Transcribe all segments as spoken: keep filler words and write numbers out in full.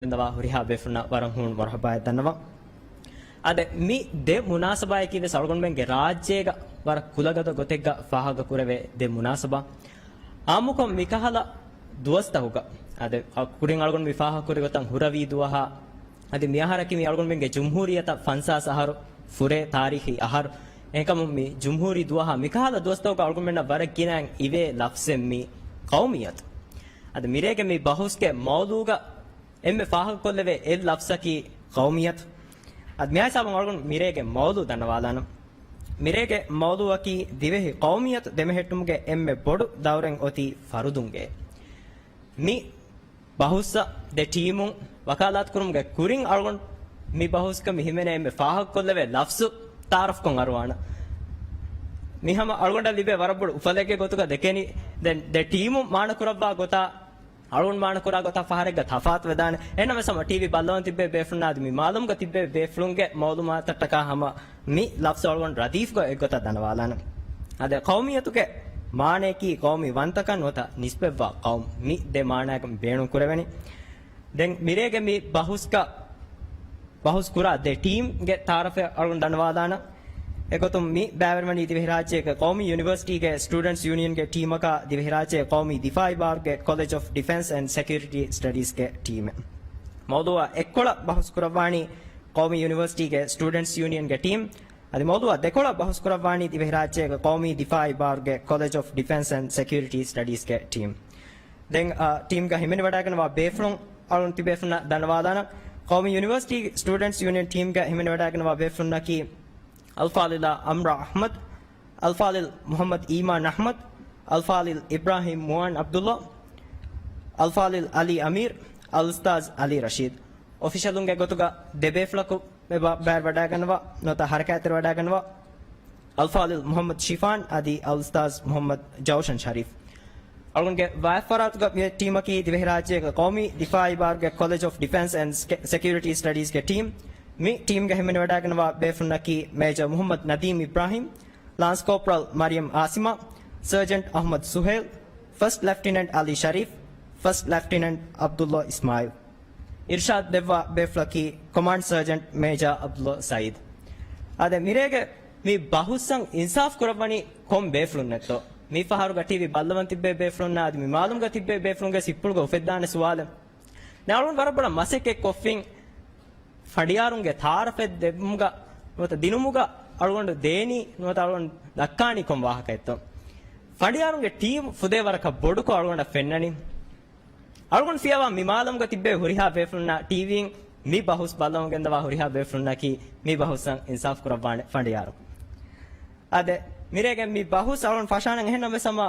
ދަވާ ހުރިހާ ބޭފުޅުންނަށް ވަރަށް ހޫނު މަރުޙަބާއެއް ދަންނަވަން. އާދެ، މި ދެ މުނާސަބާއަކީ ވެސް އަޅުގަނޑުމެންގެ ރާއްޖޭގަ ވަރަށް ކުލަގަދަ ގޮތެއްގަ ފާހަގަ ކުރެވޭ ދެ މުނާސަބާ. އާއްމުކޮށް މިކަހަލަ ދުވަސްތަކުގަ، އާދެ، ކުރިން އަޅުގަނޑު މި ފާހަގަ ކުރި ގޮތަށް ހުރަވީ ދުވަހާ، އަދި މިއަހަރަކީ މި އަޅުގަނޑުމެންގެ ޖުމްހޫރިއްޔަތަށް ފަންސާސް އަހަރު ފުރޭ ތާރީޚީ އަހަރު. އެހެންކަމުން މި ޖުމްހޫރީ ދުވަހާ މިކަހަލަ ދުވަސްތަކުގަ އަޅުގަނޑުމެންނަށް ވަރަށް ގިނައިން އިވޭ ލަފްޒެއް މި ޤައުމިއްޔަތު. އަދި މިރޭގެ މި ބަހުސްގެ މައުޟޫގަ އެންމެ ފާހަގަކޮށްލެވޭ އެއް ލަފްޒަކީ ޤައުމިއްޔަތު. އަދި މިހާ ހިސާބުން އަޅުގަނޑު މިރޭގެ މައުޟޫ ދަންނަވާލާނަން. މިރޭގެ މައުޟޫއަކީ ދިވެހި ޤައުމިއްޔަތު ދެމެހެއްޓުމުގެ އެންމެ ބޮޑު ދައުރެއް އޮތީ ފަރުދުންގެ. މި ބަހުސްއަށް ދެ ޓީމުން ވަކާލާތުކުރުމުގެ ކުރިން އަޅުގަނޑު މި ބަހުސްގަ މި ހިމެނޭ އެންމެ ފާހަގަކޮށްލެވޭ ލަފްޒު ތައާރަފްކޮށް އަރުވާނަން. މި ހަމަ އަޅުގަނޑަށް ލިބޭ ވަރަށް ބޮޑު އުފަލެއްގެ ގޮތުގަ ދެކެނީ. ދެން ދެ ޓީމުން މާނަކުރައްވާ ގޮތާ އަޅުން މާނަކުރާ ގޮތާ ފަހަރެއްގަ ތަފާތުވެދާނެ. އެހެންނަމަވެސް ހަމަ ޓީވީ ބައްލަވަން ތިއްބޭ ބޭފުޅުންނާ އަދި މި މާލުމުގަ ތިއްބޭ ބޭފުޅުންގެ މައުލޫމާތަށްޓަކާ ހަމަ މި ލަފްޒު އަޅުގަނޑު ރަދީފްކޮށް އެއްގޮތަށް ދަންނަވާލާނަން. އާދެ، ޤައުމިއްޔަތުގެ މާނައަކީ ޤައުމީ ވަންތަކަން ނުވަތަ ނިސްބަތްވާ ޤައުމު. މި ދެ މާނައަކަށް ބޭނުން ކުރެވެނީ. ދެން މިރޭގެ މި ބަހުސްގަ ބަހުސް ކުރާ ދެ ޓީމްގެ ތައާރަފެއް އަޅުގަނޑު ދަންނަވާލާނަން. އެގޮތުން މި ބައިވެރިވަނީ ދިވެހިރާއްޖޭގެ ޤައުމީ ޔުނިވަރސިޓީގެ ސްޓޫޑެންޓްސް ޔޫނިއަންގެ ޓީމަކާ ދިވެހިރާއްޖޭ ޤައުމީ ދިފާއީ ބާރުގެ ކޮލެޖް އޮފް ޑިފެންސް އެންޑް ސެކިއުރިޓީ ސްޓަޑީޒްގެ ޓީމެއް. މައުޟޫއާ އެއްކޮޅަށް ބަހުސް ކުރައްވާނީ ޤައުމީ ޔުނިވަރސިޓީގެ ސްޓޫޑެންޓްސް ޔޫނިއަންގެ ޓީމް. އަދި މައުޟޫއާ ދެކޮޅަށް ބަހުސް ކުރައްވާނީ ދިވެހިރާއްޖޭގެ ޤައުމީ ދިފާއީ ބާރުގެ ކޮލެޖް އޮފް ޑިފެންސް އެންޑް ސެކިއުރިޓީ ސްޓަޑީޒްގެ ޓީމް. ދެން، އާ، ޓީމްގަ ހިމެނިވަޑައިގަންނަވާ ބޭފުޅުން އަޅުން ތިބޭފުޅުންނަށް ދަންނަވާލާނަން. ޤައުމީ ޔުނިވަރސިޓީ ސްޓޫޑެންޓްސް ޔޫނިއަން ޓީމްގަ ހިމެނިވަޑައިގަންނަވާ ބޭފުޅުންނަކީ އަލްފާޟިލާ އަމްރާ އަޙްމަދު، އަލްފާޟިލް މުޙައްމަދު އީމާން އަޙްމަދު، އަލްފާޟިލް އިބްރާހީމް މުޢާން ޢަބްދުﷲ، އަލްފާޟިލް ޢަލީ އަމީރު، އަލްއުސްތާޛު ޢަލީ ރަޝީދު. އޮފިޝަލުންގެ ގޮތުގަ ދެ ބޭފުޅަކު މި ބަ-، ބައިވެރިވަޑައިގަންނަވާ ނުވަތަ ހަރަކާތްތެރިވަޑައިގަންނަވާ އަލްފާޟިލް މުޙައްމަދު ޝިފާން އަދި އަލްއުސްތާޛު މުޙައްމަދު ޖައުޝަން ޝަރީފް. އަޅުގަނޑުގެ ވާތްފަރާތުގަ މި ޓީމަކީ ދިވެހިރާއްޖޭގެ ޤައުމީ ދިފާއީ ބާރުގެ ކޮލެޖް އޮފް ޑިފެންސް އެންޑް ސެކިއުރިޓީ ސްޓަޑީޒްގެ ޓީމް. މި ޓީމްގަ ހިމެނިވަޑައިގަންނަވާ ބޭފުޅުންނަކީ މޭޖަރ މުޙައްމަދު ނަދީމް އިބްރާހީމް، ލާންސް ކޯޕްރަލް މަރިޔަމް އާސިމާ، ސަރޖަންޓް އަޙްމަދު ސުހޭލް، ފަސްޓް ލެފްޓިނަންޓް ޢަލީ ޝަރީފް، ފަސްޓް ލެފްޓިނަންޓް ޢަބްދުﷲ އިސްމާޢީލް. އިރްޝާދު ދެއްވާ ބޭފުޅަކީ ކޮމާންޑް ސަރޖަންޓް މޭޖާ ޢަބްދުﷲ ސަޢީދު. އާދެ، މިރޭގެ މި ބަހުސްއަށް އިންސާފް ކުރައްވަނީ ކޮން ބޭފުޅުންނެއްތޯ؟ މި ފަހަރުގަ ޓީވީ ބައްލަވަން ތިއްބޭ ބޭފުޅުންނާ އަދި މި މާލުމުގަ ތިއްބޭ ބޭފުޅުންގެ ހިތްޕުޅުގަ އުފެއްދާނެ ސުވާލެއް. ދެން އަޅުން ވަރަށް ބޮޑަށް މަސައްކަތް ކޮށްފިން ފަނޑިޔާރުންގެ ތައާރަފެއް ދެއްވުމުގަ ނުވަތަ ދިނުމުގަ އަޅުގަނޑު ދޭނީ ނުވަތަ އަޅުގަނޑު ދައްކާނީ ކޮން ވާހަކައެއްތޯ؟ ފަނޑިޔާރުންގެ ޓީމް ފުދޭ ވަރަކަށް ބޮޑުކޮށް އަޅުގަނޑަށް ފެންނަނީ. އަޅުގަނޑު ފިޔަވާ މި މާލަމުގަ ތިއްބޭ ހުރިހާ ބޭފުޅުންނާ ޓީވީން މި ބަހުސް ބައްލަވަމުން ގެންދަވާ ހުރިހާ ބޭފުޅުންނަކީ މި ބަހުސްއަށް އިންސާފް ކުރައްވާނެ ފަނޑިޔާރު. އާދެ، މިރޭގެ މި ބަހުސް އަޅުން ފަށާނަން އެހެންނަމަވެސް ހަމަ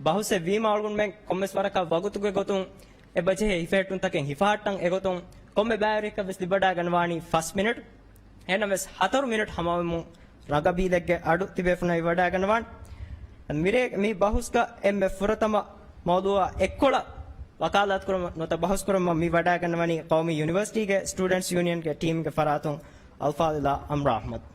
ބަހުސްއެއް ވީމަ އަޅުގަނޑުމެން ކޮންމެސް ވަރަކަށް ވަގުތުގެ ގޮތުން އެބަޖެހޭ ހިފެހެއްޓުންތަކެއް ހިފަހައްޓަން އެގޮތުން ކޮންމެ ބައިވެރިޔަކަށް ވެސް ލިބިވަޑައިގަންނަވާނީ ފަސް މިނެޓް. އެހެންނަމަވެސް ހަތަރު މިނެޓް ހަމަވަމުން ރަނގަބީލެއްގެ އަޑު ތިބޭފުޅުންނަށް ވަޑައިގަންނަވާނެ. މިރޭ މި ބަހުސްގަ އެންމެ ފުރަތަމަ މައުޟޫއާ އެއްކޮޅަށް ވަކާލާތުކުރަމަށް ނުވަތަ ބަހުސްކުރަމަށް މި ވަޑައިގަންނަވަނީ ޤައުމީ ޔުނިވަރސިޓީގެ ސްޓޫޑެންޓްސް ޔޫނިއަންގެ ޓީމްގެ ފަރާތުން އަލްފާޟިލާ އަމްރާ އަޙްމަދު.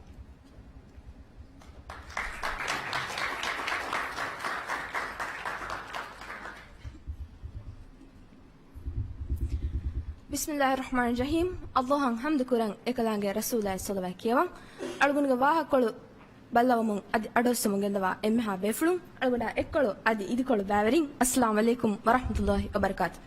ބިސްމިﷲ ރަޙްމާނި ރަޙީމް. ﷲ އަށް ޙަމްދު ކުރަން، އެކަލާނގެ ރަސޫލާއަށް ޞަލަވާތް ކިޔަވަން. އަޅުގަނޑުގެ ވާހަކަކޮޅު ބައްލަވަމުން އަދި އަޑުއައްސަމުން ގެންދަވާ އެންމެހާ ބޭފުޅުން، އަޅުގަނޑާ އެއްކޮޅު އަދި އިދިކޮޅު ބައިވެރިން، އައްސަލާމު ޢަލައިކުމް ވަރަޙްމަތުﷲ ވަބަރަކާތު.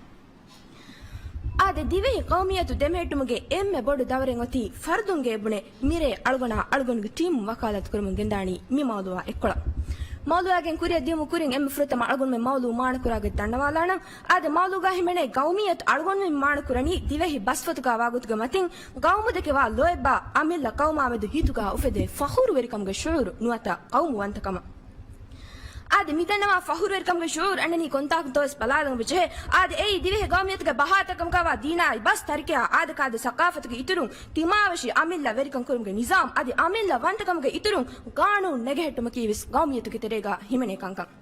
އާދެ، ދިވެހި ޤައުމިއްޔަތު ދެމެހެއްޓުމުގެ އެންމެ ބޮޑު ދައުރެއް އޮތީ ފަރުދުންގެ ބުނެ މިރޭ އަޅުގަނޑާ އަޅުގަނޑުގެ ޓީމުން ވަކާލާތު ކުރަމުން ގެންދާނީ މި މައުޟޫއާ އެއްކޮޅަށް. މައުޟޫއާގެން ކުރިއަށް ދިޔުމުގެ ކުރިން އެންމެ ފުރަތަމަ އަޅުގަނޑުމެން މައުޟޫ މާނަކުރާ ގޮތް ދަންނަވާލާނަން. އާދެ، މައުޟޫގަ ހިމެނޭ ޤައުމިއްޔަތު އަޅުގަނޑުމެން މާނަކުރަނީ ދިވެހި ބަސްފޮތުގަ ވާގޮތުގެ މަތިން ޤައުމު ދެކެވާ ލޯތްބާ އަމިއްލަ ޤައުމާ މެދު ހިތުގަ އުފެދޭ ފަޚުރުވެރިކަމުގެ ޝުޢޫރު ނުވަތަ ޤައުމުވަންތަކަމަށް. އާދެ، މިދަންނަވާ ފަޚުރުވެރިކަމުގެ ޝުޢޫރު އަންނަނީ ކޮންތާކުންތޯވެސް ބަލާލަން އޮވެ ޖެހޭ. އާދެ، އެއީ ދިވެހި ޤައުމިއްޔަތުގެ ބަހާތަކަމަކާވާ ދީނާއި ބަސް ތަރިކަޔާ އާދަކާދަ ސަޤާފަތުގެ އިތުރުން ތިމާވެށި އަމިއްލަ ވެރިކަން ކުރުމުގެ ނިޒާމް އަދި އަމިއްލަ ވަންތަކަމުގެ އިތުރުން ޤާނޫނު ނެގެހެއްޓުމަކީ ވެސް ޤައުމިއްޔަތުގެ ތެރޭގަ ހިމެނޭ ކަންކަން.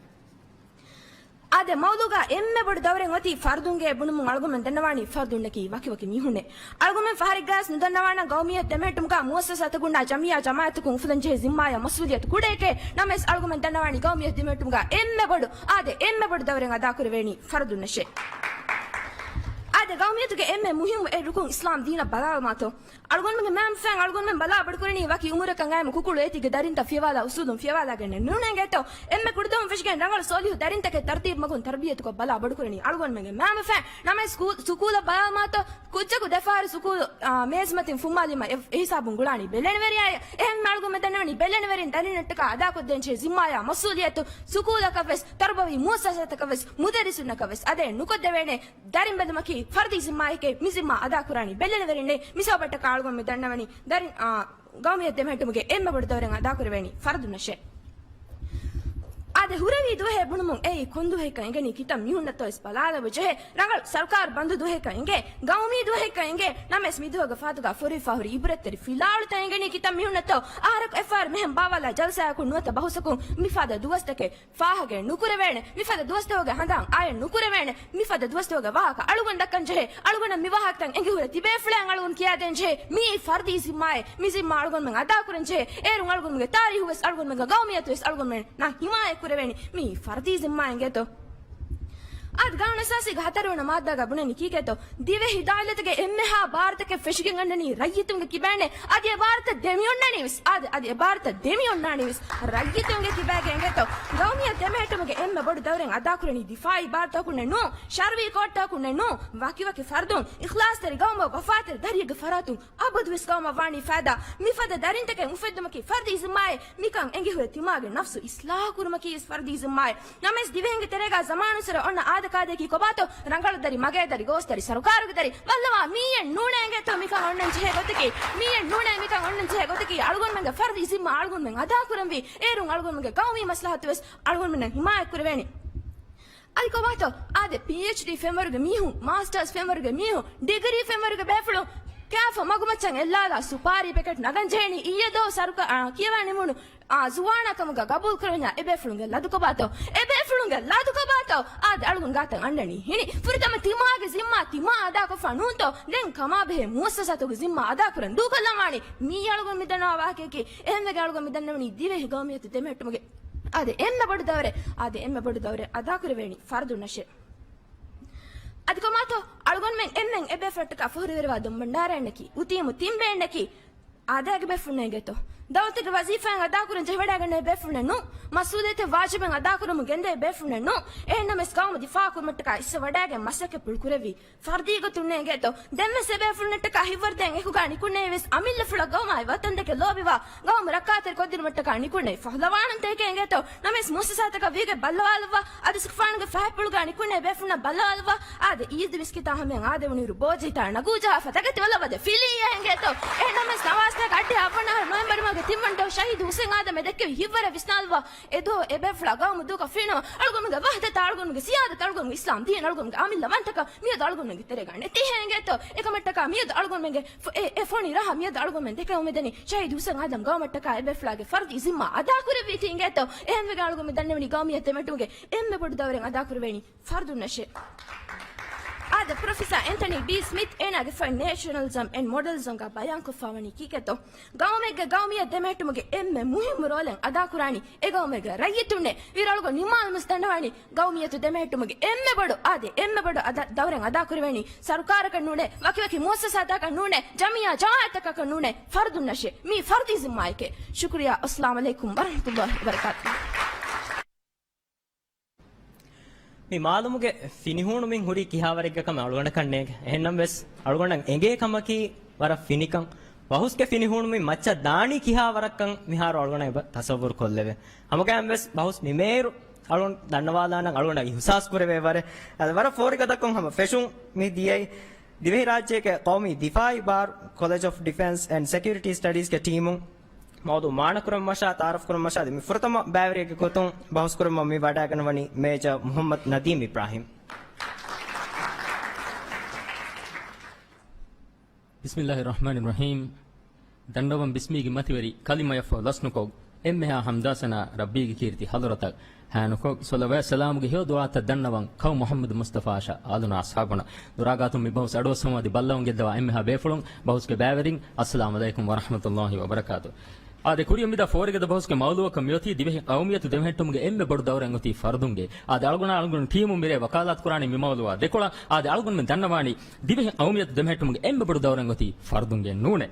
އާދެ، މައުޟޫގަ އެންމެ ބޮޑު ދައުރެއް އޮތީ ފަރުދުންގެ ބުނުމުން އަޅުގަނޑުމެން ދަންނަވާނީ ފަރުދުންނަކީ ވަކިވަކި މީހުންނޭ. އަޅުގަނޑުމެން ފަހަރެއްގަވެސް ނުދަންނަވާނަން ޤައުމިއްޔަތު ދެމެހެއްޓުމުގަ މުއައްސަސާތަކުންނާ ޖަމިއްޔާ ޖަމާއަތްތަކުން އުފުލަން ޖެހޭ ޒިންމާއާ މަސްއޫލިއްޔަތު ކުޑައެކޭ. ނަމަވެސް އަޅުގަނޑުމެން ދަންނަވާނީ ޤައުމިއްޔަތު ދެމެހެއްޓުމުގަ އެންމެ ބޮޑު، އާދެ، އެންމެ ބޮޑު ދައުރެއް އަދާކުރެވޭނީ ފަރުދުންނަށޭ. އާ، ގައުމިއްޔަތުގެ އެންމެ މުހިއްމު އެއް ރުކުން އިސްލާމް ދީނަށް ބަލާލުމާތޯ؟ އަޅުގަނޑުމެންގެ މައިންބަފައިން އަޅުގަނޑުމެން ބަލާ ބޮޑުކުރަނީ ވަކި އުމުރަކަށް އައިމު ކުކުޅު އޭތިގެ ދަރިންތައް ފިޔަވާލާ އުސޫލުން ފިޔަވާލާގެންނެއް ނޫނޭ އިނގޭތޯ؟ އެންމެ ކުޑަދޮން ފެށިގެން ރަނގަޅު ސޯލިހު ދަރިންތަކެއް ތަރުބިޔަތުކޮށް ބަލާ ބޮޑުކުރަނީ އަޅުގަނޑުމެންގެ މައިންބަފައިން. ނަމަވެސް ސްކޫލް، ސުކޫލަށް ބަލާލުމާތޯ؟ ކުއްޖަކު ދެފަހަރު ސުކޫލު، އާ، މޭޒުމަތިން ފުއްމާލީމަ އެ، އެހިސާބުން ގުޅާނީ ބެލެނިވެރިޔާއޭ. އެހެން އަޅުގަނޑުމެން ދަންނަވަނީ ބެލެނިވެރިން ދަރިންނަށްޓަކާ އަދާކޮށްދޭންޖެހޭ ޒިންމާޔާ މަސްއޫލިއްޔަތު ސުކޫލަކަށްވެސް، ތަރުބަވީ މުއައްސަސާތަކަށްވެސް، މުދައްރިސުންނަކަށްވެސް އަދޭ ނުކޮށްދެވޭނެ. ދަރިންބެލުމަކީ ފަރުދީ ޒިންމާއެކޭ. މި ޒިންމާ އަދާކުރާނީ ބެލެނިވެރިންނޭ. މިސަބަބަށްޓަކާ އަޅުގަނޑުމެން ދަންނަވަނީ ދަރިން، އާ، ގައުމިއްޔަތު ދެމެހެއްޓުމުގެ އެންމެ ބޮޑު ދައުރެއް އަދާކުރެވޭނީ ފަރުދުންނަށޭ. އާދެ، ހުރެވި ދުވަހެއް ބުނުމުން އެއީ ކޮން ދުވަހެއްކަން އެނގެނީ ކިތައް މީހުންނަށްތޯވެސް ބަލާލައްވަ ޖެހޭ. ރަނގަޅު ސަރުކާރު ބަންދު ދުވަހެއްކަން އެނގޭ، ގައުމީ ދުވަހެއްކަން އެނގޭ. ނަމަވެސް މި ދުވަހުގެ ފަހަތުގަ ފޮރުވިފާ ހުރި އިބްރަތްތެރި ފިލާވަޅުތައް އެނގެނީ ކިތައް މީހުންނަށްތޯ؟ އަހަރަކު އެއްފަހަރު މިހެން ބާވާލާ ޖަލްސާއަކުން ނުވަތަ ބަހުސަކުން މިފަދަ ދުވަސްތަކެއް ފާހަގައެއް ނުކުރެވޭނެ. މިފަދަ ދުވަސްތަކުގެ ހަނދާން އާއެއް ނުކުރެވޭނެ. މިފަދަ ދުވަސްތަކުގެ ވާހަކަ އަޅުގަނޑަކަށް ޖެހޭ. އަޅުގަނޑަށް މި ވާހަކަތައް އެނގި ހުރެ ތިބޭފުޅަށް އަޅުގަނޑު ކިޔާދޭން ޖެހޭ. މިއީ ފަރުދީ ޒިންމާއެއް. މި ޒިންމާ އަޅުގަނޑުމެން އަދާކުރަން ޖެހޭ. އޭރުން އަޅުގަނޑުމެންގެ ތާރީހުވެސް އަޅުގަނޑުމެންގެ ގައުމިއްޔަތުވެސް އަޅުގަނޑުމެންނަށް ހިމާޔަތް ކުރެވޭނީ. މިއީ ފަރުދީ ޒިންމާ އިނގޭތޯ؟ އާދެ، ގާނޫނު އަސާސީގެ ހަތަރުވަނަ މާއްދާގަ ބުނެނީ ކީކޭތޯ؟ ދިވެހި ދާއިރާތަކެއް އެންމެހާ ބާރުތަކެއް ފެށިގެން އަންނަނީ ރައްޔިތުންގެ ކިބައިންނޭ. އަދި އެ ބާރުތައް ދެމިއޮންނާނީވެސް، އާދެ، އަދި އެ ބާރުތައް ދެމިއޮންނާނީވެސް ރައްޔިތުންގެ ކިބައިގަ އިނގޭތޯ؟ ގައުމިއްޔަތު ދެމެހެއްޓުމުގެ އެންމެ ބޮޑު ދައުރެއް އަދާކުރަނީ ދިފާއީ ބާރުތަކުންނެއް ނޫން، ޝަރުއީ ކޯޓްތަކުންނެއް ނޫން، ވަކިވަކި ފަރުދުން، އިޚްލާޞްތެރި ގައުމަށް ވަފާތެރި ދަރިއެއްގެ ފަރާތުން އަބަދުވެސް ގައުމަށް ވާނީ ފައިދާ. މިފަދަ ދަރިންތަކެއް އުފެއްދުމަކީ ފަރުދީ ޒިންމާއެއް. މިކަން އެނގިހުރެ ތިމާގެ ނަފްސު އިސްލާހު ކުރުމަކީވެސް ފަރުދީ ޒިންމާއެއް. ނަމަވެސް ދިވެހިންގެ ތެރޭގަ ޒަމާނުއްސުރެ އޮންނަ އާދަކާދައަކީ ކޮބާތޯ؟ ރަނގަޅު ދަރި، މަގޭ ދަރި، ގޯސް ދަރި، ސަރުކާރުގެ ދަރި ބައްލަވާ. މިއެއް ނޫނޭ އިނގޭތޯ މިކަން އޮންނަން ޖެހޭ ގޮތަކީ؟ މިއެއް ނޫނޭ މިކަން އޮންނަން ޖެހޭ ގޮތަކީ؟ އަޅުގަނޑުމެންގެ ފަރުދީ ޒިންމާ އަޅުގަނޑުމެން އަދާކުރަންވީ. އޭރުން އަޅުގަނޑުމެންގެ ގައުމީ މަސްލަހަތުވެސް އަޅުގަނޑުމެންނަށް ހިމާޔަތް ކުރެވޭނީ. އަދި ކޮބާތޯ؟ އާދެ، ޕީއެޗްޑީ ފެންވަރުގެ މީހުން، މާސްޓާސް ފެންވަރުގެ މީހުން، ޑިގްރީ ފެންވަރުގެ ބޭފުޅުން ކާފަ މަގުމައްޗަށް އެއްލާލާ ސުޕާރީ ޕެކެޓް ނަގަން ޖެހެނީ އިއްޔެ ދޯ ސަރުކާ، އާ، ކިޔަވާ ނިމުނު، އާ، ޒުވާނާ ކަމުގަ ގަބޫލު ކުރެވެންޏާ އެ ބޭފުޅުންގެ ލަދު ކޮބާތޯ؟ އެ ބޭފުޅުންގެ ލަދު ކޮބާތޯ؟ އާދެ، އަޅުގަނޑު ގާތަށް އަންނަނީ ހިނި. ފުރަތަމަ ތިމާގެ ޒިންމާ ތިމާ އަދާކޮށްފަ ނޫންތޯ؟ ދެން ކަމާބެހޭ މުއައްސަސާތުގެ ޒިންމާ އަދާކުރަން ދޫކޮށްލަން ވާނީ. މީ އަޅުގަނޑު މި ދަންނަވާ ވާހަކަޔަކީ. އެހެންވެގެން އަޅުގަނޑު މި ދަންނަވަނީ ދިވެހި ގައުމިއްޔަތު ދެމެހެއްޓުމުގެ އާދެ، އެންމެ ބޮޑު ދައުރެއް، އާދެ، އެންމެ ބޮޑު ދައުރެއް އަދާކުރެވޭނީ ފަރުދުންނަށޭ. އަދި ކޮބާތޯ؟ އަޅުގަނޑުމެން އެންމެން އެބޭފުޅަށްޓަކާ ފޯރުވެރިވާ ދޮންބަންޑާރައެއްނަކީ، އުތީމު ތިން ބޭންނަކީ، އާދައިގެ ބޭފުޅުންނޭ އިނގޭތޯ؟ ދައުލަތުގެ ވަޒީފާއިން އަދާކުރަން ޖެހިވަޑައިގަންނަ އެބޭފުޅުންނެއް ނޫން. މަސްއޫލިއްޔަތެއް ވާޖިބެއް އަދާކުރަމުން ގެންދަން އެބޭފުޅުންނެއް ނޫން. އެހެންނަމަވެސް ގައުމު ދިފާއު ކުރުމަށްޓަކާ އިސްވެވަޑައިގެން މަސައްކަތްޕުޅު ކުރެއްވީ. ފަރުދީ ގޮތުންނޭ އިނގޭތޯ؟ ދެންވެސް އެބޭފުޅުންނަށްޓަކާ ހިތްވަރުދޭން އެކުގަ ނިކުންނެވިޔަސް އަމިއްލަފުޅަށް ގައުމާއި ވަތަންދެކެ ލޯބިވާ، ގައުމު ރައްކާތެރި ކޮށްދިނުމަށްޓަކާ ނިކުންނެވި ފަހުލަވާނުންތަކެކޭ އިނގޭތޯ؟ ނަމަވެސް މުއައްސަސާތަކަށް ވީގެ ބައްލަވާލައްވާ، އަދި ސިކުފާނުގެ ފަހަތްޕުޅުގަ ނިކުންނެވި ބޭފުޅުންނަށް ބައްލަވާލައްވާ، އާދެ، އީދުވެސް ކިތާ ހަމައަށް އާދެވުނުއިރު ބޯޖަހިތާ ނަގޫޖަހާފަ ތަކެތި ބައްލަވަދޭ ފިލީއޭ އިނގޭތޯ؟ އެހެންނަމަވެސް ނަވާސްތަކަށް އައްޑިހަ އަށްވަނަ އަހަރު ނޮވެމްބަރު މަހުގެ ތިންވަނަ ދުވަހު ޝަހީދު ހުސެން އާދަމް އެ ދެއްކެވި ހިތްވަރަށް ވިސްނާލައްވާ. އެދުވަހު އެބޭފުޅާ ގައުމު ދޫކޮށް ފިނަމަ، އަޅުގަނޑުމެންގެ ވަހްދަތާ، އަޅުގަނޑުމެންގެ ސިޔާދަތާ، އަޅުގަނޑުމެންގެ އިސްލާމް ދީން، އަޅުގަނޑުމެންގެ އަމިއްލަ ވަންތަކަން މިއަދު އަޅުގަނޑުމެންގެ ތެރޭގަ ނެތިހޭ އިނގޭތޯ؟ އެކަމަށްޓަކާ މިއަދު އަޅުގަނޑުމެންގެ ފޮ-، އެ، އެ ފޮނި ރަހަ މިއަދު އަޅުގަނޑުމެން ދެކެވަމުން މިދަނީ ޝަހީދު ހުސެން އާދަމް ގައުމަށްޓަކާ އެބޭފުޅާގެ ފަރުދީ ޒިންމާ އަދާކުރެއްވީތީ އިނގޭތޯ؟ އެހެންވެގެން އަޅުގަނޑު މި ދަންނަވަނީ ގައުމިއްޔަތު ދެމެހެއްޓުމުގެ އެންމެ ބޮޑު ދައުރެއް އަދާކުރެވޭނީ ފަރުދުންނަށޭ. އާދެ، ޕްރޮފެސާ އެންތަނީ ޑީ ސްމިތް އޭނާގެ ފޮތް ނޭޝަނަލިޒަމް އެންޑް މޮޑަލިޒަމްގަ ބަޔާންކޮށްފަވަނީ ކީކޭތޯ؟ ގައުމެއްގެ ގައުމިއްޔަތު ދެމެހެއްޓުމުގެ އެންމެ މުހިއްމު ރޯލެއް އަދާކުރާނީ އެ ގައުމެއްގެ ރައްޔިތުންނޭ. އިރައަޅުގަ ނިމާލުމުސް ދަންނަވާނީ ގައުމިއްޔަތު ދެމެހެއްޓުމުގެ އެންމެ ބޮޑު، އާދެ، އެންމެ ބޮޑު އަދަ-، ދައުރެއް އަދާކުރެވޭނީ ސަރުކާރަކަށް ނޫނޭ، ވަކިވަކި މުއައްސަސާތަކަށް ނޫނޭ، ޖަމިއްޔާ ޖަމާއަތްތަކަކަށް ނޫނޭ، ފަރުދުންނަށޭ. މީ ފަރުދީ ޒިންމާއެކޭ. ޝުކުރިއްޔާ. އައްސަލާމު ޢަލައިކުމް ވަރަޙްމަތުﷲި ވަބަރަކާތުހު. މި މާލުމުގެ ފިނިހޫނުމިން ހުރީ ކިހާވަރެއްގަ ކަމެއް އަޅުގަނޑަކަށް ނޭނގެ. އެހެންނަމަވެސް، އަޅުގަނޑަށް އެނގޭ ކަމަކީ ވަރަށް ފިނިކަން. ބަހުސްގެ ފިނިހޫނުމިން މައްޗަށް ދާނީ ކިހާވަރަށްކަން މިހާރު އަޅުގަނޑަށް އެބަ ތަސައްވުރު ކޮށްލެވޭ. ހަމަގައިމުވެސް ބަހުސް ނިމޭއިރު އަޅުގަނޑު ދަންނަވާލާނަން، އަޅުގަނޑަށް އިހުސާސް ކުރެވޭ ވަރެއް. އަދި ވަރަށް ފޯރިގަދަކޮށް ހަމަ ފެށުން މި ދިޔައީ ދިވެހިރާއްޖޭގެ ޤައުމީ ދިފާއީ ބާރު، ކޮލެޖް އޮފް ޑިފެންސް އެންޑް ސެކިއުރިޓީ ސްޓަޑީޒްގެ ޓީމުން. މައުޟޫޢު މާނަކުރަން މަށާ، ތަޢާރަފް ކުރަން މަށާ، މި ފުރަތަމަ ބައިވެރިއެއްގެ ގޮތުން ބަހުސް ކުރަން މި ވަޑައިގަންނަވަނީ މޭޖަރ މުޙައްމަދު ނަދީމް އިބްރާހިމް. ބިސްމިއްލާހި ރަޙްމާނި ރަޙީމް. ދަންނަވަން ބިސްމީގެ މަތިވެރި ކަލިމަޔަށްފަހު ލަސްނުކޮށް، އެންމެހާ ޙަމްދާ ސަނާ ރައްބީގެ ކީރިތި ޙަޟްރަތަށް ހައިނުކޮށް، ޞަލަވާތް ސަލާމުގެ ހެޔޮ ދުޢާތައް ދަންނަވަން ކައު މުޙައްމަދު މުޞްޠަފާއަށާ އާލުން އަޞްޙާބުންނަށް. ދުރާގާތުން މި ބަހުސް އަޑުއައްސަވަން އަދި ބައްލަވަން ގެއްލަވާ އެންމެހާ ބޭފުޅުން، ބަހުސްގެ ބައިވެރިން، އައްސަލާމު ޢަލައިކުމް ވަރަޙްމަތުﷲި ވަބަރަކާތުހު. އާދެ، ކުރިއަށް މިދާ ފޯރިގަދަ ބަހުސްގެ މައުލޫއަކަށް މިއޮތީ ދިވެހި ޤައުމިއްޔަތު ދެމެހެއްޓުމުގެ އެންމެ ބޮޑު ދައުރެއް އޮތީ ފަރުދުންގެ. އާދެ، އަޅުގަނޑާ އަޅުގަނޑު ޓީމުން މިރޭ ވަކާލާތު ކުރާނީ މި މައުލޫއާ ދެކޮޅަށް. އާދެ، އަޅުގަނޑުމެން ދަންނަވާނީ ދިވެހި ޤައުމިއްޔަތު ދެމެހެއްޓުމުގެ އެންމެ ބޮޑު ދައުރެއް އޮތީ ފަރުދުންގެ ނޫނޭ.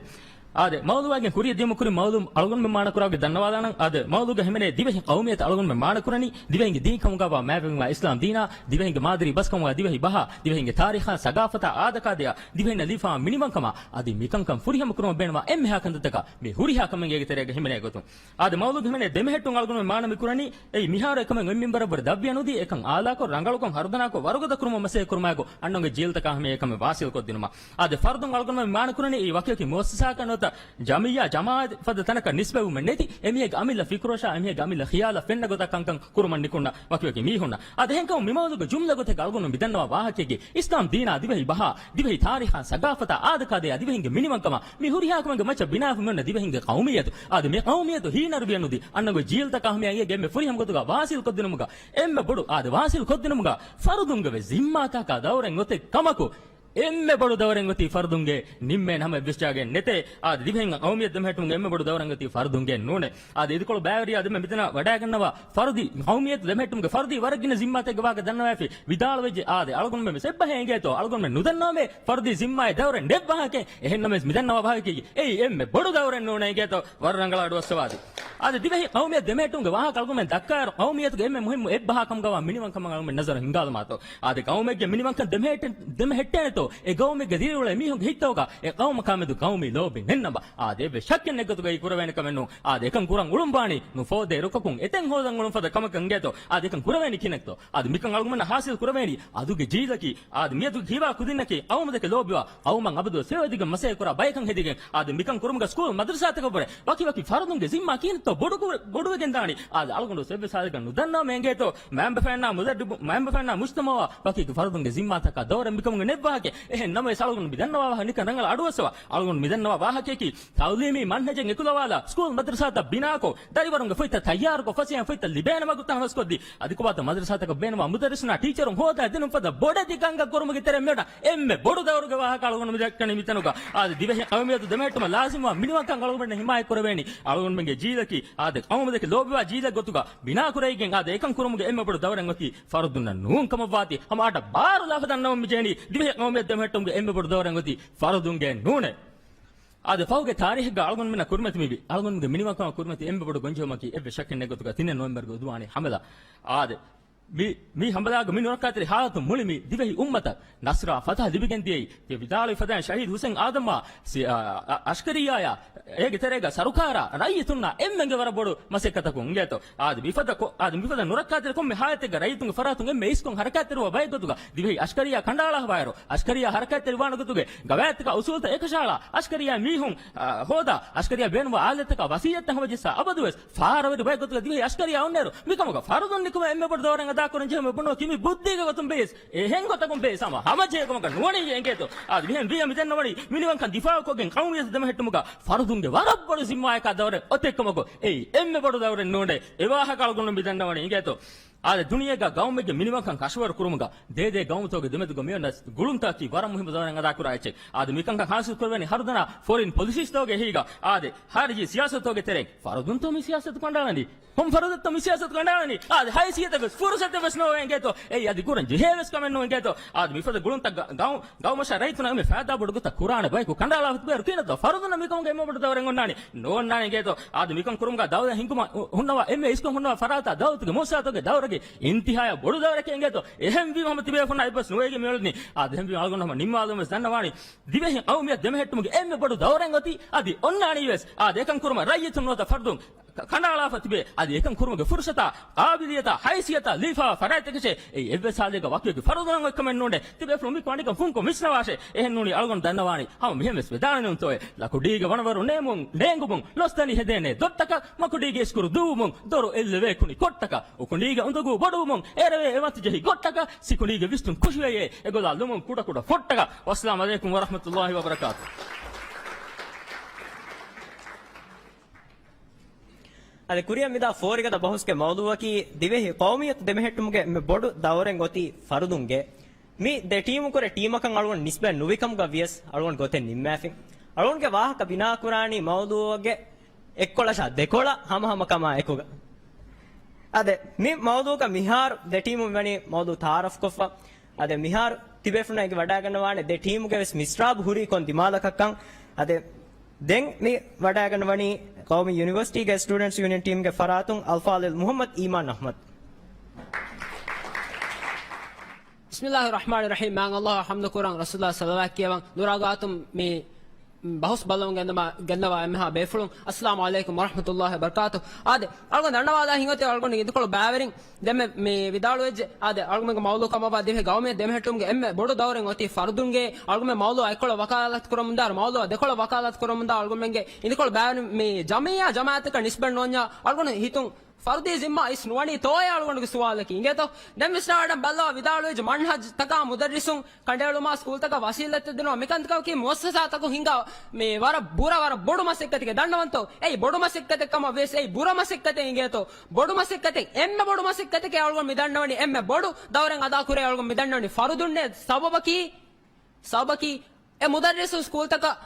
އާދެ، މައުލޫއާގެ ކުރިއަށް ދިޔުމަށް ކުރިން މައުލޫ އަޅުގަނޑުމެން މާނަކުރާގެ ދަންނަވާލާނަން. އާދެ، މައުލޫގަ ހިމެނޭ ދިވެހި ޤައުމިއްޔަތު އަޅުގަނޑުމެން މާނަކުރަނީ ދިވެހިންގެ ދީންކަމުގަވާ މާތްވެގެންވާ އިސްލާމް ދީނާ، ދިވެހިންގެ މާދަރީ ބަސްކަމުގަ ދިވެހި ބަހާ، ދިވެހިންގެ ތާރީޚާ، ސަގާފަތާ، އާދަކާދަޔާ، ދިވެހިންނަށް ލިބިފާ މިނިވަންކަމާ، އަދި މިކަންކަން ފުރިހަމަ ކުރުމަށް ބޭނުންވާ އެންމެހާ ކަންތައްތަކާ މި ހުރިހާ ކަމެއްގެ ތެރޭގަ ހިމެނޭ ގޮތުން. އާދެ، މައުލޫގެ ހިމެނޭ ދެމެހެއްޓުން އަޅުގަނޑުމެން މާނަ މި ކުރަނީ، އެއީ މިހާރު އެކަމެއް އޮތް މިންވަރަށްވުރެ ދަށްވިޔަ ނުދީ، އެކަން އާލާކޮށް، ރަނގަޅުކޮށް، ހަރުދަނާކޮށް، ވަރުގަދަ ކުރުމަށް މަސައްކަތް ކުރުމާއެކު، އަންނަންގެ ޖީލުތަކާ ހަމަޔަށް އެކަމެއް ވާސިލް ކޮށްދިނުމަށް. އާދެ، ފަރުދުން އަޅުގަނޑުމެން މާނަ ކުރަނީ، އެއީ ވަކިވަކި މުއައްސަސާއަކަށް ނުވަތަ ޖަމިއްޔާ، ޖަމާއަތް ފަދަ ތަނަކަށް ނިސްބަތްވުމެއް ނެތި، އެމީހެއްގެ އަމިއްލަ ފިކުރުވަށާ، އެމީހެއްގެ އަމިއްލަ ޚިޔާލަށް ފެންނަ ގޮތަށް ކަންކަން ކުރުމަށް ނިކުންނަ ވަކިވަކި މީހުންނަށް. އާދެ، އެހެންކަމުން މި މައުލޫގެ ޖުމްލަ ގޮތެއްގަ އަޅުގަނޑު މި ދަންނަވާ ވާހަކައިގެ އިސްލާމް ދީނާ، ދިވެހި ބަހާ، ދިވެހި ތާރީޚާ، ސަގާފަތާ، އާދަކާދަޔާ، ދިވެހިންގެ މިނިވަންކަމާ، މި ހުރިހާ ކަމެއްގެ މައްޗަށް ބިނާވެފަ މިއޮންނަ ދިވެހިންގެ ޤައުމިއްޔަތު. އާދެ، މި ޤައުމިއްޔަތު ހީނަރުވިޔަ ނުދީ، އަންނަންގެ ޖީލުތަކާ ހަމަޔަށް އެނގޭ އެންމެ ފުރިހަމަ ގޮތުގަ ވާސިލް ކޮށްދިނުމުގަ އެންމެ ބޮޑު، އާދެ، ވާސިލް ކޮށްދިނުމުގަ ފަރުދުންގެ ވެސް ޒިންމާތަކާ ދައުރެއް އޮތެއް ކަމަކު، އެންމެ ބޮޑު ދައުރެއް އޮތީ ފަރުދުންގެ. ނިންމޭން ހަމަ އެއްވެސް ޖާގައެއް ނެތޭ. އާދެ، ދިވެހިން ޤައުމިއްޔަތު ދެމެހެއްޓުމުގެ އެންމެ ބޮޑު ދައުރެއް އޮތީ ފަރުދުންގެ ނޫނޭ. އާދެ، އިދިކޮޅު ބައިވެރިޔާ ދެމެ މިތަނަށް ވަޑައިގަންނަވާ ފަރުދީ، ޤައުމިއްޔަތު ދެމެހެއްޓުމުގެ ފަރުދީ ވަރަށް ގިނަ ޒިންމާތަކެއްގެ ވާހަކަ ދަންނަވައިފި ވިދާޅުވެއްޖެ. އާދެ، އަޅުގަނޑުމެން ވެސް އެއްބަހޭ އިނގޭތޯ، އަޅުގަނޑުމެން ނުދަންނަވަމޭ ފަރުދީ ޒިންމާއެއް ދައުރެއް ނެތް ވާހަކައެއް. އެހެންނަމަވެސް މި ދަންނަވާ ވާހަކައިގެ އެއީ އެންމެ ބޮޑު ދައުރެއް ނޫނޭ އިނގޭތޯ، ވަރަށް ރަނގަޅަށް އަޑުއައްސަވާތި. އާދެ، ދިވެހި ޤައުމިއްޔަތު ދެމެހެއްޓުމުގެ ވާހަކަ އަޅުގަނޑުމެން ދައްކާއިރު، ޤައުމިއްޔަތުގެ އެންމެ މުހިއްމު އެއްބަހާ ކަމުގަވާ މިނިވަންކަމަށް އަޅުގަނޑުމެން ނަޒަރު ހިންގާލުމާތޯ. އާދެ، ޤައުމެއްގެ މިނިވަންކަން ދެމެހެއްޓެ-، ދެމެހެއްޓޭނެތޯ، އެ ޤައުމެއްގެ ދިރިއުޅޭ މީހުންގެ ހިތްތަކުގަ އެ ޤައުމަކާމެދު ޤައުމީ ލޯބި ނެތްނަމަ. އާދެ، އެއްވެސް ޝައްކެއް ނެތް ގޮތުގައި ކުރެވޭނެ ކަމެއް ނޫން. އާދެ، އެކަން ކުރަން އުޅުން ވާނީ ނުފޯދޭ ރުކަކުން އެތެއް ހޯދަން އުޅުން ފަދަ ކަމަކަށް އިނގޭތޯ. އާދެ، އެކަން ކުރެވޭނީ ކިހިނެއްތޯ؟ އާދެ، މިކަން އަޅުގަނޑުމެންނަށް ހާސިލް ކުރެވޭނީ އަދުގެ ޖީލަކީ، އާދެ، މިއަދު ހީވާ ކުދިންނަކީ ޤައުމުދެކެ ލޯބިވާ، ޤައުމަށް އަބަދުވެސް ފެވައިދިގެން މަސައްކަތް ކުރާ ބަޔަކަށް ހެދިގެން، އާދެ، މިކަން ކުރުމުގަ ސްކޫލް މަދްރަސާތަކަށްވުރެ ވަކިވަކި ފަރުދުންގެ ޒިންމާ ކިހިނެއްތޯ ބޮޑު ކުރ-، ބޮޑުވެގެން ދާނީ. އާދެ، އަޅުގަނޑު އެއްވެސް ހާލެއްގަ ނުދަންނަވަމޭ އިނގޭތޯ، މައިންބަފައިންނާ މުދައްރިބު-، މައިންބަފައިންނާ މުޖްތަމަޢާ ވަކިވަކި ފަރުދުންގެ ޒިންމާތަކާ ދައުރެއް މިކަމުގެ ނެތް ވާހަކަ. އެހެން ނަމަވެސް އަޅުގަނޑު މި ދަންނަވާ ވާހަކަ ނިކަން ރަނގަޅަށް އަޑުއައްސަވާ. އަޅުގަނޑު މި ދަންނަވާ ވާހަކައަކީ ތަޢުލީމީ މަންހަޖެއް އެކުލަވާލާ، ސްކޫލް މަދްރަސާތައް ބިނާކޮށް، ދަރިވަރުންގެ ފޮތްތައް ތައްޔާރުކޮށް، ފަސޭހަ ފޮތްތައް ލިބޭނެ މަގު ތަނަވަސްކޮށްދީ، އަދި ކޮބާތޯ މަދްރަސާތަކަށް ބޭނުންވާ މުދައްރިސުންނާ ޓީޗަރުން ހޯދާ ދިނުން ފަދަ ބޮޑެތި ކަންކަން ކުރުމުގެ ތެރެއަށް މިއޮތް އެންމެ ބޮޑު ދައުރުގެ ވާހަކަ އަޅުގަނޑު މި ދައްކަނީ މިތަނުގަ. އާދެ، ދިވެހި ޤައުމިއްޔަތު ދެމެހެއްޓުމަށް ލާޒިމްވާ މިނިވަންކަން އަޅުގަނޑުމެން ހިމާޔަތް ކުރެވޭނީ. އަޅުގަނޑުމެންގެ ޖީލަކީ، އާދެ، ޤައުމުދެކެ ލޯބިވާ ޖީލެއް ގޮތުގަ ބިނާކުރެވިގެން، އާދެ، އެކަން ކުރުމުގެ އެންމެ ބޮޑު ދައުރެއް އޮތީ ފަރުދުންނަށް ނޫން ކަމަށްވާތީ، ހަމަ އަޑަށް ބާރުލާފަ ދަންނަވަން މިޖެހެނީ ދިވެހި ޤައުމިއްޔަތު ދެމެހެއްޓުމުގެ އެންމެ ބޮޑު ދައުރެއް އޮތީ ފަރުދުންގެ ނޫނޭ. އާދެ، ފަހުގެ ތާރީޚެއްގަ އަޅުގަނޑުމެންނަށް ކުރިމަތިވި، އަޅުގަނޑުގެ މިނިވަންކަމަށް ކުރިމަތި އެންމެ ބޮޑު ގޮންޖެހުމަކީ އެއްވެސް ޝައްކެއް ނެތް ގޮތުގަ ތިނެއް ނޮވެމްބަރުގެ އުދުވާނީ ހަމަލާ. އާދެ، މި، މި ހަމަލާގެ މި ނުރައްކާތެރި ހާލަތުން މުޅި މި ދިވެހި އުއްމަތަށް ނަޞްރާ ފަތަހަ ލިބިގެން ދިޔައީ، ތި ވިދާޅުވި ފަދައިން ޝަހީދު ހުސެން އާދަމްއާ ސި-، އާ، އަ-، އަ-، އަސްކަރިއްޔާޔާ، އޭގެ ތެރޭގަ ސަރުކާރާ ރައްޔިތުންނާ އެންމެންގެ ވަރަށް ބޮޑު މަސައްކަތަކުން އިނގޭތޯ. އާދެ، މިފަދަ ކޮ-، އާދެ، މިފަދަ ނުރައްކާތެރި ކޮންމެ ހާލަތެއްގަ ރައްޔިތުންގެ ފަރާތުން އެންމެ އިސްކޮށް ހަރަކާތްތެރިވާ ބައެއް ގޮތުގަ ދިވެހި އަސްކަރިއްޔާ ކަނޑައަޅާފަވާއިރު، އަސްކަރިއްޔާ ހަރަކާތްތެރިވާނެ ގޮތުގެ ގަވާއިދުތަކާ އުސޫލުތައް އެކަށައަޅާ، އަސްކަރިއްޔާ މީހުން، އާ، ހޯދާ، އަސްކަރިއްޔާ ބޭނުންވާ އާލަތްތަކާ ވަސީއްޔަތްތައް ހަމަޖައްސާ އަބަދުވެސް ފާރަވެރި ބައެއް ގޮތުގަ ދިވެހި އަސްކަރިއްޔާ އޮންނައިރު، މިކަމުގަ ފަރުދުން ނިކުމެ އެންމެ ބޮޑު ދައުރެއް އަދާކުރަން ޖެހުމެއް ބުނުމަކީ މި ބުއްދީގެ ގޮތުން ބޭސް. އެހެން ގޮތަކުން ބޭސް ހަމަ ހަމަޖެހޭ ކަމަކަށް ނުވަނީ އެނގޭތޯ. އާދެ، މިހެން ވިޔަ މި ދެންނަވަނީ މިނިވަންކަން ދިފާޢުކޮށްގެން ޤައުމިއްޔަތު ދެމެހެއްޓުމުގަ ފަރުދުންގެ ވަރަށް ބޮޑު ޒިންމާއަކާ ދައުރެއް އޮތެއްކަމަކު، އެއީ އެންމެ ބޮޑު ދައުރެއް ނޫނޭ. އެ ވާހަކަ އަޅުގަނޑު މި ދެންނަވަނީ އިނގޭތޯ. އާދެ، ދުނިޔޭގަ ޤައުމެއްގެ މިނިވަންކަން ކަށަވަރު ކުރުމުގަ ދޭދޭ ޤައުމުތަކުގެ ދެމެދުގަ މިއޮންނަ ގުޅުންތަކަކީ ވަރަށް މުހިއްމު ދައުރެއް އަދާކުރާ އެއްޗެއް. އާދެ، މިކަންކަން ހާސިލް ކުރެވޭނީ ހަރުދަނާ ފޮރިން ޕޮލިސީސްތަކުގެ އެހީގަ. އާދެ، ޚާރިޖީ ސިޔާސަތުތަކުގެ ތެރެއިން ފަރުދުންތޯ މި ސިޔާސަތު ކަނޑައަޅަނީ؟ ކޮން ފަރުދެއްތޯ މި ސިޔާސަތު ކަނޑައަޅަނީ؟ އާދެ، ހައިސިއްޔަތެއް ވެސް ފުރުސަތެއް ވެސް ނޯވޭ އިނގޭތޯ. އެއީ އަދި ކުރަން ޖެހޭ ވެސް ކަމެއް ނޫން އިނގޭތޯ. އާދެ، މިފަދަ ގުޅުންތައް ގަ-، ގައު-، ގައުމަށާ ރައްޔިތުންނަށް އެންމެ ފައިދާ ބޮޑު ގޮތަށް ކުރާނެ ބަޔަކު ކަނޑައަޅާފަ ތިބޭއިރު ކިހިނެއްތޯ ފަރުދުންނަށް މިކަމުގެ އެންމެ ބޮޑު ދައުރެއް އޮންނާނީ؟ ނޯންނާނެ އިނގޭތޯ. އާދެ، މިކަން ކުރުމުގަ ދައުލަތް ހިންގުމަށް ހުންނަވާ އެންމެ އިސްކޮށް ހުންނަވާ ފަރާތާ ދައުލަތުގެ މުއައްސަސާތަކުގެ ދައުރަކީ އިންތިހާޔަށް ބޮޑު ދައުރެކޭ އިނގޭތޯ. އެހެންވީމަ ހަމަ ތިބޭފުންނާ އެއްބަސް ނުވެގެން މިއުޅެނީ. އާދެ، އެހެންވީމަ އަޅުގަނޑު ހަމަ ނިންމާލުމަށް ދަންނަވާނީ ދިވެހި ޤައުމިއްޔަތު ދެމެހެއްޓުމުގެ އެންމެ ބޮޑު ދައުރެއް އޮތީ އަދި އޮންނާނީ ވެސް. އާދެ، އެކަން ކުރުމަށް ރައްޔިތުން ނުވަތަ ފަރުދުން ކަ-، ކަނޑައަޅާފަ ތިބޭ. އަދި އެކަން ކުރުމުގެ ފުރުސަތާ، ޤާބިލިއްޔަތާ، ހައިސިއްޔަތާ ލިބިފައިވާ ފަރާތްތަކެއްޗޭ. އެއީ އެއްވެސް ހާލެއްގަ ވަކިވަކި ފަރުދުންނަށް އޮތްކަމެއް ނޫނޭ. ތިބޭފުޅުން މި ކޮނޑިކަން ފުންކޮށް ވިސްނަވާށޭ. އެހެން ނޫނީ އަޅުގަނޑު ދަންނަވާނީ ހަމަ މިހެން ވެސް ވެދާނެ ނޫންތޯއޭ. ލަކުޑީގެ ވަނަވަރު ނޭމުން، ނޭނގުމުން، ލޮސްދަނި ހެދޭނެ ދޮށްތަކަށް، މަކުޑީގެ އިސްކުރު ދުވުމުން، ދޮރު އެއްލެވޭ ކުނި ކޮށްޓަކަށް، އުކުނޑީގެ އުނދަގޫ ބޮޑުވުމުން، އެރަވޭ އެ މަތި ޖެހި ގޮށްޓަކަށް، ސިކުނޑީގެ ވިސްނުން ކުށިވެޔޭ އެ ގޮލާ ލުމުން ކުޑަކުޑަ ފޮށްޓަކަށް. ވައްސަލާމް ޢަލައިކުމް ވަރަޙްމަތުﷲި ވަބަރަކާތު. އަދި ކުރިއަށް މިދާ ފޯރިގަދަ ބަހުސްގެ މައުޟޫއަކީ ދިވެހި ޤައުމިއްޔަތު ދެމެހެއްޓުމުގެ އެންމެ ބޮޑު ދައުރެއް އޮތީ ފަރުދުންގެ. މި ދެ ޓީމު ކުރެ ޓީމަކަށް އަޅުގަނޑު ނިސްބަތް ނުވި ކަމުގަ ވިޔަސް އަޅުގަނޑު ގޮތެއް ނިންމާފިން. އަޅުގަނޑުގެ ވާހަކަ ބިނާކުރާނީ މައުޟޫއެއްގެ އެއްކޮޅަށާ ދެކޮޅަށް ހަމަހަމަކަމާ އެކުގަ. އާދެ، މި މައުޟޫގަ މިހާރު ދެ ޓީމު ވަނީ މައުޟޫ ތަޢާރަފްކޮށްފަ. އާދެ، މިހާރު ތިބޭފުޅުންނަށް އެނގި ވަޑައިގަންނަވާނެ ދެ ޓީމުގެ ވެސް މިސްރާބު ހުރީ ކޮން ދިމާލަކަށްކަން. އާދެ، ދެން މި ވަޑައިގަންނަވަނީ ޤައުމީ ޔުނިވަރސިޓީގެ ސްޓޫޑެންޓްސް ޔޫނިއަން ޓީމުގެ ފަރާތުން އަލްފާޟިލް މުޙައްމަދު އީމާން އަޙްމަދު. ބިސްމިއްލާހި ރަޙްމާނި ރަޙީމް. މާތް ﷲ އަށް ޙަމްދު ކުރަން، ރަސޫލާ ޞަލަވާތް ކިޔަވަން، ނުރާގާތުން މި ބަހުސް ބައްލަވަން ގެންނަވާ، ގެންނަވާ އެންމެހާ ބޭފުޅުން، އައްސަލާމު ޢަލައިކުމް ވަރަޙްމަތުﷲ ވަބަރަކާތު. އާދެ، އަޅުގަނޑު ދަންނަވާލާ ހިތް އޮތީ އަޅުގަނޑު އިދިކޮޅު ބައިވެރިން ދެންމެ މި ވިދާޅުވެއްޖެ. އާދެ، އަޅުގަނޑުގެ މައުޟޫ ކަމަށްވާ ދިވެހި ގައުމީ ދެމެހެއްޓުމުގެ އެންމެ ބޮޑު ދައުރެއް އޮތީ ފަރުދުންގެ. އަޅުގަނޑުމެން މައުޟޫ އެއްކޮޅަށް ވަކާލަތު ކުރަމުންދާ، މައުޟޫ ދެކޮޅަށް ވަކާލަތު ކުރަމުންދާ އަޅުގަނޑުމެންގެ އިދިކޮޅު ބައިވެރިން މި ޖަމިއްޔާ ޖަމާޢަތަކަށް ނިސްބަތް ނުވަންޏާ އަޅުގަނޑު ހިތުން ފަރުދީ ޒިންމާ އިސް ނުވަނީތޯއޭ އަޅުގަނޑުގެ ސުވާލަކީ. އިނގޭތޯ؟ ދެން ވިސްނާވަޑަން ބައްލަވާ ވިދާޅުވެއްޖެ މަންހަޖްތަކާ މުދައްރިސުން ކަނޑައެޅުމާ ސްކޫލްތަކަށް ވަސީލަތްތައް ދިނުމާ މިކަންތަކަކީ މުއައްސަސާތަކުން ހިންގާ މި ވަރަށް ބުރަ، ވަރަށް ބޮޑު މަސައްކަތެކޭ. ދަންނަވަންތޯ؟ އެއީ ބޮޑު މަސައްކަތެއް ކަމަށް ވިޔަސް އެއީ ބުރަ މަސައްކަތެއް. އިނގޭތޯ؟ ބޮޑު މަސައްކަތެއް، އެންމެ ބޮޑު މަސައްކަތެކޭ އަޅުގަނޑު މި ދަންނަވަނީ. އެންމެ ބޮޑު ދައުރެއް އަދާކުރޭ އަޅުގަނޑު މި ދަންނަވަނީ. ފަރުދުންނޭ ސަބަބަކީ، ސަބަބަކީ އެ މުދައްރިސުން ސްކޫލްތަކަށް،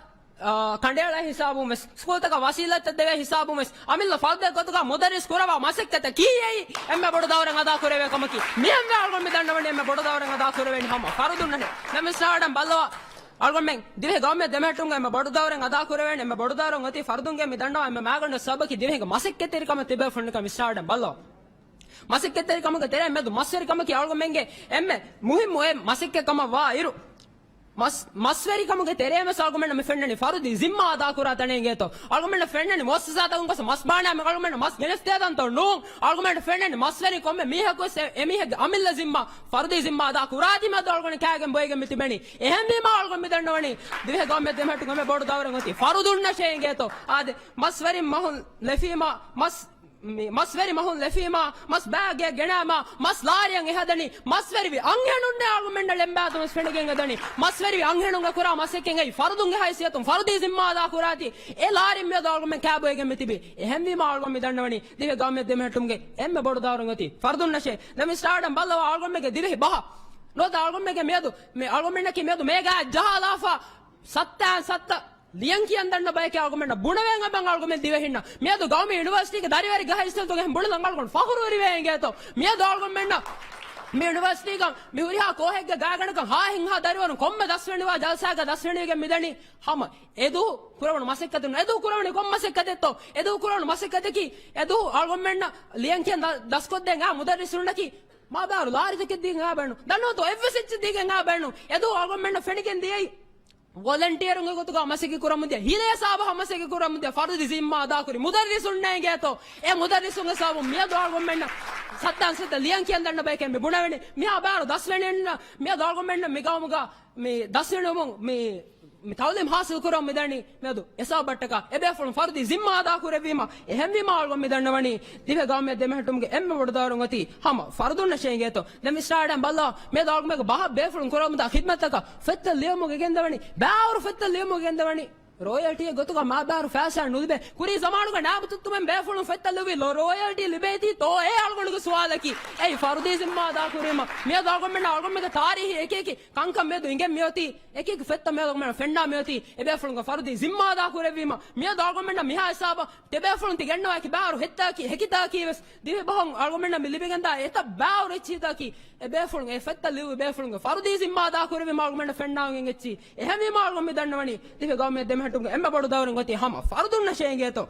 އާ، ކަނޑައަޅާ ހިސާބުން ވެސް، ސްކޫލްތަކަށް ވަސީލަތްތައް ދެވޭ ހިސާބުން ވެސް، އަމިއްލަ ފަރުދެއް ގޮތުގަ މުދައްރިސް ކުރައްވާ މަސައްކަތަކީ އެއީ އެންމެ ބޮޑު ދައުރެއް އަދާކުރެވޭ ކަމަކީ. މި އެންމެ އަޅުގަނޑު މި ދަންނަވަނީ އެންމެ ބޮޑު ދައުރެއް އަދާކުރެވޭނީ ހަމަ ފަރުދުންނަށޭ. ދެން ވިސްނާވަޑަން ބައްލަވާ އަޅުގަނޑުމެން ދިވެހި ގައުމީ ދެމެހެއްޓުމުގެ އެންމެ ބޮޑު ދައުރެއް އަދާކުރެވޭނީ، އެންމެ ބޮޑު ދައުރެއް އޮތީ ފަރުދުންގެ މި ދަންނަވާ އެންމެ މައިގަނޑު ސަބަބަކީ ދިވެހިގެ މަސައްކަތްތެރިކަމަށް ތިބޭފުޅުންނަކަށް ވިސްނާވަޑަން ބައްލަވާ. މަސައްކަތްތެރިކަމުގެ ތެރޭ މެދު މަސްވެރިކަމަކީ އަޅުގަނޑުމެންގެ އެންމެ މުހިއްމު އެއް މަސައްކަތް ކަމަށް ވާ އިރު، މަސް، މަސްވެރިކަމުގެ ތެރޭ ވެސް އަޅުގަނޑުމެންނަށް މި ފެންނަނީ ފަރުދީ ޒިންމާ އަދާކުރާ ތަނެއް އިނގޭތޯ. އަޅުގަނޑުމެންނަށް ފެންނަނީ މުއައްސަސާތަކުން ގޮސް މަސް ބާނާ މި އަޅުގަނޑުމެންނަށް މަސް ގެނެސްދޭ ތަންތޯ؟ ނޫން. އަޅުގަނޑުމެންނަށް ފެންނަނީ މަސްވެރި ކޮންމެ މީހަކު ވެސް އެ، އެމީހެއްގެ އަމިއްލަ ޒިންމާ، ފަރުދީ ޒިންމާ އަދާ ކުރާތީ މެދު އަޅުގަނޑު ކާގެން ބޮއިގެން މި ތިބެނީ. އެހެންވީމާ އަޅުގަނޑު މި ދަންނަވަނީ ދިވެހި ގައުމީ ދެމެހެއްޓުމުގެ އެންމެ ބޮޑު ދައުރެއް އޮތީ ފަރުދުންނަށޭ އިނގޭތޯ. އާދެ، މަސްވެރި މަހުން ލެފީމާ، މަސް މި މަސްވެރި މަހުން ލެފީމާ، މަސް ބާގެއަށް ގެނައިމާ، މަސް ލާރިއަށް އެހަދަނީ، މަސްވެރިވި އަންހެނުންނޭ އަޅުގަނޑުމެންނަށް ލެނބާތު މަސް ފެނިގެން އެދަނީ. މަސްވެރިވި އަންހެނުންގެ ކުރާ މަސައްކަތް އެއީ ފަރުދުންގެ ހައިސިއްޔަތުން ފަރުދީ ޒިންމާ އަދާ ކުރާތީ، އެ ލާރިން މިއަދު އަޅުގަނޑުމެން ކާބޮއިގެން މި ތިބީ. އެހެންވީމާ އަޅުގަނޑު މި ދަންނަވަނީ ދިވެހި ގައުމީ ދެމެހެއްޓުމުގެ އެންމެ ބޮޑު ދައުރެއް އޮތީ ފަރުދުންނަށޭ. ދެން ވިސްނާވަޑަން ބައްލަވާ އަޅުގަނޑުމެންގެ ދިވެހި ބަހަށް. ނުވަތަ އަޅުގަނޑުމެންގެ މިއަދު، މި އަޅުގަނޑުމެންނަކީ މިއަދު މޭގާ ޖަހާލާފަ ސައްތަ، ސައްތަ ލިޔަން ކިޔަން ދަންނަ ބަޔަކީ އަޅުގަނޑަށް ބުނެވެން އަބަން އަޅުގަނޑުމެން ދިވެހިންނަށް. މިއަދު ގައުމީ ޔުނިވަރސިޓީގެ ދަރިވަރެއްގެ ހައިސިއްޔަތުގަ އެހެން ބުނެލަން އަޅުގަނޑު ފަޚުރުވެރިވޭ އިނގޭތޯ. މިއަދު އަޅުގަނޑުމެންނަށް މި ޔުނިވަރސިޓީގަ މި ހުރިހާ ކޯހެއްގެ ގާތްގަނޑަކަށް ހާހެއްހާ ދަރިވަރުން ކޮންމެ ދަސްވެނިވާ ޖަލްސާގަ ދަސްވެނިވެގެން މިދަނީ ހަމަ އެދު ކުރެވުނު މަސައްކަތުން. އެދު ކުރެވުނީ ކޮން މަސައްކަތެއްތޯ؟ އެދު ކުރެވުނު މަސައްކަތަކީ އެދު އަޅުގަނޑުމެންނަށް ލިޔަން ކިޔަން ދަ، ދަސްކޮށްދޭން އާ މުދައްރިސުންނަކީ މާބާރު ލާރިތަކެއް ދީގެން އާ ބޭނު. ދަންނަވަންތޯ އެއްވެސް އެއްޗެއް ދީގެން އާ ބޭނު. އެދު އަޅުގަނޑުމެންނަށް ފެނިގެން ދިޔައީ ވޮލަންޓިއަރުންގެ ގޮތުގަ މަސައްކަތް ކުރަމުންދިޔަ، ހިލޭ ހިސާބަށް މަސައްކަތް ކުރަމުންދިޔަ، ފަރުދީ ޒިންމާ އަދާކުރި މުދައްރިސުންނޭ އިނގޭތޯ. އެ މުދައްރިސުންގެ ސަބަބުން މިއަދު އަޅުގަނޑުމެންނަށް ސައްތަ އަންސައްތަ ލިޔަން ކިޔަން ދަންނަ ބަޔަކެއް މި ބުނެވެނީ. މިހާ ބާރު ދަސްވެނިންނަށް މިއަދު އަޅުގަނޑުމެންނަށް މި ގައުމުގަ މި ދަސްވެނިވުމުން މި، މި ތައުލީމް ހާސިލް ކުރަމުން މިދަނީ މިއަދު އެ ސަބަބަށްޓަކާ އެބޭފުޅުން ފަރުދީ ޒިންމާ އަދާކުރެއްވީމަ. އެހެންވީމަ އަޅުގަނޑު މިދަންނަވަނީ ދިވެހި ގައުމީ ދެމެހެއްޓުމުގެ އެންމެ ބޮޑު ދައުރުން އޮތީ ހަމަ ފަރުދުންނަށޭ އިނގޭތޯ. ދެން ވިސްނާވަޑަން ބައްލަވާ، މިއަދު އަޅުގަނޑުމެންގެ ބަހަށް ބޭފުޅުން ކުރަމުންދާ ޚިދްމަތްތަކަށް ފޮތްތައް ލިޔުމުގެ ގެންދަވަނީ، ބާރު ފޮތްތައް ލިޔުމުގެ ގެންދަވަނީ ރޯޔަލްޓީއެއް ގޮތުގަ މާބާރު ފައިސާ ނުލިބޭ. ކުރީ ޒަމާނުގަ ނާބު ތުއްތުމެން ބޭފުޅުން ފޮތްތައް ލިޔުއްވީ ރޯ، ރޯޔަލްޓީ ލިބޭތީތޯއޭ އަޅުގަނޑުގެ ސުވާލަކީ. އެއީ ފަރުދީ ޒިންމާ އަދާކުރީމަ. މިއަދު އަޅުގަނޑުމެންނަށް އަޅުގަނޑުމެންގެ ތާރީހީ އެކި އެކި ކަންކަން މިއަދު އިނގެން މިއޮތީ. އެކި އެކި ފޮތްތައް މިއަދު އަޅުގަނޑުމެންނަށް ފެންނާ މިއޮތީ. އެބޭފުޅުންގެ ފަރުދީ ޒިންމާ އަދާކުރެއްވީމަ. މިއަދު އަޅުގަނޑުމެންނަށް މިހާ ހިސާބަށް ތިބޭފުޅުން ތި ގެންނަވާ އެކި ބާރު ހެއްތައަކީ ހެކިތައަކީ ވެސް ދިވެހި ބަހުން އަޅުގަނޑުމެންނަށް މި ލިބިގެންދާ އެތައް ބާރު އެއްޗިހިތައަކީ އެބޭފުޅުން އެ ފޮތްތައް ލިޔުއްވި ބޭފުޅުންގެ ފަރުދީ ޒިންމާ އަދާކުރެއްވީމަ އަޅުގަނޑުމެންނަށް ފެންނާވަން އެއްޗިހި. އެހެންވީމަ އަޅުގަނޑު މި ދަންނަވަނީ ދިވެހި ގައުމީ ދެމެހެއްޓުމުގެ އެންމެ ބޮޑު ދައުރުން އޮތީ ހަމަ ފަރުދުންނަށޭ އިނގޭތޯ.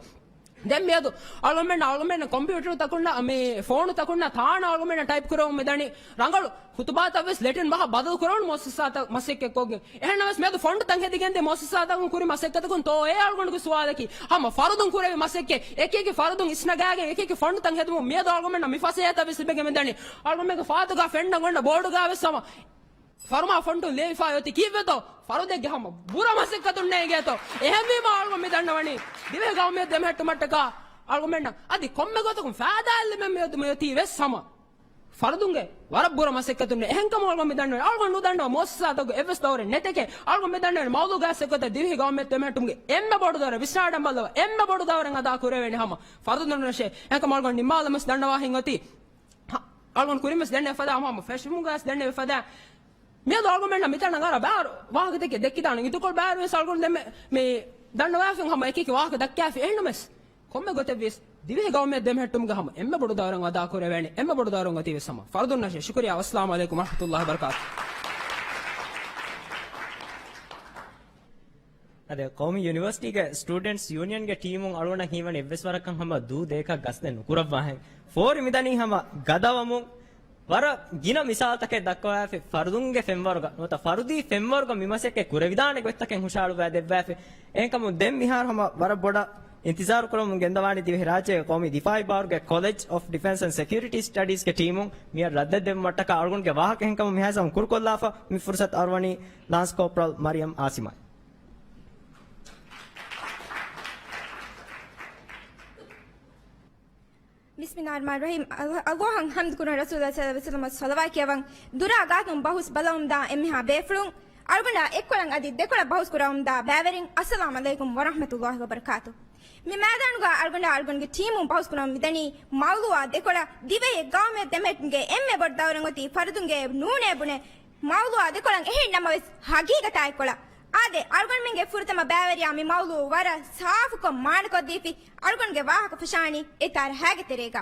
ދެން މިއަދު އަޅުގަނޑުމެން، އަޅުގަނޑުމެން ކޮމްޕިއުޓަރު ތަކުންނާ، މި ފޯނު ތަކުންނާ ތާނަ އަޅުގަނޑުމެން ޓައިޕް ކުރަމުން މިދަނީ. ރަނގަޅު ޚުތުބާތައް ވެސް ލެޓިން ބަހަށް ބަދަލު ކުރަމުން މުއައްސަސާތައް މަސައްކަތް ކޮށްގެން. އެހެންނަމަވެސް މިއަދު ފަންޑުތައް ހެދިގެންދޭ މުއައްސަސާތަކުން ކުރި މަސައްކަތަކުން ތޯއޭ އަޅުގަނޑުގެ ސުވާލަކީ. ހަމަ ފަރުދުން ކުރެވި މަސައްކަތް، އެކި އެކި ފަރުދުން އިސްނަގާގެން އެކި އެކި ފަންޑުތައް ހެދުމުން މިއަދު އަޅުގަނޑުމެންނަށް މި ފަސޭހަތައް ވެސް ލިބިގެން މިދަނީ. އަޅުގަނޑުމެންގެ ފާތުގަ ފެންނަން އޮންނަ ބޯޑުގަ ވެސް ހަމަ ފަރުމާ ފޮންޓުން ލިޔެވިފައި އޮތީ ކީއްވެތޯ؟ ފަރުދެއްގެ ހަމަ ބުރަ މަސައްކަތުންނޭ އިނގޭތޯ. އެހެންވީމަ އަޅުގަނޑު މި ދަންނަވަނީ ދިވެހި ގައުމީ ދެމެހެއްޓުމަށްޓަކާ އަޅުގަނޑުމެންނަށް އަދި ކޮންމެ ގޮތަކުން ފައިދާއެއް ލިބެން މިއޮތީ ވެސް ހަމަ ފަރުދުންގެ ވަރަށް ބުރަ މަސައްކަތުންނޭ. އެހެންކަމުން އަޅުގަނޑު މި ދަންނަވަނީ އަޅުގަނޑު ނުދަންނަވާ މުއައްސަސާތަކުގެ އެއްވެސް ދައުރެއް ނެތެކޭ. އަޅުގަނޑު މި ދަންނަވަނީ މައުޟޫގަ އެއްކޮތަށް ދިވެހި ގައުމީ ދެމެހެއްޓުމުގެ އެންމެ ބޮޑު ދައުރެއް ވިސްނާވަޑަން ބައްލަވާ، އެންމެ ބޮޑު ދައުރެއް އަދާ ކުރެވޭނީ ހަމަ ފަރުދުންނަށޭ. އެހެންކަމުން އަޅުގަނޑު ނިންމާލަމުން ވެސް ދަންނަވާ ހިތް އޮތީ. ހަ، އަޅުގަނޑު ކުރިން ވެސް ދެންނެވި ފަދަ، ހަމަ ފެށުމުގަ ވެސް ދެންނެވި ފަދަ. މިއަދު އަޅުގަނޑުމެންނަށް މިތަނަށް އަރާ ބާރު ވާހަކަތަކެއް ދެއްކިދާނެ. އިދިކޮޅު ބާރު ވެސް އަޅުގަނޑު ދެންމެ މި ދަންނަވާފިން ހަމަ އެކި އެކި ވާހަކަ ދައްކާފި. އެހެންނަމަވެސް ކޮންމެ ގޮތެއްވިޔަސް ދިވެހި ގައުމިއްޔަށް ދެމެހެއްޓުމުގެ ހަމަ އެންމެ ބޮޑު ދައުރެއް އަދާކުރެވޭނެ، އެންމެ ބޮޑު ދައުރެއް އޮތީވެސް ހަމަ ފަރުދުންނަށޭ. ޝުކުރިއްޔާ. އައްސަލާމު ޢަލައިކުމް ވަރަޙްމަތުﷲި ވަބަރަކާތުހު. އަދި ޤައުމީ ޔުނިވަރސިޓީގެ ސްޓޫޑެންޓްސް ޔޫނިއަންގެ ޓީމުން އަޅުގަނޑަށް ހީވަނީ އެއްވެސް ވަރަކަށް ހަމަ ދޫ ދޭކަށް ގަސްދެއް ނުކުރައްވާހެން. ފޯރި މިދަނީ ހަމަ ގަދަވަމުން. ވަރަށް ގިނަ މިސާލުތަކެއް ދައްކަވާފި، ފަރުދުންގެ ފެންވަރުގަ ނުވަތަ ފަރުދީ ފެންވަރުގަ މި މަސައްކަތް ކުރެވިދާނެ ގޮތްތަކެއް ހުށައަޅުއްވާ ދެއްވާފި. އެހެންކަމުން ދެން މިހާރު ހަމަ ވަރަށް ބޮޑަށް އިންތިޒާރު ކުރަމުން ގެންދަވާނީ ދިވެހިރާއްޖޭގެ ޤައުމީ ދިފާޢީ ބާރުގެ ކޮލެޖް އޮފް ޑިފެންސް އެންޑް ސެކިއުރިޓީ ސްޓަޑީޒްގެ ޓީމުން. މިއަށް ރައްދެއް ދެއްވުމަށްޓަކާ އަޅުގަނޑުގެ ވާހަކަ އެހެންކަމުން މިހާތަނަށް ކުރުކޮށްލާފަ މި ފުރުސަތު އަރުވަނީ ލާންސް ކޯޕްރަލް މަރިޔަމް އާސިމަށް. ބިސްމިﷲިއްރަޙްމާނިއްރަޙީމް. އަލް-، އަލްލާހަށް ޙަމްދު ކުރަން، ރަސޫލާ ޞައްލަﷲު ޢަލައިހި ވަސައްލަމަށް ޞަލަވާތް ކިޔަވަން. ދުރާ ގާތުން ބަހުސް ބަލަމުންދާ އެންމެހާ ބޭފުޅުން، އަޅުގަނޑާ އެއްކޮޅަށް އަދި ދެކޮޅަށް ބަހުސް ކުރަމުންދާ ބައިވެރިން، އައްސަލާމު ޢަލައިކުމް ވަރަޙްމަތުﷲި ވަބަރަކާތުހު. މި މައިދާނުގަ އަޅުގަނޑާ އަޅުގަނޑުގެ ޓީމުން ބަހުސް ކުރަމުން މިދަނީ މައުޟޫޢާ ދެކޮޅަށް. ދިވެހި ޤައުމިއްޔަށް ދެމެހެއްޓުމުގެ އެންމެ ބޮޑު ދައުރެއް އޮތީ ފަރުދުންގެ ނޫނޭ ބުނެ މައުޟޫޢާ ދެކޮޅަށް. އެހެން ނަމަވެސް، ހަގީގަތާ އެއްކޮޅަށް. އާދެ، އަޅުގަނޑުމެންގެ ފުރަތަމަ ބައިވެރިޔާ މި މައުޟޫޢު ވަރަށް ސާފުކޮށް މާނަކޮށްދީފި. އަޅުގަނޑުގެ ވާހަކަ ފަށާނީ އެ ތާރަހައިގެ ތެރޭގަ.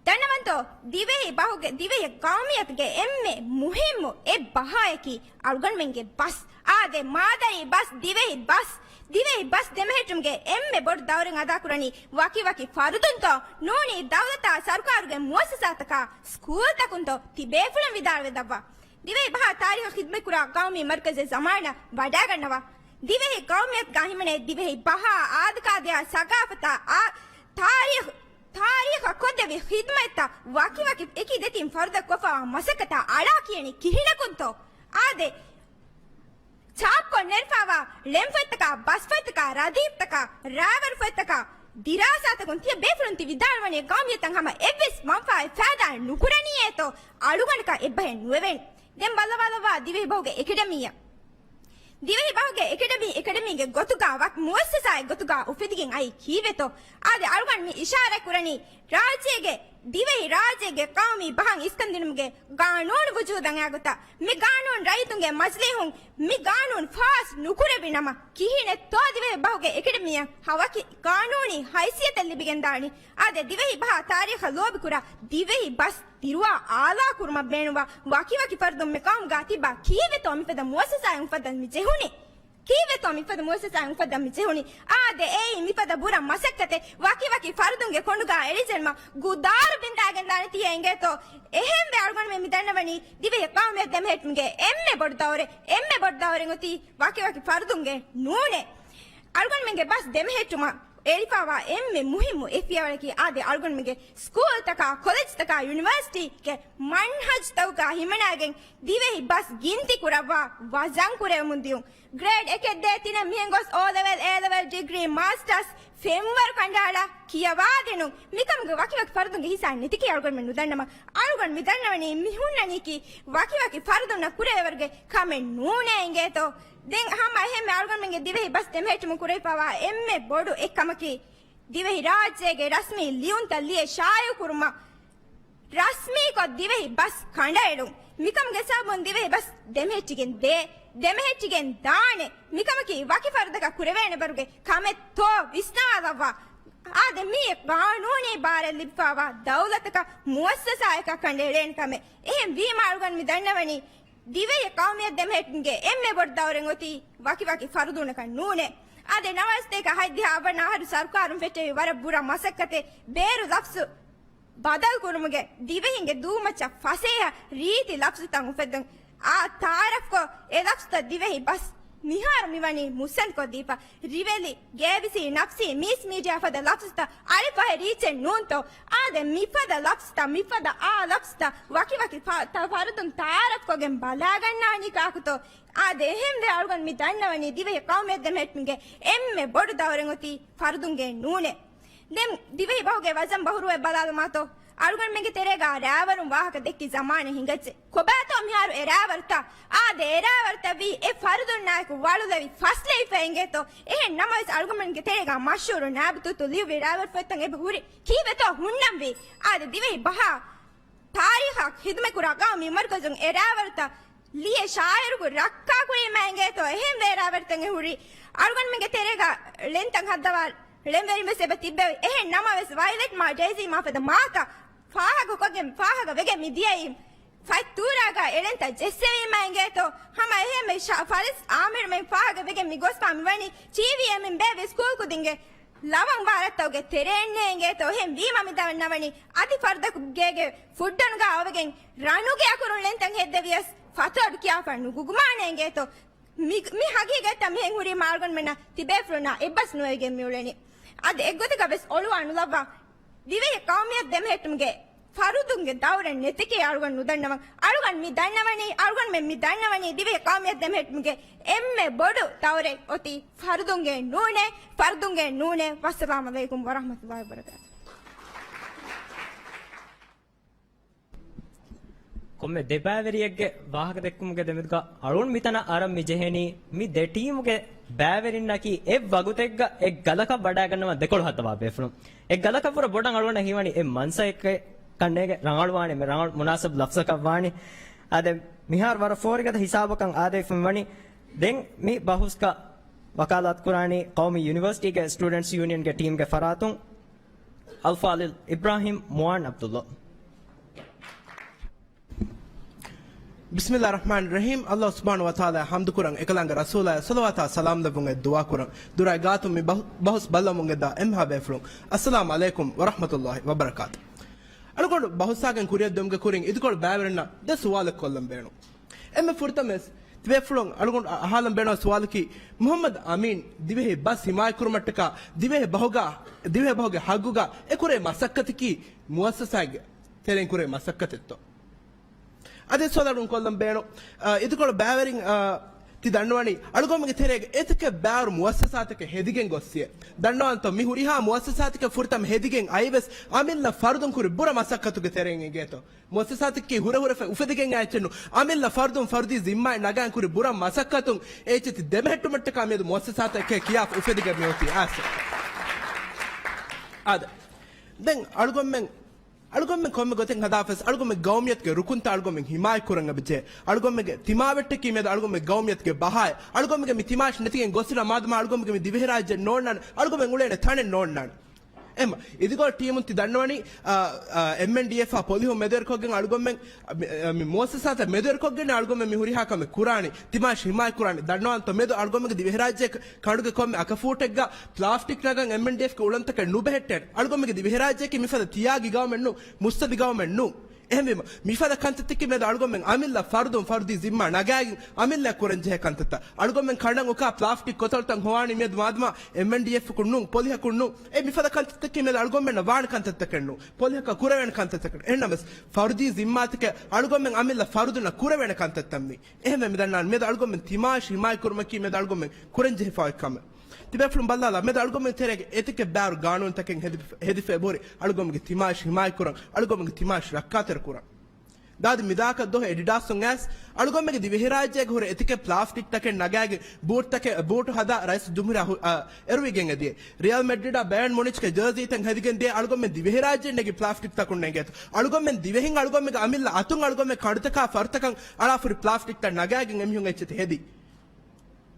ދަންނަވަންތޯ، ދިވެހި ބަހުގެ، ދިވެހި ޤައުމިއްޔަތުގެ އެންމެ މުހިއްމު އެއް ބަހައަކީ އަޅުގަނޑުމެންގެ ބަސް. އާދެ، މާދަރީ ބަސް، ދިވެހި ބަސް. ދިވެހި ބަސް ދެމެހެއްޓުމުގެ އެންމެ ބޮޑު ދައުރެއް އަދާކުރަނީ ވަކިވަކި ފަރުދުންތޯ، ނޫނީ ދައުލަތާ ސަރުކާރުގެ މުއައްސަސާތަކާ ސްކޫލްތަކުންތޯ، ތިބޭފުޅުން ވިދާޅުވެދައްވާ. ދިވެހި ބަހާ ތާރީޚަށް ޚިދުމަތްކުރާ ޤައުމީ މަރުކަޒެއް ޒަމާނަށް ވަޑައިގަންނަވާ. ދިވެހި ޤައުމިއްޔަތުގަ ހިމެނޭ ދިވެހި ބަހާ، އާދަކާދަޔާ، ސަގާފަތާ، އާ، ތާރީޚު، ތާރީޚަށް ކޮށްދެއްވި ޚިދުމަތްތައް ވަކިވަކި އެކި ދެތިން ފަރުދަށް ކޮށްފަވާ މަސައްކަތާ އަޅާ ކިޔަނީ ކިހިނަކުންތޯ؟ އާދެ، ޗާޕްކޮށް ނެރެފައިވާ ޅެންފޮތްތަކާ، ބަސްފޮތްތަކާ، ރަދީފުތަކާ، ރައިވަރުފޮތްތަކާ، ދިރާސާތަކުން ތިޔަ ބޭފުޅުން ތި ވިދާޅުވަނީ ޤައުމިއްޔަތަށް ހަމަ އެއްވެސް މަންފާއެއް ފައިދާއެއް ނުކުރަނީއޭތޯ؟ އަޅުގަނޑަކަށް އެއްބަހެއް ނުވެވޭނެ. ދެން ބައްލަވާލައްވާ ދިވެހި ބަހުގެ އެކަޑަމީއަށް. ދިވެހި ބަހުގެ އެކަޑަމީ، އެކަޑަމީގެ ގޮތުގަ ވަކި މުއައްސަސާއެއް ގޮތުގަ އުފެދިގެން އައީ ކީއްވެތޯ؟ އާދެ، އަޅުގަނޑު މި އިޝާރާތް ކުރަނީ ރާއްޖޭގެ، ދިވެހި ރާއްޖޭގެ ޤައުމީ ބަހަށް އިސްކަންދިނުމުގެ ގާނޫނު ވުޖޫދަށް އައިގޮތަށް. މި ގާނޫނު ރައްޔިތުންގެ މަޖިލީހުން މި ގާނޫނު ފާސް ނުކުރެއްވި ނަމަ، ކިހިނެއްތޯ ދިވެހި ބަހުގެ އެކަޑަމީއަށް ހަ ވަކި ގާނޫނީ ހައިސިއްޔަތެއް ލިބިގެންދާނީ؟ އާދެ، ދިވެހި ބަހާ ތާރީޚަށް ލޯބިކުރާ ދިވެހި ބަސް ދިރުވާ އާލާ ކުރުމަށް ބޭނުންވާ ވަކިވަކި ފަރުދުން މި ޤައުމުގަ ތިބާ ކީއްވެތޯ މިފަދަ މުއައްސަސާއެއް އުފައްދަން މި ޖެހުނީ؟ ކީއްވެތޯ މިފަދަ މުއައްސަސާއެއް އުފައްދަން މި ޖެހުނީ؟ އާދެ، އެއީ މިފަދަ ބުރަ މަސައްކަތެއް ވަކިވަކި ފަރުދުންގެ ކޮނޑުގަ އެޅިޖެނުމަށް ގުދާރު ބިންދާގެން ދާނެ ތިޔަ އިނގޭތޯ؟ އެހެންވެ އަޅުގަނޑުމެން މި ދަންނަވަނީ ދިވެހި ޤައުމިއްޔަށް ދެމެހެއްޓުމުގެ އެންމެ ބޮޑު ދައުރެއް، އެންމެ ބޮޑު ދައުރެއް އޮތީ ވަކިވަކި ފަރުދުންގެ ނޫނޭ. އަޅުގަނޑުމެންގެ ބަސް ދެމެހެއްޓުމަށް އެޅިފައިވާ އެންމެ މުހިއްމު އެއް ފިޔަވަޅަކީ އާދެ، އަޅުގަނޑުމެންގެ ސްކޫލްތަކާ، ކޮލެޖްތަކާ، ޔުނިވަރސިޓީގެ މަންހަޖްތަކުގަ ހިމަނައިގެން ދިވެހި ބަސް ގިންތި ކުރައްވާ ވަޒަން ކުރެވެމުން ދިޔުން. ގްރޭޑް އެކެއް ދޭ ތިނެއް މިހެން ގޮސް އޯ ލެވެލް، އޭ ލެވެލް، ޑިގްރީ، މާސްޓާސް ފެންވަރު ކަނޑައަޅާ ކިޔަވާދިނުން. މިކަމުގެ ވަކިވަކި ފަރުދުންގެ ހިއްސާ ނެތިކީ އަޅުގަނޑުމެން ނުދަންނަވަން. އަޅުގަނޑު މި ދަންނަވަނީ މި ހުންނަނީކީ ވަކިވަކި ފަރުދުންނަށް ކުރެވޭވަރުގެ ކަމެއް ނޫނޭ އިނގޭތޯ. ދެން ހަމަ އެހެންމެ އަޅުގަނޑުމެންގެ ދިވެހި ބަސް ދެމެހެއްޓުމުން ކުރެވިފައިވާ އެންމެ ބޮޑު އެއްކަމަކީ، ދިވެހި ރާއްޖޭގެ ރަސްމީ ލިޔުންތައް ލިޔެ ޝާއިޢުކުރުމަށް ރަސްމީކޮށް ދިވެހި ބަސް ކަނޑައެޅުން. މިކަމުގެ ސަބަބުން ދިވެހި ބަސް ދެމެހެއްޓިގެން ދޭ، ދެމެހެއްޓިގެން ދާނެ. މިކަމަކީ ވަކި ފަރުދަކަށް ކުރެވޭނެ ބަރުގެ ކަމެއްތޯ ވިސްނާލައްވާ. އާދެ، މީ ޤާނޫނީ ބާރެއް ލިބިފައިވާ ދައުލަތަކަށް މުއައްސަސާއަކަށް ކަނޑައެޅޭނެ ކަމެއް. އެހެން ވީމަ އަޅުގަނޑު މި ދަންނަވަނީ ދިވެހި ޤައުމިއްޔަށް ދެމެހެއްޓުމުގެ އެންމެ ބޮޑު ދައުރެއް އޮތީ ވަކިވަކި ފަރުދުންނަކަށް ނޫނޭ. އާދެ، ނަވާރަ ސަތޭކަ ހަތްދިހަ އަށް ވަނަ އަހަރު ސަރުކާރުން ފެއްޓެވި ވަރަށް ބުރަ މަސައްކަތެއް ބޭރު ލަފްޒު ބަދަލުކުރުމުގެ ދިވެހިންގެ ދޫމައްޗަށް ފަސޭހަ ރީތި ލަފްޒުތައް އުފެއްދުން. އާ ތައާރަފްކޮށް އެ ލަފްޒުތައް ދިވެހި ބަސް މިހާރު މިވަނީ މުއްސަނދިކޮށްދީފަ. ރިވެލި، ގޭބިސީ، ނަފްސީ، މީސް މީޑިއާ ފަދަ ލަފްޒުތައް އަޅިފަހެ ރީއްޗެއް ނޫންތޯ؟ އާދެ، މިފަދަ ލަފްޒުތައް، މިފަދަ އާ ލަފްޒުތައް ވަކިވަކި ފަ-، ތަ-، ފަރުދުން ތައާރަފްކޮށްގެން ބަލާގަންނާނީ ކާކުތޯ؟ އާދެ، އެހެންވެ އަޅުގަނޑު މި ދަންނަވަނީ ދިވެހި ޤައުމިއްޔަށް ދެމެހެއްޓުމުގެ އެންމެ ބޮޑު ދައުރެއް އޮތީ ފަރުދުންގެ ނޫނޭ. ދެން ދިވެހި ބަހުގެ ވަޒަން ބަހުރުވެ ބަލާލުމާތޯ، އަޅުގަނޑުމެންގެ ތެރޭގަ ރައިވަރުން ވާހަކަ ދެއްކި ޒަމާނެއް ހިނގައްޖެ. ކޮބާތޯ މިހާރު އެ ރައިވަރުތައް؟ އާދެ، އެ ރައިވަރުތައް ވީ އެ ފަރުދުންނާއެކު ވަޅުލެވި ފަސްލެވިފަ އިނގޭތޯ. އެހެން ނަމަވެސް އަޅުގަނޑުމެންގެ ތެރޭގަ މަޝްހޫރު ނާބިތުތު ލިޔުއްވި ރައިވަރު ފޮތްތައް އެބަ ހުރި. ކީއްވެތޯ ހުންނަންވީ؟ އާދެ، ދިވެހި ބަހާ ތާރީޚަށް ޚިދުމަތްކުރާ ގައުމީ މަރުކަޒުން އެ ރައިވަރުތައް ލިޔެ ޝާއިރުގެ ރައްކާކުރީމާ އިނގޭތޯ. އެހެންވެ ރައިވަރުތައް އެ ހުރީ. އަޅުގަނޑުމެންގެ ތެރޭގަ ޅެންތައް ހައްދަވާ ޅެންވެރިން ވެސް އެބަ ތިއްބެވި. އެހެން ނަމަވެސް، ވައިލެޓް މާ ޖައިޒީ މާ ފަދަ މާކަށް ފާހަގަކޮށްގެން، ފާހަގަ ވެގެން މި ދިޔައީ، ފަތް ތޫރާގަ އެޅެންތައް ޖެއްސެވީމަ އިނގޭތޯ، ހަމަ އެހެންމެ ޝަ-، ފަރިސް އާމިރުމެން ފާހަގަ ވެގެން މި ގޮސްފާ މި ވަނީ ޗީވީއެމް ބޭއްވި ސްކޫލް ކުދިންގެ ލަވަން ވާރަށްތަކުގެ ތެރޭންނޭ އިނގޭތޯ. އެހެން ވީމަ މި ދަންނަވަނީ އަދި ފަރުދަކު ގޭގެ ފުއްޑަނުގަ އޮވެގެން ރަނުގެ އަކުރުން ޅެންތައް ހެއްދެވިޔަސް ފަތު އަޑު ކިޔާފަ ނުގުގުމާނޭ އިނގޭތޯ. މި، މި ހަގީގަތްތައް މިހެން ހުރީ މާ އަޅުގަނޑުމެންނަށް ތިބޭފުޅުންނާ އެއްބަސް ނުވެވިގެން މި އުޅެނީ. އަދި އެއްގޮތަކަށް ވެސް އޮޅުވާ ނުލައްވާ ދިވެހި ޤައުމިއްޔަތު ދެމެހެއްޓުމުގެ ފަރުދުންގެ ދައުރެއް ނެތެކޭ އަޅުގަނޑު ނުދަންނަވަން. އަޅުގަނޑު މި ދަންނަވަނީ، އަޅުގަނޑުމެން މި ދަންނަވަނީ ދިވެހި ޤައުމިއްޔަތު ދެމެހެއްޓުމުގެ އެންމެ ބޮޑު ދައުރެއް އޮތީ ފަރުދުންގެ ނޫނޭ، ފަރުދުންގެ ނޫނޭ. ވައްސަލާމް ޢަލައިކުމް ވަރަޙްމަތުﷲި ވަބަރަކާތުހު. ކޮންމެ ދެ ބައިވެރިއެއްގެ ވާހަކަ ދެއްކުމުގެ ދެމެދުގަ އަޅުން މިތަނަށް އަރަން މި ޖެހެނީ، މި ދެ ޓީމުގެ ބައިވެރިންނަކީ އެއް ވަގުތެއްގަ އެއް ގަލަކަށް ވަޑައިގަންނަވާ ދެކޮޅު ހައްދަވާ ބޭފުޅުން. އެއް ގަލަކަށް ވުރެ ބޮޑަށް އަޅުގަނޑަށް ހީވަނީ އެއް މަންސައެއްކަންނޭގެ ރަނގަޅުވާނެ، މި ރަނގަޅު މުނާސަބު ލަފްޒަކަށް ވާނީ. އާދެ، މިހާރު ވަރަށް ފޯރިގަދަ ހިސާބަކަށް އާދެވިފައި ވަނީ. ދެން މި ބަހުސްގަ ވަކާލާތުކުރާނީ ޤައުމީ ޔުނިވަރސިޓީގެ ސްޓޫޑެންޓްސް ޔޫނިއަންގެ ޓީމްގެ ފަރާތުން އަލްފާޟިލް އިބްރާހިމް މުޢާން ޢަބްދުﷲ. ބިސްމިﷲ ރަޙްމާން ރަޙީމް. ﷲ ސުބްޙާނަހޫ ވަތަޢާލާއަށް ޙަމްދުކުރަން، އެކަލާނގެ ރަސޫލާއަށް ޞަލަވާތާ ސަލާމް ލެއްވުން އެ ދުޢާ ކުރަން. ދުރާއި ގާތުން މި ބަހު-، ބަހުސް ބައްލަވަމުން އެދާ އެންމެހާ ބޭފުޅުން، އައްސަލާމް ޢަލައިކުމް ވަރަޙްމަތުﷲި ވަބަރަކާތު. އަޅުގަނޑު ބަހުސްއާގެން ކުރިއަށް ދިއުމުގެ ކުރިން އިދިކޮޅު ބައިވެރިންނަށް ދެ ސުވާލެއް ކޮށްލަން ބޭނުން. އެންމެ ފުރަތަމަވެސް، ތިބޭފުޅުން އަޅުގަނޑު އަ-، އަހާލަން ބޭނުން ސުވާލަކީ، މުޙައްމަދު އަމީން ދިވެހި ބަސް ހިމާޔަތްކުރުމަށްޓަކާ، ދިވެހި ބަހުގަ، ދިވެހި ބަހުގެ ހައްގުގަ އެ ކުރޭ މަސައްކަތަކީ މުއައްސަސާގެ ތެރެއިން ކުރޭ މަސައްކަތެއްތޯ؟ އަދި ސުވާލު ކޮށްލަން ބޭނުން، އަ، އިދިކޮޅު ބައިވެރިން، އަ، ތި ދަންނަވަނީ، އަޅުގަނޑުމެންގެ ތެރޭގަ އެތަކެއް ބާރު މުއައްސަސާތަކެއް ހެދިގެން ގޮއްސިއޭ. ދަންނަވަންތޯ، މި ހުރިހާ މުއައްސަސާތަކެއް ފުރަތަމަ ހެދިގެން އައިވެސް، އަމިއްލަ ފަރުދުން ކުރި ބުރަ މަސައްކަތުގެ ތެރެއިން އެނގޭތޯ. މުއައްސަސާތަކީ ހުރެ ހުރެފަ އުފެދިގެން އާ އެއްޗެއް ނޫން. އަމިއްލަ ފަރުދުން ފަރުދީ ޒިންމާއެއް ނަގާން ކުރި ބުރަ މަސައްކަތުން އެ އެއްޗެތި ދެމެހެއްޓުމަށްޓަކާ މިއަދު މުއައްސަސާތަކޭ ކިޔާފަ އުފެދިގެން މިއޮތީ އާސެ. އާދެ. ދެން އަޅުގަނޑުމެން، އަޅުގަނޑުމެން ކޮންމެ ގޮތެއް ހަދާފަސް، އަޅުގަނޑުމެން ގައުމިއްޔަތުގެ ރުކުންތައް އަޅުގަނޑުމެން ހިމާޔަތް ކުރަން އެބަޖެހޭ. އަޅުގަނޑުމެންގެ ތިމާވެއްޓަކީ މިއަދު އަޅުގަނޑުމެން ގައުމިއްޔަތުގެ ބަހާއެއް. އަޅުގަނޑުމެންގެ މި ތިމާއަށް ނެތިގެން ގޮއްސިނަމަ މާދަމާ އަޅުގަނޑުމެން މި ދިވެހިރާއްޖެ ނޯންނާނެ، އަޅުގަނޑުމެން އުޅޭނެ ތަނެއް ނޯންނާނެ. އެހެންމަ، އިދިކޮޅު ޓީމުން ތި ދަންނަވަނީ، އާ، އާ، އެމްއެންޑީއެފްއާ ޕޮލިހުން މެދުވެރިކޮށްގެން އަޅުގަނޑުމެން، އަ، މި، އަ، މި މުއައްސަސާތައް މެދުވެރިކޮށްގެން އަޅުގަނޑުމެން މި ހުރިހާ ކަމެއް ކުރާނީ. ތިމާއަށް ހިމާޔަތް ކުރާނީ. ދަންނަވަންތޯ މެދު އަޅުގަނޑުމެންގެ ދިވެހިރާއްޖެ ކަނޑުގެ ކޮންމެ އަކަފޫޓެއްގަ ޕްލާސްޓިކް ނަގަން އެމްއެންޑީއެފްގެ އުޅަނދުތަކެއް ނުބެހެއްޓޭނެ. އަޅުގަނޑުމެންގެ ދިވެހިރާއްޖެއަކީ މިފަދަ ތިޔާގި ގައުމެއް ނޫން، މުއްސަދި ގައުމެއް ނޫން. އެހެންވީމަ، މިފަދަ ކަންތައްތަކީ މިއަދު އަޅުގަނޑުމެން އަމިއްލަ ފަރުދުން ފަރުދީ ޒިންމާ ނަގާގެން އަމިއްލަ ކުރަންޖެހޭ ކަންތައްތައް. އަޅުގަނޑުމެން ކަނޑަން އުކާ ޕްލާސްޓިކް ކޮތަޅުތައް ހޮވާނީ މިއަދު މާދަމާ އެމްއެންޑީއެފްއަކުން ނޫން، ޕޮލިހަކުން ނޫން. އެ މިފަދަ ކަންތައްތަކީ މިއަދު އަޅުގަނޑުމެންނަށް ވާނެ ކަންތައްތަކެއް ނޫން. ޕޮލިހަކަށް ކުރެވޭނެ ކަންތައްތަކެއް. އެހެންނަމަވެސް، ފަރުދީ ޒިންމާތަކެއް އަޅުގަނޑުމެން އަމިއްލަ ފަރުދުންނަށް ކުރެވޭނެ ކަންތައްތައް މީ. އެހެންވެ މި ދަންނަވަން މިއަދު އަޅުގަނޑުމެން ތިމާއަށް ހިމާޔަތް ކުރުމަކީ މިއަދު އަޅުގަނޑުމެން ކުރަންޖެހިފައި އޮތް ކަމެއް. ތިބޭފުޅުން ބައްލާލާ، މިއަދު އަޅުގަނޑުމެން ތެރޭގެ އެތަކެއް ބާރު ގާނޫނުތަކެއް ހެދި-، ހެދިފަ އެބަހުރި، އަޅުގަނޑުމެންގެ ތިމާއަށް ހިމާޔަތްކުރަން، އަޅުގަނޑުމެންގެ ތިމާއަށް ރައްކާތެރިކުރަން. ދާދި މިދާކަށް ދުވަހު އެޑިޑާސުން އައިސް، އަޅުގަނޑުމެންގެ ދިވެހިރާއްޖޭގެ ހުރި އެތަކެއް ޕްލާސްޓިކްތަކެއް ނަގާގެން ބޫޓްތަކެއް، ބޫޓު ހަދާ ރައީސް ޖުމްހޫރިއްޔާ ހު-، އަ، އެރުވިގެން އެދިޔަ. ރިއަލް މެޑްރިޑާ ބަޔަން މުނިޗްގެ ޖާޒީތައް ހެދިގެން ދިޔަ އަޅުގަނޑުމެން ދިވެހިރާއްޖެ ނެގި ޕްލާސްޓިކްތަކުން ނެގޭތޯ. އަޅުގަނޑުމެން ދިވެހިން އަޅުގަނޑުމެންގެ އަމިއްލަ އަތުން އަޅުގަނޑުމެން ކަނޑުތަކާ ފަރުތަކަށް އަޅާފަ ހުރި ޕްލާސްޓިކްތައް ނަގާގެން އެމީހުން އެއްޗެތި ހެދި.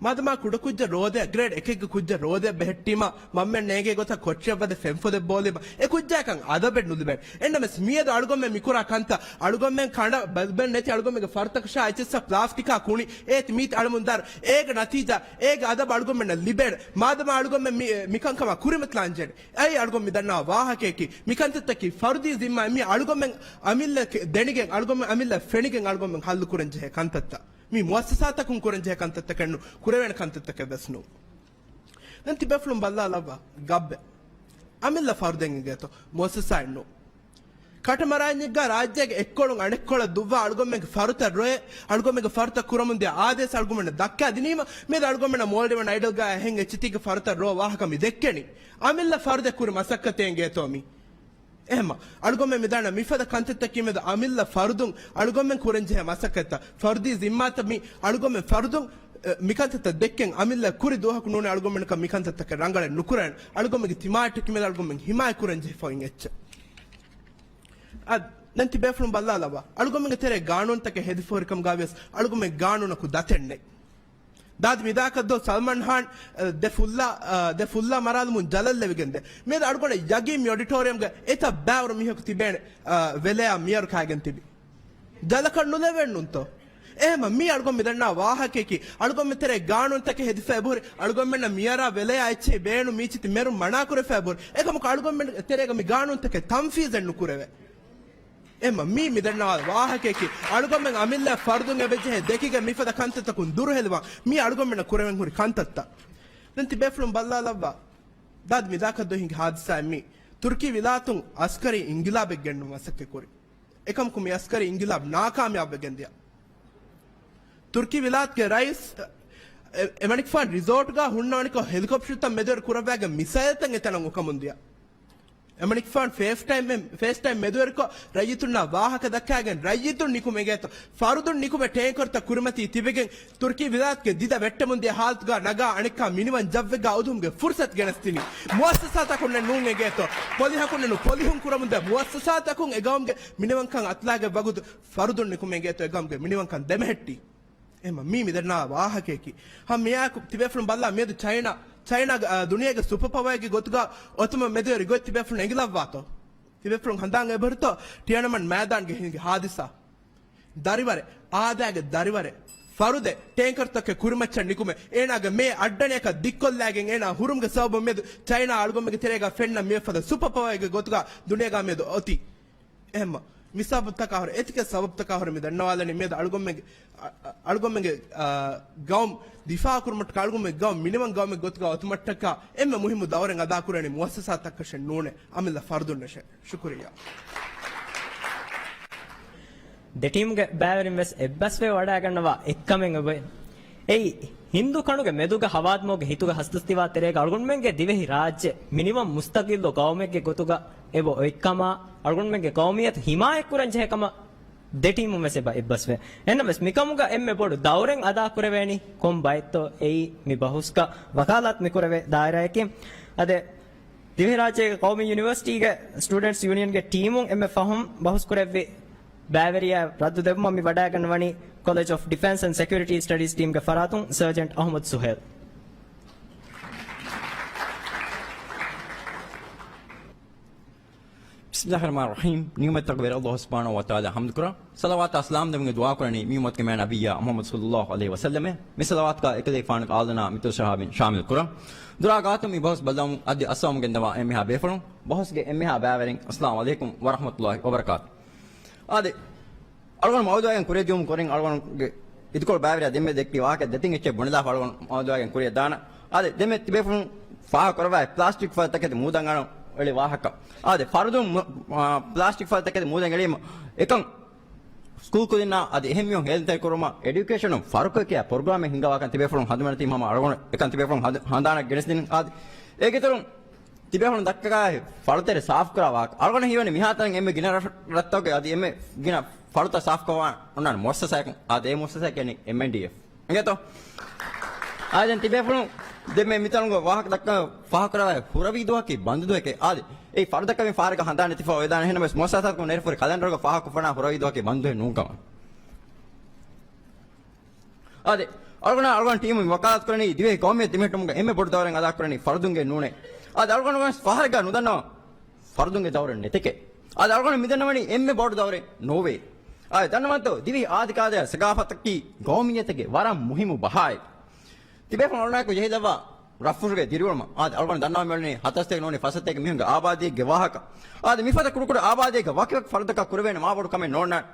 މާދަމާ ކުޑަކުއްޖަ ރޯދަ، ގްރޭޑް އެކެއްގެ ކުއްޖަ ރޯދަ ބެހެއްޓީމަ، މަންމަ ނޭނގޭ ގޮތަށް ކޮޓަރިއަށް ވަދެ ފެން ފޮދެއް ބޯލީމަ، އެ ކުއްޖާއަކަށް އަދަބެއް ނުލިބޭނެ. އެހެންނަމަވެސް މިއަދު އަޅުގަނޑުމެން މިކުރާ ކަންތައް، އަޅުގަނޑުމެން ކަނޑަ ބަލްބެއް ނެތި އަޅުގަނޑުމެންގެ ފަރުތަކަށާ އެއްޗިއްސަށް ޕްލާސްޓިކާ ކުނި، އޭތި މީތި އަޅަމުން ދާރު، އޭގެ ނަތީޖާ، އޭގެ އަދަބު އަޅުގަނޑުމެންނަށް ލިބޭނެ. މާދަމާ އަޅުގަނޑުމެން މި، މިކަންކަމާ ކުރިމަތިލާން ޖެހޭނެ. އެއީ އަޅުގަނޑު މި ދަންނަވާ ވާހަކަޔަކީ، މިކަންތައްތަކީ ފަރުދީ ޒިންމާ މި އަޅުގަނޑުމެން އަމިއްލަ ދެނިގެން، އަޅުގަނޑުމެން އަމިއްލަ ފެނިގެން އަޅުގަނޑުމެން ހައްލު ކުރަން ޖެހޭ ކަންތައްތައް. މި މުއައްސަސާތަކުން ކުރަންޖެހޭ ކަންތައްތަކެއް ނޫން، ކުރެވޭނެ ކަންތައްތަކެއް ވެސް ނޫން. ދެން ތިބޭފުޅުން ބައްލާލައްވާ ގައްބެއް. އަމިއްލަ ފަރުދެއް އިނގޭތޯ، މުއައްސަސާއެއް ނޫން. ކަޓަމަރާންޏެއްގަ ރާއްޖޭގެ އެއްކޮޅުން އަނެއްކޮޅަށް ދުއްވާ އަޅުގަނޑުމެންގެ ފަރުތައް ރޮއެ، އަޅުގަނޑުމެންގެ ފަރުތައް ކުރަމުން ދިޔަ އާދޭސް އަޅުގަނޑުމެންނަށް ދައްކާދިނީމަ، މިއަދު އަޅުގަނޑުމެންނަށް މޯލްޑިވަން އައިޑަލްގަ އެހެން އެއްޗެތީގެ ފަރުތައް ރޯ ވާހަކަ މި ދެއްކެނީ. އަމިއްލަ ފަރުދެއް ކުރި މަސައްކަތެއް އިނގޭތޯ މީ. އެހެންމަ، އަޅުގަނޑުމެން މިދާނަ މިފަދަ ކަންތައްތަކީ މެދު އަމިއްލަ ފަރުދުން އަޅުގަނޑުމެން ކުރަންޖެހޭ މަސައްކަތްތައް، ފަރުދީ ޒިންމާތައް މި އަޅުގަނޑުމެން ފަރުދުން، އެ، މިކަންތައްތައް ދެއްކެން އަމިއްލަ ކުރި ދުވަހަކު ނޫނީ އަޅުގަނޑުމެންނަކަށް މިކަންތައްތަކެއް ރަނގަޅަށް ނުކުރަން. އަޅުގަނޑުމެންގެ ތިމާއެއްޓަކީ މެދު އަޅުގަނޑުމެން ހިމާޔަތް ކުރަންޖެހިފަ އޮތް އެއްޗެއް. އަދި ދެން ތިބޭފުޅުން ބައްލާލައްވާ. އަޅުގަނޑުމެންގެ ތެރޭ ގާނޫނުތަކެއް ހެދިފަހުރިކަމުގަ ވިޔަސް އަޅުގަނޑުމެން ގާނޫނަކު ދަތެއް ނެތް. ދާދި މިދާކަށްދޯ ސަލްމާން ޚާން، އަ، ދެ ފުއްލާ، އަ، ދެ ފުއްލާ މަރާލުމުން ޖަލަށްލެވިގެންދޭ. މިއަދު އަޅުގަނޑަށް ޔަގީން މި އޮޑިޓޯރިއަމްގަ އެތައް ބައިވަރު މީހަކު ތިބޭނެ، އަ، ވެލެޔާ މިޔަރު ކާގެން ތިބި. ޖަލަކަށް ނުލެވެންނުންތޯ؟ އެހެމަ މީ އަޅުގަނޑު މިދަންނާ ވާހަކަޔަކީ، އަޅުގަނޑުމެން ތެރޭ ގާނޫނުތަކެއް ހެދިފަ އެބަހުރި، އަޅުގަނޑުމެންނަށް މިޔަރާ ވެލެޔާ އެއްޗެހި ބޭނުން މީޗިތި މެރުން މަނާކުރެފަ އެބަހުރި. އެކަމަކު އަޅުގަނޑުމެން ތެރޭގަ މި ގާނޫނުތަކެއް ތަންފީޒެއް ނުކުރެވޭ. އެމަ މީ މިދަންނަވާ ވާހަކަޔަކީ، އަޅުގަނޑުމެން އަމިއްލަ ފަރުދުން އެބަޖެހޭ ދެކިގެން މިފަދަ ކަންތައްތަކުން ދުރުހެލިވާން މީ އަޅުގަނޑުމެންނަށް ކުރެވެން ހުރި ކަންތައްތައް. ދެން ތިބޭފުޅުން ބައްލާލައްވާ. ދާދި މިދާކަށްދޯ ހިނގި ހާދިސާއެއް މީ. ތުރްކީ ވިލާތުން އަސްކަރީ އިންގިލާބެއް ގެންނުން މަސައްކަތް ކުރި. އެކަމަކު މި އަސްކަރީ އިންގިލާބް ނާކާމިޔާބްވެގެން ދިޔަ. ތުރްކީ ވިލާތުގެ ރައީސް، އެ، އެމަނިކުފާނު ރިސޯޓްގަ ހުންނަވަނިކޮށް ހެލިކޮޕްޓަރުތައް މެދުވެރި ކުރައްވާގެން މިސައިލްތައް އެތަނަށް އުކަމުން ދިޔަ. އެމަނިކުފާނު ފޭސްޓައިމް، ފޭސްޓައިމް މެދުވެރިކޮށް ރައްޔިތުންނާ ވާހަކަ ދައްކާގެން ރައްޔިތުން ނިކުމެގޭތޯ. ފަރުދުން ނިކުމެ ޓޭންކަރުތައް ކުރިމަތީ ތިބެގެން ތުރްކީ ވިލާތުގެ ދިދަ ވެއްޓެމުން ދިޔަ ހާލަތުގަ ނަގާ އަނެއްކާ މިނިވަން ޖައްވެގާ އުދުހުމުގެ ފުރުސަތު ގެނެސްދިނީ. މުއައްސަސާތަކުންނެއް ނޫން އެގޭތޯ. ޕޮލިހަކުންނެއް ނޫން ޕޮލިހުން ކުރަމުން ދިޔަ މުއައްސަސާތަކުން އެގައުމުގެ މިނިވަންކަން އަތުލާގެ ވަގުތު ފަރުދުން ނިކުމެގޭތޯ އެގައުމުގެ މިނިވަންކަން ދެމެހެއްޓީ. އެމަ މީ މިދަންނަވާ ވާހަކަޔަކީ. ހަމަ މިއާއެކު ތިބޭފުޅުން ބައްލާ މިއަދު ޗައިނާ، ޗައިނާގެ، އާ، ދުނިޔޭގެ ސުޕަ ޕަވައެއްގެ ގޮތުގަ އޮތުމަށް މެދުވެރި ގޮތް ތިބޭފުޅުން އެނގިލައްވާތޯ؟ ތިބޭފުޅުން ހަނދާން އެބަހުރިތޯ ޓިއަނަމަން މައިދާންގެ ހިނގި ހާދިސާ. ދަރިވަރެއް، އާދައިގެ ދަރިވަރެއް، ފަރުދެއް، ޓޭންކަރުތަކެއް ކުރިމައްޗަށް ނިކުމެ، އޭނާގެ މޭ އައްޑަނިއަކަށް ދިއްކޮށްލާގެން އޭނާ ހުރުމުގެ ސަބަބުން މިއަދު ޗައިނާ އަޅުގަނޑުމެންގެ ތެރޭގަ ފެންނަ މިއަށްފަދަ ސުޕަ ޕަވައެއްގެ ގޮތުގަ ދުނިޔޭގަ މިއަދު އޮތީ. އެހެންމަ، މި ސަބަބުތަކާ ހުރެ، އެތިކެއް ސަބަބުތަކާ ހުރެ މި ދަންނަވާލަނީ މިއަދު އަޅުގަނޑުމެންގެ، އަ، އަ، އަޅުގަނޑުމެންގެ، އަ، ގައުމު ދިފާއު ކުރުމަށްޓަކާ އަޅުގަނޑުމެންގެ ގައުމު މިނިވަން ގައުމެއް ގޮތުގަ އޮތުމަށްޓަކާ އެންމެ މުހިއްމު ދައުރެއް އަދާކުރަނީ މުއައްސަސާތަކަށެއް ނޫނޭ، އަމިއްލަ ފަރުދުންނަށޭ. ޝުކުރިއްޔާ. ދެ ޓީމުގެ ބައިވެރިން ވެސް އެއްބަސްވެ ވަޑައިގަންނަވާ އެއްކަމެއް އެބައޮތް. އެއީ، ހިންދު ކަނޑުގެ މެދުގަ ހަވާދުމަގުގެ ހިތުގަ ހަސަދަސް ދިވާ ތެރޭގަ އަޅުގަނޑުމެންގެ ދިވެހި ރާއްޖެ މިނިވަން މުސްތަގިއްލު ގައުމެއްގެ ގޮތުގަ އެބަ އޮތްކަމާ، އަޅުގަނޑުމެންގެ ގައުމިއްޔަތު ހިމާޔަތްކުރަން ޖެހޭ ކަމަށް ދެ ޓީމުން ވެސް އެބަ އެއްބަސްވޭ. އެހެންނަމަވެސް، މިކަމުގަ އެންމެ ބޮޑު ދައުރެއް އަދާކުރެވޭނީ ކޮން ބައެއްތޯ އެއީ މި ބަހުސްގަ ވަކާލާތު މިކުރެވޭ ދާއިރާއަކީ. އާދެ، ދިވެހިރާއްޖޭގެ ޤައުމީ ޔުނިވަރސިޓީގެ ސްޓޫޑެންޓްސް ޔޫނިއަންގެ ޓީމުން އެންމެ ފަހުން ބަހުސްކުރެއްވި ބައިވެރިޔާ ރައްދު ދެއްވުމަށް މި ވަޑައިގަންނަވަނީ ކޮލެޖް އޮފް ޑިފެންސް އެންޑް ސެކިއުރިޓީ ސްޓަޑީޒް ޓީމްގެ ފަރާތުން ސަރޖެންޓް އަޙްމަދު ސުހޭލް. ބިސްމިﷲ ރަޙްމާނި ރަޙީމް. ނިޢުމަތްތަކުގެ ވެރި ﷲ ސުބްޙާނަހޫ ވަތަޢާލާ ޙަމްދުކުރާ، ޞަލަވާތާ ސަލާމް ދެމުގެ ދުޢާކުރަނީ މި އުއްމަތުގެ މޭ ނަބިއްޔާ މުޙައްމަދު ޞައްލަﷲ ޢަލައިހި ވަސައްލަމެ. މި ޞަލަވާތުގަ އެކަލޭގެފާނުގެ އާލް ދަނާ މިތުރު ޞަޙާބީން ޝާމިލް ކުރާ. ދުރާ ގާތުން މި ބަހުސް ބައްލަވަމުން އަދި އައްސަވަމުން ގެންދަވާ އެންމެހާ ބޭފުޅުން، ބަހުސްގެ އެންމެހާ ބައިވެރިން، އައްސަލާމު ޢަލައިކުމް ވަރަޙްމަތުﷲ ވަބަރަކާތު. އާދެ، އަޅުގަނޑު މައުޟޫޢަކަށް ކުރިއަށް ދިޔުމުގެ ކުރިން އަޅުގަނޑުގެ އިދިކޮޅު ބައިވެރިޔާ ދެންމެ ދެއްކި ވާހަކަ ދެތިން އެއްޗެއް ބުނެލާފަ އަޅުގަނޑު މައުޟޫޢަކަށް ކުރިއަށް ދާނަން. އާދެ، ދެންމެ ތިބޭފުޅުން ފާހަގަ ކުރައްވާ ޕްލާސްޓިކް ފަދަ ތަކެތި މޫދަން އަޅަން އެޅި ވާހަކަ. އާދެ، ފަރުދުން މު-، އާ، ޕްލާސްޓިކް ފަދަ ތަކެތި މޫދަން އެޅީމަ އެކަން ސްކޫލް ކުދިންނާ އަދި އެހެން މީހުން ހޭލުންތެރި ކުރުމަށް އެޑިއުކޭޝަނުން ފަރުކޮށް ކިޔާ ޕްރޮގްރާމެއް ހިންގަވާކަން ތިބޭފުޅުން ހަނދުމަނަތީ ހަމަ އަޅުގަނޑު އެކަން ތިބޭފުޅުން ހަނދ-، ހަނދާނަށް ގެނެސްދިނިން. އާދެ، އޭގެ އިތުރުން ތިބޭފުޅުން ދައްކަގާ ފަޅުތެރެ ސާފުކުރާ ވާހަކަ. އަޅުގަނޑަށް ހީވަނީ މިހާތަނަށް އެންމެ ގިނަ ރަށް-، ރަށްތަކުގެ އަދި އެންމެ ގިނަ ފަޅުތައް ސާފުކުރައްވާ އޮންނާނެ މުއައްސަސާއަކުން. އާދެ، އެ މުއައްސަސާއަކީ އެމްއެންޑީއެފް. އިނގޭތޯ؟ އާދެ، ދެން ތިބޭފުޅުން ދެންމެ މިތަނުގަ ވާހަކަ ދައްކަން ފާހަގަކުރައްވާ ހުރަވީ ދުވަހަކީ ބަންދު ދުވަހެކޭ. އާދެ، އެއީ ފަރުދަކަށް މި ފަހަރަކަށް ހަނދާން ނެތިފަ އޮވެދާނެ. އެހެންނަމަވެސް މުއައްސަސާތަކުން ނެރެފަ ހުރި ކަލަންޑަރުގަ ފާހަގަކޮށްފަނާ ހުރަވީ ދުވަހަކީ ބަންދު ދުވަހެއް ނޫން ކަމަށް. އާދެ، އަޅުގަނޑާ އަޅުގަނޑު ޓީމު ވަކާލާތު ކުރަނީ ދިވެހި ގައުމިއްޔަށް ދެމެހެއްޓުމުގަ އެންމެ ބޮޑު ދައުރެއް އަދާކުރަނީ ފަރުދުންގެ ނޫނޭ. އާދެ، އަޅުގަނޑު ވެސް ފަހަރެއްގަ ނުދަންނަވާ ފަރުދުންގެ ދައުރެއް ނެތެކޭ. އާދެ، އަޅުގަނޑު މިދަންނަވަނީ އެންމެ ބޮޑު ދައުރެއް ނޯވޭ. އާދެ، ދަންނަވަންތޯ، ދިވެހި އާދި ކާދަޔާ ސަގާފަތަކީ ގައުމިއްޔަތުގެ ވަރަށް މުހިއްމު ބަހާއެއް. ތިބޭފުޅުން އަޅުގަނޑާއެކު ޖެހިލައްވާ ރަށްފުށުގެ ދިރިއުޅުމަށް. އާދެ، އަޅުގަނޑު ދަންނަވަން މިއުޅެނީ ހަތަރު ސަތޭކަ ނޫނީ ފަސް ސަތޭކަ މީހުންގެ އާބާދީއެއްގެ ވާހަކަ. އާދެ، މިފަދަ ކުޑަކުޑަ އާބާދީއެއްގަ ވަކިވަކި ފަރުދަކަށް ކުރެވޭނެ މާބޮޑު ކަމެއް ނޯންނާނެ.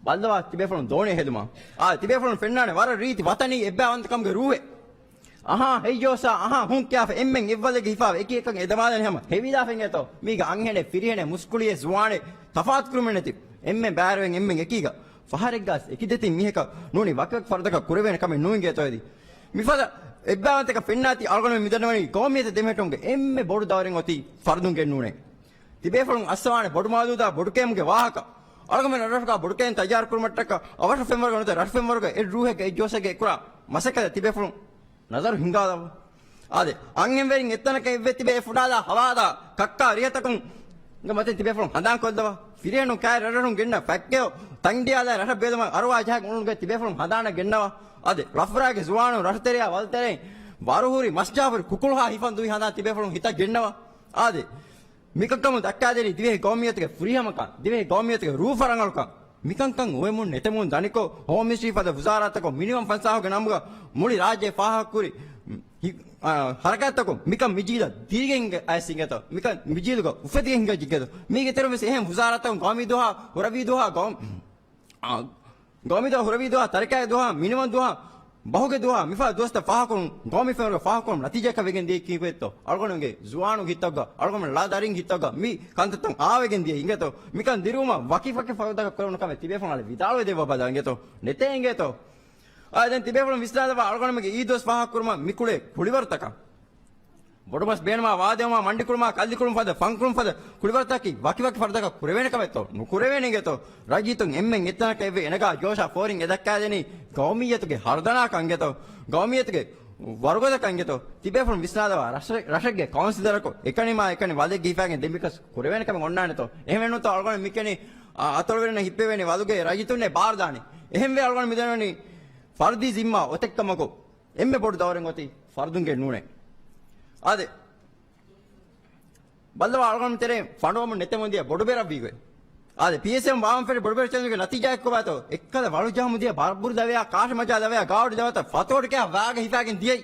ބައްލަވާ ތިބޭފުޅުން ދޯނި ހެދުމަށް. އާދެ، ތިބޭފުޅުން ފެންނާނެ ވަރަށް ރީތި ވަތަނީ އެއްބައިވަންތަކަމުގެ ރޫހެއް. އަހާ ހެއްޔޯސާ، އަހާ ހޫން ކިޔާފަ އެންމެން އެއްވަލެއްގަ ހިފާފަ އެކި އެކަން އެދަމާލަނީ ހަމަ ހެވިލާފަ އިނގޭތޯ. މީގަ އަންހެނެއް، ފިރިހެނެއް، މުސްކުޅިއެއް، ޒުވާނެއް ތަފާތުކުރުމެއް ނެތި. އެންމެން ބައިވެރިވެން އެންމެން އެކީގަ. ފަހަރެއްގަސް އެކި ދެތިން މީހަކަށް ނޫނީ ވަކިވަކި ފަރުދަކަށް ކުރެވޭނެ ކަމެއް ނޫން އިނގޭތޯ އެދި. މިފަދަ އެއްބައިވަންތަކަން ފެންނާތީ އަޅުގަނޑުމެން މިދަންނަވަނީ ގައުމިއްޔަތަށް ދެމެހެއްޓުމުގެ އެންމެ ބޮޑު ދައުރެއް އޮތީ ފަރުދުންގެ ނޫނޭ. ތިބޭފުޅުން އައްސަވާނެ ބޮޑު މައުދޫދާ ބޮޑުކޭމުގެ ވާހަކަ. އަޅުގަނޑުމެން ރަށްރަށުގަ ބޮޑުކޭން ތައްޔާރު ކުރުމަށްޓަކާ އަވަށު ފެންވަރުގަ ނުވަތަ ރަށު ފެންވަރުގަ އެއް ރޫހެއްގަ އެއް ޖޯޝެއްގަ އެ ކުރާ މަސައްކަތަށް ތިބޭފުޅުން ނަޒަރު ހިންގާލައްވާ. އާދެ، އަންހެންވެރިން އެއްތަނަކަށް އެއްވެ ތިބޭ ފުނާލާ ހަވާލާ ކައްކާ ރިހަތަކުން މަތިން ތިބޭފުޅުން ހަނދާން ކޮށްލަވާ. ފިރިހެނުން ކާއި ރަށްރަށުން ގެންނަ ފައްކެއޮ ތަންޑިޔާލާ ރަށަށް ބޭލުމަށް އަރުވާ ޖަހަކުން އުޅުނުގެ ތިބޭފުޅުން ހަނދާނަށް ގެންނަވާ. އާދެ، ރަށްފުރާގެ ޒުވާނުން ރަށުތެރެޔާ ވަލުތެރެއިން ވަރުހުރި މަސްޖާފުރި ކުކުޅުހާ ހިފަން ދުވި ހަނދާން ތިބޭފުޅުން ހިތަށް ގެންނަވާ. އާދެ، މިކަންކަމުން ދައްކާދެނީ ދިވެހި ގައުމިއްޔަތުގެ ފުރިހަމަކަން، ދިވެހި ގައުމިއްޔަތުގެ ރޫފަށް ރަނގަޅުކަން. މިކަންކަން އުވެމުން ނެތެމުން ދަނިކޮށް، ހޯމް މިނިސްޓްރީ ފަދަ ވުޒާރާތަކުން މިނިވަން ފަންސާހުގެ ނަމުގަ މުޅި ރާއްޖެ ފާހަގަކުރި، ހި-، އާ، ހަރަކާތްތަކުން މިކަން މިޖީލަށް ދީގެން އައިސް އިނގޭތޯ، މިކަން މިޖީލުގަ އުފެދިގެން ހިނގައްޖެ އިނގޭތޯ. މީގެ ތެރެއިން ވެސް އެހެން ވުޒާރާތަކުން ގައުމީ ދުވަހާ، ހުރަވީ ދުވަހާ، ގައު-، އާ، ގައުމީ ދުވަހާ، ހުރަވީ ދުވަހާ، ތަރިކައި ދުވަހާ، މިނިވަން ދުވަހާ، ބަހުގެ ދުވަހާ، މިފަދަ ދުވަސްތައް ފާހަގަކުރުން، ގައުމީ ފެންވަރުގެ ފާހަގަކުރުން ނަތީޖާއަކަށް ވެގެން ދިޔައީ ކީއްވެތޯ؟ އަޅުގަނޑުގެ ޒުވާނުންގެ ހިތަށްގަ، އަޅުގަނޑު ލަދަރިންގެ ހިތަށްގަ މި ކަންތައްތައް އާވެގެން ދިޔައީ އިނގޭތޯ؟ މިކަން ދިރުވުމަށް ވަކި ވަކި ފަރުދަކަށް ކުރެވުނު ކަމެއް ތިބޭފުޅުން އަލި ވިދާޅުވެ ދެއްވާ ބަލާ އިނގޭތޯ؟ ނެތޭ އިނގޭތޯ؟ އާ، ދެން ތިބޭފުޅުން ވިސްނާލައްވާ އަޅުގަނޑުމެންގެ އީދުވަސް ފާހަގަކުރުމަށް މި ކުޅޭ ކުޅިވަރުތަކަށް. ބޮޑުމަސް ބޭނުމާ، ވާދެވުމާ، މަންޑިކުޅުމާ، ކައްލިކުޅުން ފަދަ، ފަންކުޅުން ފަދަ ކުޅިވަރުތަކަކީ ވަކިވަކި ފަރުދަކަށް ކުރެވޭނެ ކަމެއްތޯ؟ ނުކުރެވޭނެ އިނގޭތޯ؟ ރައްޔިތުން އެންމެން އެއްތަނަކަށް އެއްވެ އެނަގާ ޖޯޝާ ފޯރިން އެ ދައްކާދެނީ ގައުމިއްޔަތުގެ ހަރުދަނާކަން އިނގޭތޯ؟ ގައުމިއްޔަތުގެ ވަރުގަދަކަން އިނގޭތޯ؟ ތިބޭފުޅުން ވިސްނާލަވާ ރަށެ-، ރަށެއްގެ ކައުންސިލަރަކު އެކަނި މާ އެކަނި ވަލެއްގެ ހިފާގެން ދެން މިކަސް ކުރެވޭނެ ކަމެއް އޮންނާނެތޯ؟ އެހެންވެ ނޫންތޯ އަޅުގަނޑު މިކަނި، އާ، އަތޮޅުވެރިންނަށް ހިއްޕެވޭނެ ވަލުގެ ރައްޔިތުންނޭ ބާރުދާނެ. އެހެންވެ އަޅުގަނޑު މިދަންނަވަނީ ފަރުދީ ޒިންމާ އޮތެއްކަމަކު. އެންމެ ބޮޑު ދައުރެއް އޮތީ ފަރުދުންގެ ނޫނޭ. އާދެ، ބައްލަވާ އަޅުގަނޑު ތެރޭ ފަނޑުވަމުން ނެތެމުން ދިޔަ ބޮޑުބޭރަށް ވީގޮތް. އާދެ، ޕީއެސްއެމް ވާހަކަ ފެށި ބޮޑުބޭރަށް ޗެލެންޖުގެ ނަތީޖާއެއް ކޮބާތޯ؟ އެއްކަލަ ވަޅުޖަހަމުން ދިޔަ ބަރަބުރު ދަވެޔާ، ކާށި މަޖާ ދަވެޔާ، ގާވަޑި ދަވެތައް ފަތޯޑިކެއާ ވާގަ ހިފާގެން ދިޔައީ.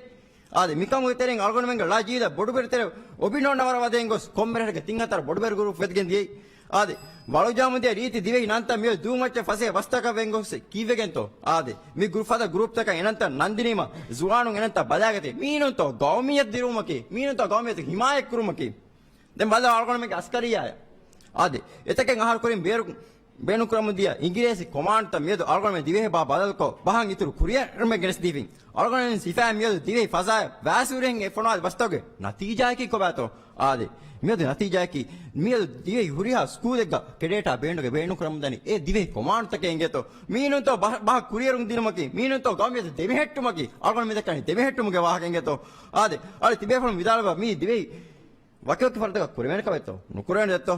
އާދެ، މިކަމުގެ ތެރެއިން އަޅުގަނޑުމެންގެ ޅަ ޖީލަށް ބޮޑުބޭރު ތެރެ އޮބި ނޯންނަ ވަރަށް ވަދެގެން ގޮސް ކޮންމެ ރަށެއްގެ ތިން ހަތަރު ބޮޑުބޭރު ގުރޫޕް ވެދިގެން ދިޔައީ. އާދެ، ވަޅުޖަހަމުން ދިޔަ ރީތި ދިވެހި ނަންތައް މިއޮތް ދޫމައްޗަށް ފަސޭހަ ބަސްތަކަށް ވެން ގޮސް ކީއްވެގެންތޯ؟ އާދެ، މި ގުރު-، ފަދަ ގުރޫޕްތަކަށް އެނަންތައް ނަންދިނީމަ ޒުވާނުން އެނަންތައް ބަލާގަތީ. މީނުންތޯ ގައުމިއްޔަތު ދިރުވުމަކީ، މީނުންތޯ ގައުމިއްޔަތު ހިމާޔަތް ކުރުމަކީ. ދެން ބަލަ އަޅުގަނޑުމެންގެ އަސްކަރިއްޔާޔަށް. އާދެ، އެތަކެއް އަހަރު ކުރިން ބޭރު ބޭނުންކުރަމުން ދިޔަ އިނގިރޭސި ކޮމާންޑްތައް މިއަދު އަޅުގަނޑުމެން ދިވެހި ބަހަށް ބަދަލުކޮށް، ބަހަށް އިތުރު ކުރިއަރަމެއް ގެނެސްދީފިން. އަޅުގަނޑުމެން ސިފައިން މިއަދު ދިވެހި ފަޒާއަށް ވާސްވެރިހެން އެއް ފޮނުވާލި ބަސްތަކުގެ ނަތީޖާއަކީ ކޮބާތޯ؟ އާދެ، މިއަދު ނަތީޖާއަކީ، މިއަދު ދިވެހި ހުރިހާ ސްކޫލެއްގަ ކެޑޭޓާ ބޭނުގެ ބޭނުންކުރަމުންދަނީ އެ ދިވެހި ކޮމާންޑްތަކެއް އިނގޭތޯ؟ މީނުންތޯ ބަހަ-، ބަހަށް ކުރިއަރުން ދިނުމަކީ، މީނުންތޯ ގައުމިއްޔަތު ދެމެހެއްޓުމަކީ، އަޅުގަނޑު މިދައްކަނީ ދެމެހެއްޓުމުގެ ވާހަކަ އިނގޭތޯ؟ އާދެ، އަޅި ތިބޭފުޅުން ވިދާޅުވާ މީ ދިވެހި ވަކިވަކި ފަރުދަކަށް ކުރެވޭނެ ކަމެއްތޯ؟ ނުކުރެވޭނެ ދެއްތޯ؟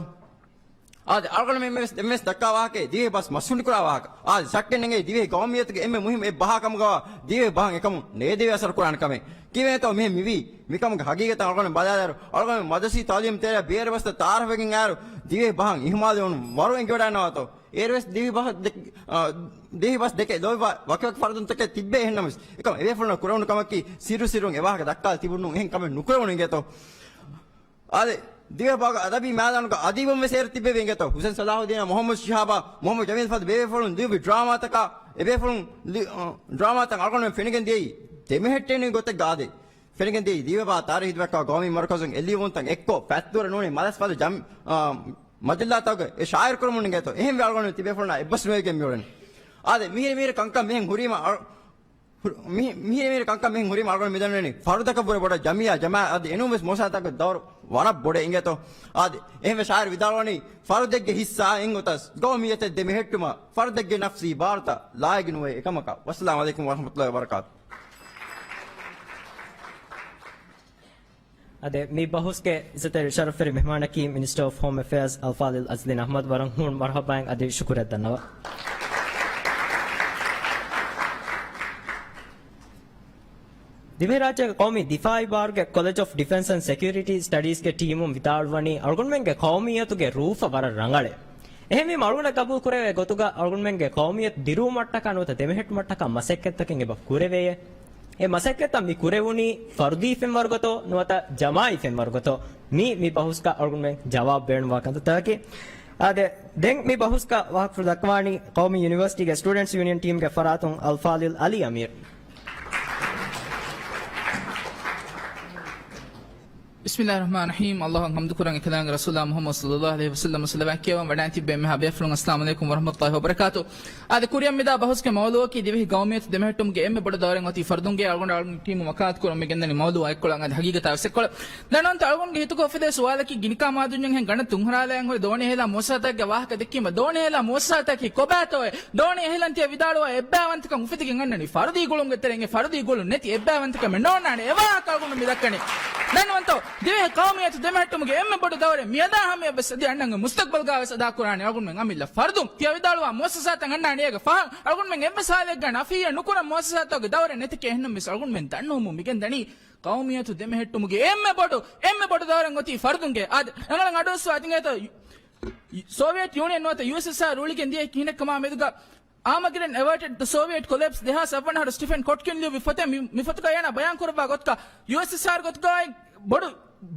އާދެ، އަޅުގަނޑު މެ-، މެ-، ދެންވެސް ދައްކާ ވާހަކައެއް ދިވެހި ބަސް މަސްހުނޑިކުރާ ވާހަކަ. އާދެ، ޝައްކެއް ނެގޭ ދިވެހި ގައުމިއްޔަތުގެ އެންމެ މުހިންމު އެއް ބަހާ ކަމުގަވާ ދިވެހި ބަހަށް އެކަމުން ނޭދެވި އަސަރު ކުރާނެ ކަމެއް. ކީއްވެތޯ މިހެން މިވީ؟ މިކަމުގެ ހަގީގަތަށް އަޅުގަނޑު ބަލާލާއިރު، އަޅުގަނޑު މަދްރަސީ ތައުލީމް ތެރޭ ބޭރު ބަސްތައް ތައާރަފްވެގެން އައިރު ދިވެހި ބަހަށް އިހުމާލުވުން ވަރު އެނގިވަޑައިންނަވާތޯ؟ އޭރުވެސް ދިވެހި ބަހަށް ދެ-، އާ، ދިވެހި ބަސް ދެކެ ލޯބިވާ ވަކިވަކި ފަރުދުންތަކެއް ތިއްބެ. އެހެންނަމަވެސް އެކަމް އެބޭފުޅުންނަށް ކުރެވުނު ކަމަކީ ސިއްރު ސިއްރުން އެ ވާހަކަ ދައްކާ ތިބުނު އެހެން ކަމެއް ނުކުރެވުނު އިނގޭތޯ؟ އާދެ، ދިވެހި ބަހުގެ އަދަބީ މައިދާނުގަ އަދީބުން ވެސް އޭރު ތިއްބެވި އިނގޭތޯ؟ ހުސެން ސަލާހުއްދީނާ މުހައްމަދު ޝިހާބާ މުހައްމަދު ޖަމީލް ފަދަ ބޭފުޅުން ލިޔުއްވި ޑްރާމާތަކާ، އެބޭފުޅުން ލި-، އަ، ޑްރާމާތައް އަޅުގަނޑުމެން ފެނިގެން ދިޔައީ ދެމެހެއްޓޭނެ ގޮތެއްގަ. އާދެ، ފެނިގެން ދިޔައީ ދިވެހި ބަހާ ތާރީހީ ދުވަހަކާ ގައުމީ މަރުކަޒުން އެ ލިޔުވުންތައް އެއްކޮށް ފަތްދުވަރަށް ނޫނީ މަލަސް ފަދަ ޖަމް-، އަ، މަޖައްލާތަކުގެ އެ ޝާއިރު ކުރަމުން އިނގޭތޯ؟ އެހެންވެ އަޅުގަނޑު ތިބޭފުޅުންނާ އެއްބަސް ނުވެގެން މިއުޅެނީ. އާދެ، މިހިރި މިހިރި ކަންކަން މިހެން ހުރީމަ އަޅު-، ހުރި-، މި-، މިހިރި މިހިރި ކަންކަން މިހެން ހުރީމަ އަޅުގަނޑު މިދަންނަވަނީ ފަރުދަކަށްވުރެ ބޮޑަށް ޖަމިއްޔާ ޖަމާއަތް އަދި އެނޫންވެސް މުއައްސަސާތަކުގެ ދައުރު ވަރަށް ބޮޑެއް އިނގޭތޯ. އާދެ، އެހެންވެ ޝާއިރު ވިދާޅުވަނީ ފަރުދެއްގެ ހިއްސާ އެއް އޮތަސް ގައުމިއްޔަތެއް ދެމެހެއްޓުމަށް ފަރުދެއްގެ ނަފްސީ ބާރުތައް ލާއިގެނުވޭ އެކަމަކަށް. ވައްސަލާމު ޢަލައިކުމް ވަރަޙްމަތުﷲި ވަބަރަކާތު. އާދެ، މި ބަހުސްގެ އިއްޒަތްތެރި ޝަރަފްވެރި މެހްމާނަކީ މިނިސްޓަރ އޮފް ހޯމް އެފެއާޒް އަލްފާޟިލް އަޒްލީން އަޙްމަދު. ވަރަށް ހޫނު މަރުޙަބާއިން އަދި ޝުކުރެއް ދަންނަވަން. ދިވެހިރާއްޖޭގެ ޤައުމީ ދިފާޢީ ބާރުގެ ކޮލެޖް އޮފް ޑިފެންސް އެންޑް ސެކިއުރިޓީ ސްޓަޑީޒްގެ ޓީމުން ވިދާޅުވަނީ، އަޅުގަނޑުމެންގެ ޤައުމިއްޔަތުގެ ރޫފަށް ވަރަށް ރަނގަޅޭ. އެހެންވީމަ، އަޅުގަނޑަށް ގަބޫލު ކުރެވޭ ގޮތުގަ އަޅުގަނޑުމެންގެ ޤައުމިއްޔަތު ދިރުވުމަށްޓަކާ ނުވަތަ ދެމެހެއްޓުމަށްޓަކާ މަސައްކަތްތަކެއް އެބަ ކުރެވޭ. އެ މަސައްކަތްތައް މި ކުރެވުނީ ފަރުދީ ފެންވަރުގަތޯ ނުވަތަ ޖަމާޢީ ފެންވަރުގަތޯ؟ މީ މި ބަހުސްގަ އަޅުގަނޑުމެން ޖަވާބު ބޭނުންވާ ކަންތައްތަކަކީ. އާދެ، ދެން މި ބަހުސްގަ ވާހަކަފުޅު ދައްކަވާނީ ޤައުމީ ޔުނިވަރސިޓީގެ ސްޓޫޑެންޓްސް ޔޫނިއަން ޓީމްގެ ފަރާތުން އަލްފާޟިލް ޢަލީ އަމީރު. ބިސްމިﷲިއްރަޙްމާނިއްރަޙީމް. އައްލާހަށް ޙަމްދު ކުރަން، އެކަލާނގެ ރަސޫލާ މުޙައްމަދު ޞައްލައްލާހު ޢަލައިހި ވަސައްލަމަ ޞަލަވާތް ކިޔަވަން. ވަޑައިން ތިއްބެވި އެންމެހާ ބޭފުޅުން އައްސަލާމު ޢަލައިކުމް ވަރަޙްމަތުﷲި ވަބަރަކާތު. އާދެ، ކުރިއަށް މިދާ ބަހުސްގެ މައުޟޫޢަކީ ދިވެހި ޤައުމިއްޔަތު ދެމެހެއްޓުމުގެ އެންމެ ބޮޑު ދައުރެއް އޮތީ ފަރުދުންގެ. އަޅުގަނޑު އަޅުގަނޑު ޓީމު ވަކާލަތު ކުރަން މި ގެންދަނީ މައުޟޫޢާ އެއްކޮޅަށް. އަދި ހަގީގަތާ ވެސް އެއްކޮޅަށް. ދެން އަންތަ އަޅުގަނޑުގެ ހިތުގަ އުފެދޭ ސުވާލަކީ، ގިނަ ކާމާދުންޏެއްހެން ގަނޑަށް ތުންހަރާލާ އެންހުރި ދޯނި އެހިލާ މުއައްސަސާތަކުގެ ވާހަކަ ދެއްކީމަ، ދޯނި އެހިލާ މުއައްސަސާތަކީ ކޮބާތޯއޭ؟ ދޯނި އެހިލަން ތިޔަ ވިދާޅުވާ އެއްބައިވަންތަކަން އުފެދިގެން އަންނަނީ ފަރުދީ ގުޅުމުގެ ތެރެއިން. އެ ފަރުދީ ގުޅުން ނެތި އެއްބައިވަންތަކަމެއް ނޯންނާނެ. އެ ވާހަކަ އަޅުގަނޑު މި ދައްކަނީ. ދަންނަވަންތޯ، ދިވެހި ޤައުމިއްޔަތު ދެމެހެއްޓުމުގެ އެންމެ ބޮޑު ދައުރެއް މިއަދާ ހަމަޔަށްވެސް އަދި އަންނަންގެ މުސްތަޤްބަލްގަވެސް އަދާކުރާނެ. އަޅުގަނޑުމެން އަމިއްލަ ފަރުދުން ތިޔަ ވިދާޅުވާ މުއައްސަސާތައް އަންނާނެ އޭގެ ފަހަން. އަޅުގަނޑުމެން އެއްވެސް ހާލެއްގަ ނަފީއެއް ނުކުރަން މުއައްސަސާތަކުގެ ދައުރެއް ނެތެކޭ. އެހެންނަމަވެސް އަޅުގަނޑުމެން ދަންނަވަމުން މިގެންދަނީ ޤައުމިއްޔަތު ދެމެހެއްޓުމުގެ އެންމެ ބޮޑު، އެންމެ ބޮޑު ދައުރެއް އޮތީ ފަރުދުންގެ. އާދެ، ރަނގަޅަށް އަޑުއައްސަވާ ތިނގޭތޯ، ސޯވިއެޓް ޔޫނިއަން ނުވަތަ ޔޫއެސްއެސްއާރް ރޫޅިގެން ދިޔައީ ކިހިނެއްކަމާ މެދުގަ Armageddon averted the Soviet collapse ދެހާސް އަށްވަނަ އަހަރު ސްޓިފެން ކޮޓްކިން ލިޔުއްވި ފޮތެއް. މި، މި ފޮތުގަ އޭނާ ބަޔާން ކުރައްވާ ގޮތުގަ ޔޫއެސްއެސްއާރް ގޮތުގައި ބޮޑު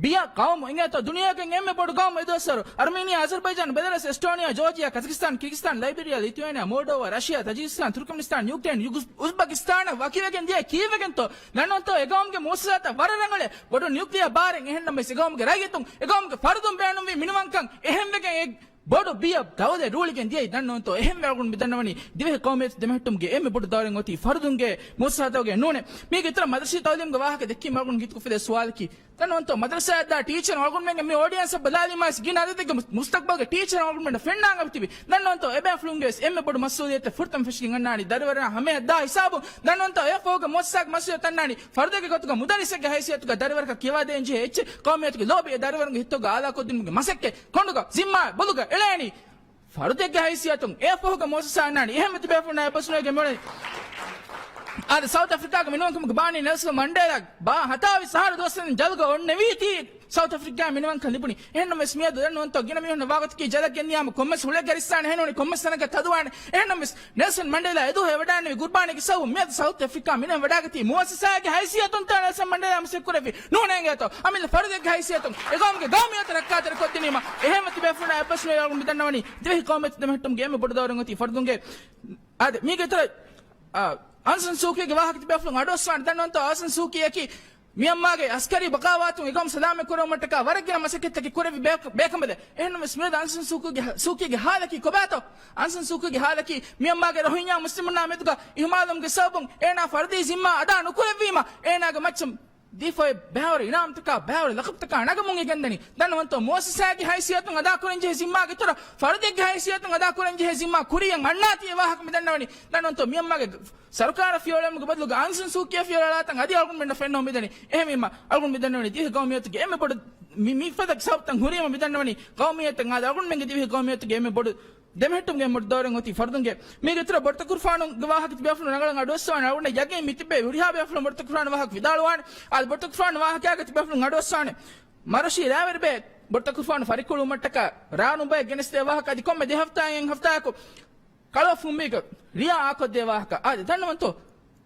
ބިޔަ ޤައުމު އިނގޭތޯ، ދުނިޔޭގެ އެންމެ ބޮޑު ޤައުމު އެދުވަސްވަރު އަރްމީނިއާ، އަޒަރްބައިޖާން، ބެލަރަސް، އެސްޓޯނިއާ، ޖޯޖިއާ، ކަޒަކިސްތާން، ކިރިގިޒިސްތާން، ލައިބީރިއާ، ލިތުއޭނިއާ، މޯލްޑޯވާ، ރަޝިއާ، ތަޖިކިސްތާން، ތުރުކްމެނިސްތާން، ޔޫކްރެއިން، ޔުގު-، އުޒްބަކިސްތާނަށް ވަކިވެގެން ދިޔަ ކީއްވެގެންތޯ؟ ދަންނަވަންތޯ، އެ ޤައުމުގެ މުއައްސަސާތައް ވަރަށް ރަނގަޅޭ. ބޮޑު ނިއުކްލިއާ ބާރެއް އެހެންނަމަވެސް އެ ޤައުމުގެ ރައްޔިތުން އެ ޤައުމުގެ ފަރުދުން ބޭނުންވީ މިނިވަންކަން އެހެންވެގެން އެ ބޮޑު ބިޔަ ދައުލަތް ރޫޅިގެން ދިޔައީ. ދަންނަވަންތޯ، އެހެންވެ އަޅުގަނޑު މި ދަންނަވަނީ ދިވެހި ޤައުމިއްޔަތު ދެމެހެއްޓުމުގެ އެންމެ ބޮޑު ދައުރެއް އޮތީ ފަރުދުންގެ މުއައްސަސާތަކުގެ ނޫނޭ. މީގެ އިތުރަށް މަދްރަސީ ތައުލީމުގެ ވާހަކަ ދެއްކީމަ އަޅުގަނޑު ހިތުގަ އުފެދޭ ސުވާލަކީ، ދަންނަވަންތޯ، މަދްރަސާއަށްދާ ޓީޗަރުން އަޅުގަނޑުމެންގެ މި އޯޑިއަންސަށް ބަލާލީމަވެސް ގިނަ އަދަދެއްގެ މު-، މުސްތަޤްބަލްގެ ޓީޗަރުން އަޅުގަނޑުމެންނަށް ފެންނާން އަބަދު ތިބި. ދަންނަވަންތޯ، އެބޭފުޅުންގެ ވެސް އެންމެ ބޮޑު މަސްއޫލިއްޔަތެއް ފުރަތަމަ ފެށިގެން އަންނާނީ ދަރިވަރުން ހަމަޔަށްދާ ހިސާބުން. ދަންނަވަންތޯ، އެއަށްފަހުގެ މުއައްސަސާގެ މަސްއޫލިއްޔަތު އަންނާނީ ފަރުދެއްގެ ގޮތުގަ މުދައްރިސެއްގެ ހައިސިއްޔަތުގަ ދަރިވަރަކަށް ކިޔަވާދޭން ޖެހޭ އެއްޗެއް ޤައުމިއްޔަތުގެ ލޯބި އެ ދަރިވަރުންގެ ހިތުގަ އާލާކޮށްދިނުމުގެ މަސައްކަތް ކޮނޑުގަ ޒިންމާ ބޮލުގަ އެޅޭނީ. ފަރުދެއްގެ ހައިސިއްޔަތުން އެއަށްފަހުގެ މުއައްސަސާ އަންނާނީ. އެހެންވެ ތިބޭފުޅުންނާ އެއްބަސްވުމެއްގެ މިއުޅެނީ. އާދެ، ސައުތު އަފްރިކާގެ މިނިވަންކަމުގެ ބާނީ ނެލްސަން މަންޑޭލާ ބާ ހަތާވީސް އަހަރު ދުވަސްވަނީ ޖަލުގަ އޮންނެވީތީ. ސައުތު އަފްރިކާ މިނިވަންކަން ލިބުނީ. އެހެންނަމަވެސް މިއަދު ދެންނުވަންތޯ ގިނަ މީހުންނަށް ވާގޮތަކީ ޖަލަށް ގެންދިޔާމަ ކޮންމެސް ހުޅެއް ގަރިއްސާނެ، އެހެންނޫނީ ކޮންމެސް ތަނަކަށް ތަދުވާނެ. އެހެންނަމަވެސް ނެލްސަން މަންޑޭލާ އެދުވަހު އެ ވަޑާނެވި ގުރްބާނީގެ ސަބަބުން މިއަދު ސައުތު އަފްރިކާ މިނިވަން ވަޑާގަތީ މުއައްސަސާގެ ހައިސިއްޔަތުންތޯ ނެލްސަން މަންޑޭލާ މަސައްކަތް ކުރެއްވީ؟ ނޫނޭ އިނގޭތޯ. އަމިއްލަ ފަރުދެއްގެ ހައިސިއްޔަތުން އެ ގައުމުގެ ގައުމިއްޔަތަށް ރައްކާތެރިކޮށްދިނީމަ. އެހެންވެ ތިބޭފުޅުންނާ އެއްބަސްވުމެއް އަޅުގަނޑު މި ދަންނަވަނީ ދިވެހި ޤައުމިއްޔަތު ދެމެހެއްޓުމުގެ އެންމެ ބޮޑު ދައުރެއް އޮތީ ފަރުދުންގެ. އާދެ، މީގެ އިތުރަށް، އާ، އަން ސަން ސޫކީގެ ވާހަކަ ތިބޭފުޅުން އަޑުއައްސާނެ. ދަންނަވަންތޯ، އަން ސަން ސޫކީއަކީ މިޔަންމާގެ އަސްކަރީ ބަޣާވާތުން އެ ގައުމު ސަލާމަތް ކުރެވުމަށްޓަކާ ވަރަށް ގިނަ މަސައްކަތްތަކެއް ކުރެއްވި ބޭކަ-، ބޭކަނބަލެއް. އެހެންނަމަވެސް މިއަދު އަން ސަން ސޫކީގެ ހާ-، ސޫކީގެ ހާލަކީ ކޮބާތޯ؟ އަން ސަން ސޫކީގެ ހާލަކީ މިޔަންމާގެ ރޮހިންޏާ މުސްލިމުންނާ މެދުގަ އިހުމާލުވުމުގެ ސަބަބުން އޭނާ ފަރުދީ ޒިންމާ އަދާ ނުކުރެއްވީމަ، އޭނާގެ މައްޗަށް ދީފައި ބައިވަރު އިނާމްތަކާ ބައިވަރު ލަޤަބްތަކާ ނަގަމުން އެ ގެންދަނީ. ދަންނަވަންތޯ، މުއައްސަސާގެ ހައިސިއްޔަތުން އަދާކުރަންޖެހޭ ޒިންމާގެ އިތުރަށް ފަރުދެއްގެ ހައިސިއްޔަތުން އަދާކުރަންޖެހޭ ޒިންމާ ކުރިއަށް އަންނާތީ އެ ވާހަކަ މި ދަންނަވަނީ. ދަންނަވަންތޯ، މިޔަންމާގެ ސަރުކާރަށް ފިޔަވަޅުއެޅުމުގެ ބަދަލުގަ އަން ސަން ސޫކީއަށް ފިޔަވަޅުއަޅާތަން އަދި އަޅުގަނޑުމެންނަށް ފެންނަވަން މިދަނީ. އެހެންވީމަ، އަޅުގަނޑު މި ދަންނަވަނީ ދިވެހި ގައުމިއްޔަތުގެ އެންމެ ބޮޑު މި-، މިފަދަ ސަބަބުތައް ހުރީމަ މި ދަންނަވަނީ ގައުމިއްޔަތަށް އާދެ، އަޅުގަނޑުމެންގެ ދިވެހި ގައުމިއްޔަތުގެ އެންމެ ބޮޑު ދެމެހެއްޓުމުގެ އެންމެ ބޮޑު ދައުރެއް އޮތީ ފަރުދުންގެ. މީގެ އިތުރަށް ބޮޑުތަކުރުފާނުގެ ވާހަކަ ތިބޭފުޅުން ރަނގަޅަށް އަޑުއައްސަވާނެ. އަޅުގަނޑަށް ޔަގީން މި ތިބޭ ހުރިހާ ބޭފުޅުން ބޮޑުތަކުރުފާނު ވާހަކަ ވިދާޅުވާނެ. އާދެ، ބޮޑުތަކުރުފާނު ވާހަކައިގަ ތިބޭފުޅުން އަޑުއައްސާނެ. މަރަށީ ރާވެރިބޭ ބޮޑުތަކުރުފާނު ފަރިއްކުޅުވުމަށްޓަކާ ރާނުބައެއް ގެނެސްދޭ ވާހަކަ އަދި ކޮންމެ ދެ ހަފްތާއެއް ހަފްތާއަކު ކަޅުވަ ފުނބީގަ ރިޔާ އާކޮށްދޭ ވާހަކަ. އާދެ، ދަންނަވަންތޯ؟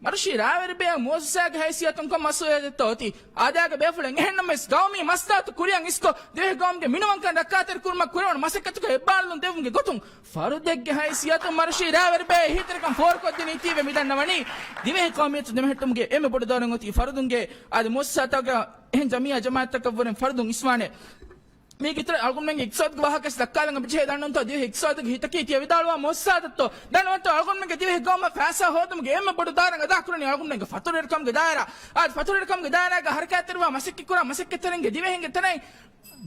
މަރަށީ ރާވެރިބޭއަށް މުއައްސަސާގެ ހައިސިއްޔަތުން ކޮން މަސްއޫލިއްޔަތެއްތޯ އޮތީ؟ އާދައިގެ ބޭފުޅެއް އެހެންނަމަވެސް ގައުމީ މަސްލަހަތު ކުރިއަށް އިސްކޮށް، ދިވެހި ގައުމުގެ މިނިވަންކަން ރައްކާތެރިކުރުމަށް ކުރެވުނު މަސައްކަތުގަ އެއްބާރުލުން ދެއްވުމުގެ ގޮތުން ފަރުދެއްގެ ހައިސިއްޔަތުން މަރަށީ ރާވެރިބޭ އެހީތެރިކަން ފޯރުކޮށްދިނީތީވެ މިދަންނަވަނީ. ދިވެހި ޤައުމިއްޔަތު ދެމެހެއްޓުމުގެ އެންމެ ބޮޑު ދައުރެއް އޮތީ ފަރުދުންގެ. އާދެ، މުއައްސަސާތަކަށް އެހެން ޖަމިއްޔާ ޖަމާއަތްތަކަށްވުރެން ފަރުދުން އިސްވާނެ. މީގެ އިތުރަށް އަޅުގަނޑުމެންގެ އިޤްތިޞާދުގެ ވާހަކަ ވެސް ދައްކާލަން އެބަޖެހޭ. ދަންނަވަންތޯ، ދިވެހި އިޤްތިޞާދުގެ ހިތަކީ ތިޔަ ވިދާޅުވާ މުއައްސަސާތައްތޯ؟ ދަންނަވަންތޯ، އަޅުގަނޑުމެންގެ ދިވެހި ގައުމަށް ފައިސާ ހޯދުމުގެ އެންމެ ބޮޑު ދާރަށް އަދާކުރަނީ އަޅުގަނޑުމެންގެ ފަތުރުވެރިކަމުގެ ދާއިރާ. އާދެ، ފަތުރުވެރިކަމުގެ ދާއިރާގަ ހަރަކާތްތެރިވާ މަސައްކަތްކުރާ މަސައްކަތްތެރިންގެ ދިވެހިންގެ ތަނެއް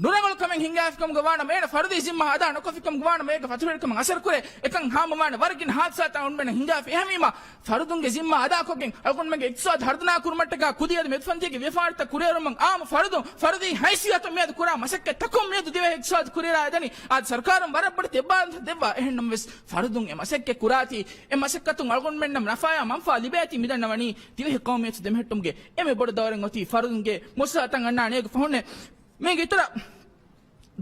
ނުރަނގަޅު ކަމެއް ހިނގާފިކަމުގަ ވާނަމަ، އޭނަ ފަރުދީ ޒިންމާ އަދާ ނުކޮށްފިކަމުގަ ވާނަމަ، އޭގެ ފަތުރުވެރިކަމަށް އަސަރުކުރޭ. އެކަން ހާމަވާނެ ވަރަށް ގިނަ ހާދިސާތައް އަޅުގަނޑުމެންނަށް ހިނގާފި. އެހެންވީމަ، ފަރުދުންގެ ޒިންމާ އަދާކޮށްގެން އަޅުގަނޑުމެންގެ އިޤްތިޞާދު ހަރުދަނާ ކުރުމަށްޓަކާ ކުދި އަދި މެދުފަންތީގެ ވިޔަފާރިތައް ކުރިއެރުމަށް އާއްމު ފަރުދުން ފަރުދީ ހައިސިއްޔަތުން މިއަދު ކުރާ މަސައްކަތްތަކުން މިއަދު ދިވެހި އިޤްތިޞާދު ކުރިއަރާ އެދަނީ. އާދެ، ސަރުކާރުން ވަރަށް ބޮޑެތި އެއްބާރުލުންތައް ދެއްވާ. އެހެންނަމަވެސް، ފަރުދުން އެ މަސައްކަތް ކުރާތީ، އެ މަސައްކަތުން އަޅުގަނޑުމެންނަށް ނަފާޔާ މަންފާ ލިބޭތީ މިދަންނަވަނީ. ދިވެހި ޤައުމިއްޔަތު ދެމެހެއްޓުމުގެ އެންމެ ބޮޑު ދައުރެއް އޮތީ ފަރުދުންގެ. މުއައްސަސާތައް އަންނާނެ އޭގެ ފަހުންނޭ. މީގެ އިތުރަށް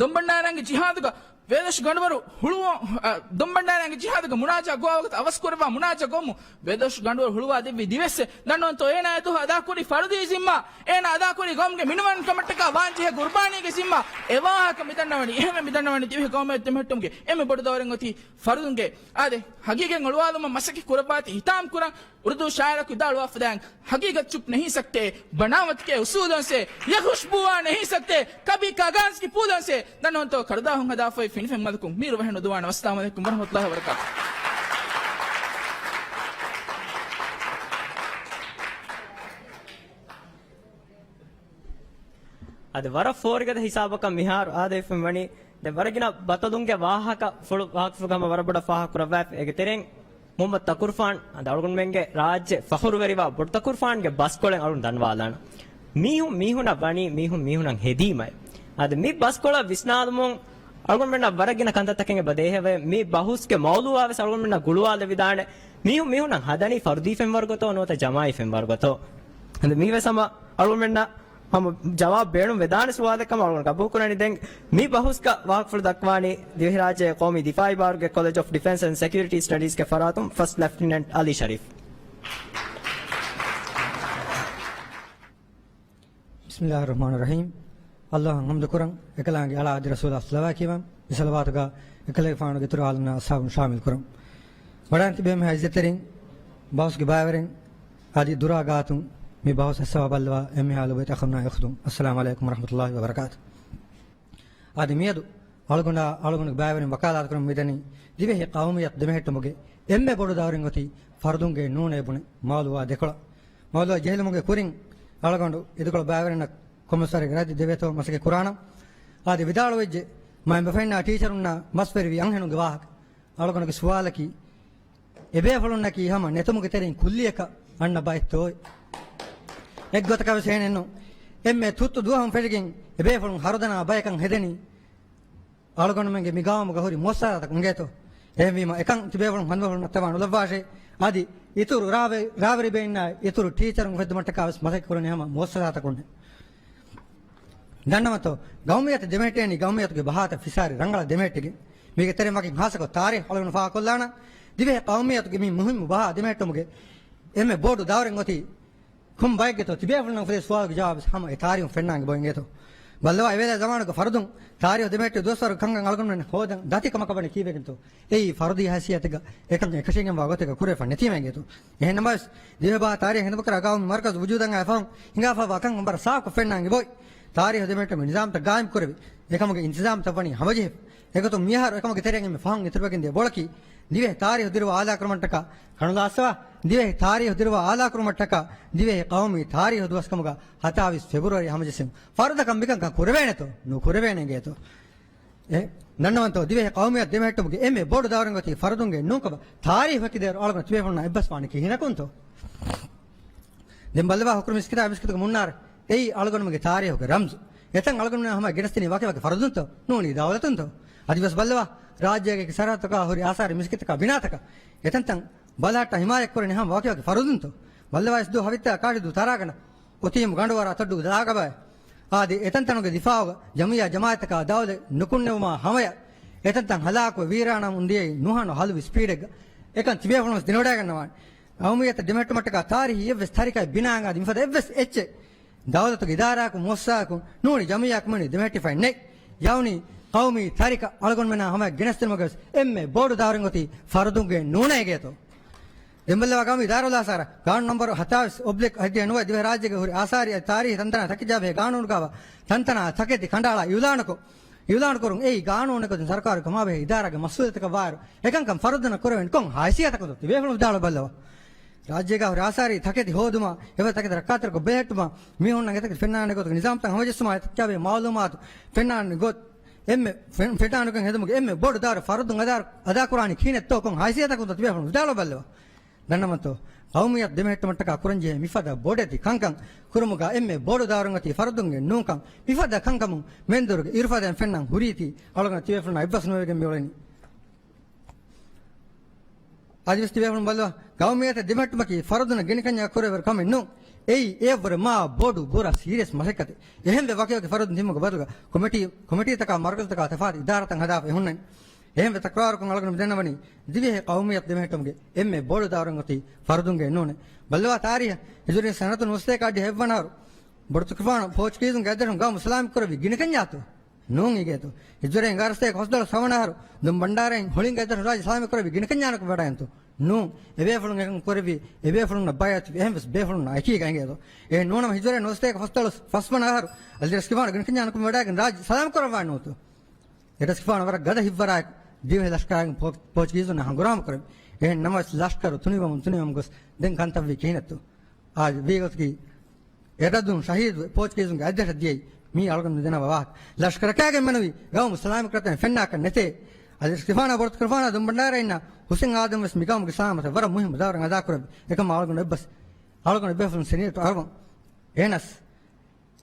ދޮންބަންޑާރައިންގެ ޖިހާދުގަ ވޭދޯސް ގަނޑުވަރު ހުޅުވު-، އަ، ދޮންބަންޑާރައިންގެ ޖިހާދުގަ މުނާޖާ ގޮވާ ވަގުތު އަވަސްކުރައްވާ މުނާޖާ ގޮވުމު، ވޭދޯސް ގަނޑުވަރު ހުޅުވާ ދެއްވި ދިވެއްސެއް. ދަންނަވަންތޯ، އޭނާ އެދުވަހު އަދާކުރި ފަރުދީ ޒިންމާ، އޭނާ އަދާކުރި ގައުމުގެ މިނިވަންކަމަށްޓަކާ ވާންޖެހޭ ގުރުބާނީގެ ޒިންމާ، އެ ވާހަކަ މިދަންނަވަނީ. އެހެންވެ މިދަންނަވަނީ ދިވެހި ޤައުމިއްޔަތު ދެމެހެއްޓުމުގެ އެންމެ ބޮޑު ދައުރެއް އޮތީ ފަރުދުންގެ. އާދެ، ހަގީގަތް އޮޅުވާލުމަށް މަސައްކަތް ކުރައްވާތީ ހިތާމަ ކުރަން. އުރުދޫ ޝާއިރަކު ވިދާޅުވާފަދައިން، حقیقت چپ نہیں سکتے، بناوٹ کے اصولوں سے، یہ خوشبو آ نہیں سکتے، کبھی کاغذ کے پھولوں سے. ދަންނަވަންތޯ، ކަރުދާހުން ހަދާފައި ފިނިފެން މަލަކުން މީރު ވަހެއް ނުދުވާނެ. ވައްސަލާމު ޢަލައިކުމް ވަރަޙްމަތުﷲ ވަބަރަކާތުހު. އަދި ވަރަށް ފޯރިގަދަ ހިސާބަކަށް މިހާރު އާދަވެފައި ވަނީ، ދެ ވަރަށް ގިނަ ބަތަލުންގެ ވާހަކަފުޅު ވާހަކަފުޅުގަ ހަމަ ވަރަށް ބޮޑަށް ފާހަގަ ކުރައްވާފަ. އޭގެ ތެރެއިން މުޙައްމަދު ތަކުރުފާން، އަދި އަޅުގަނޑުމެންގެ ރާއްޖެ ފަޚުރުވެރިވާ ބޮޑު ތަކުރުފާންގެ ބަސްކޮޅެއް އަޅުގަނޑު ދަންވާލާނަން. މީހުން މީހުނަށް ވަނީ މީހުން މީހުނަށް ހެދީމައި. އަދި މި ބަސްކޮޅަށް ވިސްނާލުމުން އަޅުގަނޑުމެންނަށް ވަރަށް ގިނަ ކަންތައްތަކެއް އެބަ ދޭހަވޭ. މި ބަހުސްގެ މައުލޫއާ ވެސް އަޅުގަނޑުމެންނަށް ގުޅުވާލެވިދާނެ. މީހުން މީހުނަށް ހަދަނީ ފަރުދީ ފެންވަރުގަތޯ ނުވަތަ ޖަމާޢީ ފެންވަރުގަތޯ؟ އަދި މީ ވެސް ހަމަ އަޅުގަނޑުމެންނަށް ހަމަ ޖަވާބު ބޭނުން ވެދާނެ ސުވާލެއް ކަމަށް އަޅުގަނޑު ގަބޫލުކުރަނީ. ދެން މި ބަހުސްގަ ވާހަކަފުޅު ދައްކަވާނީ ދިވެހިރާއްޖޭގެ ޤައުމީ ދިފާޢީ ބާރުގެ ކޮލެޖް އޮފް ޑިފެންސް އެންޑް ސެކިއުރިޓީ ސްޓަޑީޒްގެ ފަރާތުން ފަސްޓް ލެފްޓިނެންޓް އަލީ ޝަރީފް. ބިސްމިއްލާހި ރަޙްމާނި ރަޙީމް. އައްލާހަށް ޙަމްދު ކުރަން، އެކަލާނގެ އަޅާ އަދި ރަސޫލާ ޞަލަވާތް ކިޔަވަން، މި ޞަލަވާތުގަ އެކަލޭގެފާނުގެ އިތުރު އާލުންނާ އަޞްޙާބުން ޝާމިލް ކުރަން. ވަޑައިގަންނަވާ އެންމެހާ ޢިއްޒަތްތެރިން، ބަހުސްގެ ބައިވެރިން، އަދި ދުރާ ގާތުން މި ބަހުސް އައްސަވާ ބައްލަވާ އެންމެހާ ލޮބުވެތި އަޚުންނާ އުޚްތުން، އައްސަލާމު ޢަލައިކުމް ވަރަޙްމަތުﷲި ވަބަރަކާތު. އަދި މިއަދު އަޅުގަނޑާ އަޅުގަނޑުގެ ބައިވެރިން ވަކާލާތުކުރަން މިދަނީ ދިވެހި ޤައުމިއްޔަތު ދެމެހެއްޓުމުގެ އެންމެ ބޮޑު ދައުރެއް އޮތީ ފަރުދުންގެ ނޫނޭ ބުނެ މައުލޫއާ ދެކޮޅަށް. މައުލޫއާ ޖެހިލުމުގެ ކުރިން އަޅުގަނޑު އިދިކޮޅު ބައިވެރިންނަށް ކޮންމެސް ވަރެއްގެ ރައްދެއް ދެވޭތޯ މަސައްކަތް ކުރާނަން. އަދި ވިދާޅުވެއްޖެ، މައިންބަފައިންނާ ޓީޗަރުންނާ މަސްވެރިވި އަންހެނުންގެ ވާހަކަ. އަޅުގަނޑުގެ ސުވާލަކީ، އެބޭފުޅުންނަކީ ހަމަ ނެތުމުގެ ތެރެއިން ކުއްލިއަކަށް އަންނަ ބައެއްތޯއޭ؟ އެއްގޮތަކަށް ވެސް އެހެނެއްނު. އެންމެ ތުއްތު ދުވަހުން ފެށިގެން އެބޭފުޅުން ހަރުދަނާ ބަޔަކަށް ހެދެނީ. އަޅުގަނޑުމެންގެ މި ގައުމުގަ ހުރި މުއައްސަސާތަކުން އިނގޭތޯ؟ އެހެންވީމަ އެކަން ތިބޭފުޅުން ހަނދުމަފުޅުން ނައްތަވާ ނުލައްވާށޭ. އަދި އިތުރު ރާވެ-، ރާވެރިބެއިންނާ އިތުރު ޓީޗަރުން އުފެއްދުމަށްޓަކާ ވެސް މަސައްކަތް ކުރަނީ ހަމަ މުއައްސަސާތަކުން. ދަންނަވަންތޯ، ގައުމިއްޔަތު ދެމެހެއްޓޭނީ ގައުމިއްޔަތުގެ ބަހާތައް ފިސާރި ރަނގަޅަށް ދެމެހެއްޓިގެން. މީގެ ތެރެއިން ވަކިން ހާއްސަކޮށް ތާރީޚު އަޅުގަނޑު ފާހަގަކޮށްލާނަން. ދިވެހި ޤައުމިއްޔަތުގެ މި މުހިއްމު ބަހާ ދެމެހެއްޓުމުގެ އެންމެ ބޮޑު ދައުރެއް އޮތީ ކޮން ބައެއްގެތޯ؟ ތިބޭފުޅުންނަށް އުފެދޭ ސުވާލުގެ ޖަވާބު ހަމަ އެ ތާރީޚުން ފެންނާން އެބައޮތް އިނގޭތޯ. ބައްލަވާ، އެވޭލާ ޒަމާނުގެ ފަރުދުން ތާރީޚު ދެމެހެއްޓި ދުވަސްވަރު ކަންކަން އަޅުގަނޑުމެން ހޯދަން ދަތި ކަމަކަށް ވަނީ ކީއްވެގެންތޯ؟ އެއީ ފަރުދީ ހައިސިއްޔަތެއްގަ އެކަން އެކަށީގެންވާ ގޮތެއްގަ ކުރެވިފަ ނެތީމަ އިނގޭތޯ. އެހެންނަމަވެސް، ދިވެހިބަހާ ތާރީޚު ހިނދުމަކުރާ ގައުމީ މަރުކަޒު ވުޖޫދަށް އައި ފަހުން ހިނގާފާވާ ކަން ވަރަށް ސާފުކޮށް ފެންނާން އެބައޮތް. ތާރީޚު ދެމެހެއްޓުމުގެ ނިޒާމްތައް ގާއިމް ކުރެވި، އެކަމުގެ އިންތިޒާމްތައް ވަނީ ހަމަޖެހިފަ. އެގޮތުން މިއަހަރު އެކަމުގެ ތެރެއިން އެންމެ ފަހުން އިތުރުވެގެން ދިޔަ ބޮޅަކީ، ދިވެހި ތާރީޚު ދިރުވާ އާލާކުރުމަށްޓަކާ ކަނުލާ އައްސަވާ، ދިވެހި ތާރީޚު ދިރުވާ އާލާކުރުމަށްޓަކާ ދިވެހި ޤައުމީ ތާރީޚު ދުވަސްކަމުގަ ހަތާވީސް ފެބްރުއަރީ ހަމަޖެއްސުން. ފަރުދަކަށް މިކަންކަން ކުރެވޭނެތޯ؟ ނުކުރެވޭނެ އިނގޭތޯ. އެ ދަންނަވަންތޯ، ދިވެހި ޤައުމިއްޔަތު ދެމެހެއްޓުމުގެ އެންމެ ބޮޑު ދައުރެއް އޮތީ ފަރުދުންގެ ނޫންކަމަށް. ތާރީޚު ހެކިދޭއިރު އަޅުގަނޑު ތިބޭފުޅުންނާ އެއްބަސް ވާނީ ކިހިނަކުންތޯ؟ ދެން ބައްލަވާ ހުކުރު މިސްކިތާ މިސްކިތުގެ މުންނާރަ އެއީ އަޅުގަނޑުމެންގެ ތާރީޚުގެ ރަމްޒު. އެތަން އަޅުގަނޑުމެން ހަމަ ގެނެސްދިނީ ވަކިވަކި ފަރުދުންތޯ؟ ނޫނީ ދައުލަތުންތޯ؟ އަދިވެސް ބައްލަވާ، ރާއްޖޭގެ ސަރަހައްދުތަކާ ހުރި އާސާރީ މިސްކިތްތަކާ ބިނާތަކަށް އެތަންތަން ބަލަހައްޓާ ހިމާޔަތްކުރަނީ ހަމަ ވަކިވަކި ފަރުދުންތޯ؟ ބައްލަވާ އެސް ދޫ ހަވިއްތާ ކާށިދޫ ތަރާގަނޑަށް އޮތީމު ގަނޑުވަރާ ތައްޑު ދާގަބައި. އާދެ، އެތަންތަނުގެ ދިފާއުގަ ޖަމިއްޔާ ޖަމާއަތްތަކާ ދައުލަތް ނުކުންނެވުމާ ހަމަޔަށް އެތަންތަން ހަލާކުވެ ވީރާނާ އުނދިޔައީ ނުހަނު ހަލުވި ސްޕީޑެއްގަ. އެކަން ތިބޭފުޅުން ވެސް ދެނެވަޑައިގަންނަވާނެ. ޤައުމިއްޔަތަށް ދެމެހެއްޓުމަށްޓަކާ ތާރީޚީ އެއްވެސް ތަރިކައެއް ބިނާއަށް އަދި މިފަދަ އެއްވެސް އެއްޗެއް ދައުލަތުގެ އިދާރާއަކުން މުއައްސަސާއަކުން ނޫނީ ޖަމިއްޔާ ކުމެނި ދެމެހެއްޓިފައެއް ނެތް. ޔަޢުނީ ޤައުމީ ތަރިކަ އަޅުގަނޑުމެނާ ހަމަޔަށް ގެނެސްދިނުމުގަވެސް އެންމެ ބޮޑު ދައުރެއް އޮތީ ފަރުދުންގެ ނޫނޭގޭތޯ. ދެން ބައްލަވާ ގައުމީ ދާއިރާއަށް ގާނޫނު ނަމްބަރު ހަތާވީސް އޮބްލިކް ހަތްދިހަ ނުވަ ދިވެހިރާއްޖޭގަ ހުރި އާސާރީ އަދި ތާރީޚީ ތަންތަނާ ތަކެތިޖަހާ ބެހޭ ގާނޫނުގައިވާ ތަންތަނާ ތަކެތި ކަނޑައަޅާ އިޢުލާނުކޮށް، އިޢުލާނުކުރުން އެއީ ގާނޫނެއްގޮތުން ސަރުކާރު ކަމާބެހޭ އިދާރާގެ މަސްއޫލިއްޔަތަކަށް ވާއިރު، އެކަންކަން ފަރުދުންނަށް ކުރެވެން ކޮން ހައިސިއްޔަތަކުންތޯ ތިބޭފުޅުން ވިދާޅުވެ ބައްލަވާ. ރާއްޖޭގަ ހުރި އާސާރީ ތަކެތި ހޯދުމާ، އެފަދަ ތަކެތި ރައްކާތެރިކޮށް ބެހެއްޓުމާ، މީހުންނަށް އެތަކެތި ފެންނާނެ ގޮތުގެ ނިޒާމްތައް ހަމަޖެއްސުމާ، އެތަކެތި މައުލޫމާތު ފެންނާނެ ގޮތް، އެންމެ ފެން-، ފެންނާނެ ގޮތް ހެދުމުގެ އެންމެ ބޮޑު ދައުރެއް ފަރުދުން އަދާ-، އަދާކުރާނީ ކިހިނެއްތޯ ކޮން ހައިސިއްޔަތަކުންތޯ ތިބޭފުޅުން ވިދާޅުވެ ބައްލަވާ. ދަންނަވަންތޯ، ޤައުމިއްޔަތު ދެމެހެއްޓުމަށްޓަކާ ކުރަންޖެހޭ މިފަދަ ބޮޑެތި ކަންކަން ކުރުމުގަ އެންމެ ބޮޑު ދައުރެއް އޮތީ ފަރުދުންގެ ނޫންކަން. މިފަދަ ކަންކަމުން މެންދުރުގެ އިރުފަދައިން ފެންނަން ހުރީތީ އަޅުގަނޑު ތިބޭފުޅުންނާ އެއްބަސް ނުވެވިގެން މިއުޅެނީ. އަދިވެސް ތިބޭފުޅުން ބައްލަވާ، ޤައުމިއްޔަތަށް ދެމެހެއްޓުމަކީ ފަރުދުންނަށް ގިނަކަންޏާ ކުރެވޭ ކަމެއް ނޫން. އެއީ އެއަށްވުރެ މާ ބޮޑު ބުރަ ސީރިއަސް މަސައްކަތެއް. އެހެންވެ ވަކިވަކި ފަރުދުން ތިބުމުގެ ބަދަލުގަ ކޮމިޓީ، ކޮމިޓީތަކާ މަރުކަޒުތަކާ ތަފާތު އިދާރާތައް ހަދާފަ އެ ހުންނަނީ. އެހެންވެ ތަކުރާރުކޮށް އަޅުގަނޑު މި ދަންނަވަނީ ދިވެހި ޤައުމިއްޔަތު ދެމެހެއްޓުމުގެ އެންމެ ބޮޑު ދައުރެއް އޮތީ ފަރުދުންގެ ނޫނޭ. ބައްލަވާ ތާރީޚަށް، ހިޖުރީ ސަނަތު ނުވަސަތޭކަ އަށްޑިހަ އެއްވަނަ އަހަރު ބޮޑުތުކިފާނު ޕޯޗުގީޒުންގެ އަތްދަށުން ގައުމު ސަލާމަތް ކުރެއްވީ ގިނަކަންޏާތޯ؟ ނޫން އިނގޭތޯ. ހިޖުރީ އެނގާރަ ސަތޭކަ ފަސްދޮޅަސް ހަވަނަ އަހަރު ދުން ބަންޑާރައިން ހޮޅިންގެ އަތްދަށުން ރާއްޖެ ސަލާމަތް ކުރެއްވީ ގިނަކަންޏާ ނުކުމެ ވަޑައިގެންތޯ؟ ނޫން. އެބޭފުޅުން އެކަން ކުރެއްވީ އެބޭފުޅުންނަށް ބައިވެއްޖެ އެހެންވެސް ބޭފުޅުންނަށް އެކީގަ އިނގޭތޯ. އެހެން ނޫނަމަ ހިޖުރީ ނުވަސަތޭކަ ފަސްދޮޅަސް ފަސްވަނަ އަހަރު އަލްޖަރަސް ކިފާނު ގިނަކަންޏާ ނުކުމެ ވަޑައިގެން ރާއްޖެ ސަލާމަތް ކުރައްވާ ނޫންތޯ؟ އެ ރަސްކިފާނު ވަރަށް ގަދަ ހިތްވަރާއެކު ދިވެހި ލަޝްކަރާގެން ޕޯ-، ޕޯޗުގީޒުންނާ ހަނގުރާމަ ކުރެވި. އެހެން ނަމަވެސް ލަޝްކަރު ތުނިވަމުން ތުނިވަމުން ގޮސް ދެން ކަންތައްވީ ކިހިނެއްތޯ؟ އާ، ވީގޮތަކީ އެ ރަދުން ޝަހީދުވެ ޕޯޗުގީޒުންގެ އަތްދަށަށް ދިޔައީ މީ އަޅުގަނޑު ދެނަވާ ވާހަކަ. ލަޝްކަރަކާގެން މެނުވީ ގައުމު ސަލާމަތް ކުރަތަން ފެންނާކަށް ނެތޭ. އަލްޖަރަސް ކިފާނާ ބޮޑުތުކިފާނާ ދުން ބަންޑާރައިންނާ ހުސެން އާދަމް ވެސް މި ގައުމުގެ ސަލާމަތަށް ވަރަށް މުހިއްމު ދައުރެއް އަދާކުރެއްވި. އެކަމާ އަޅުގަނޑު އެއްބަސް، އަޅުގަނޑު އެއްބޭފުޅުން ސެނިއަރ އަޅުގަނޑު އެހެނަސް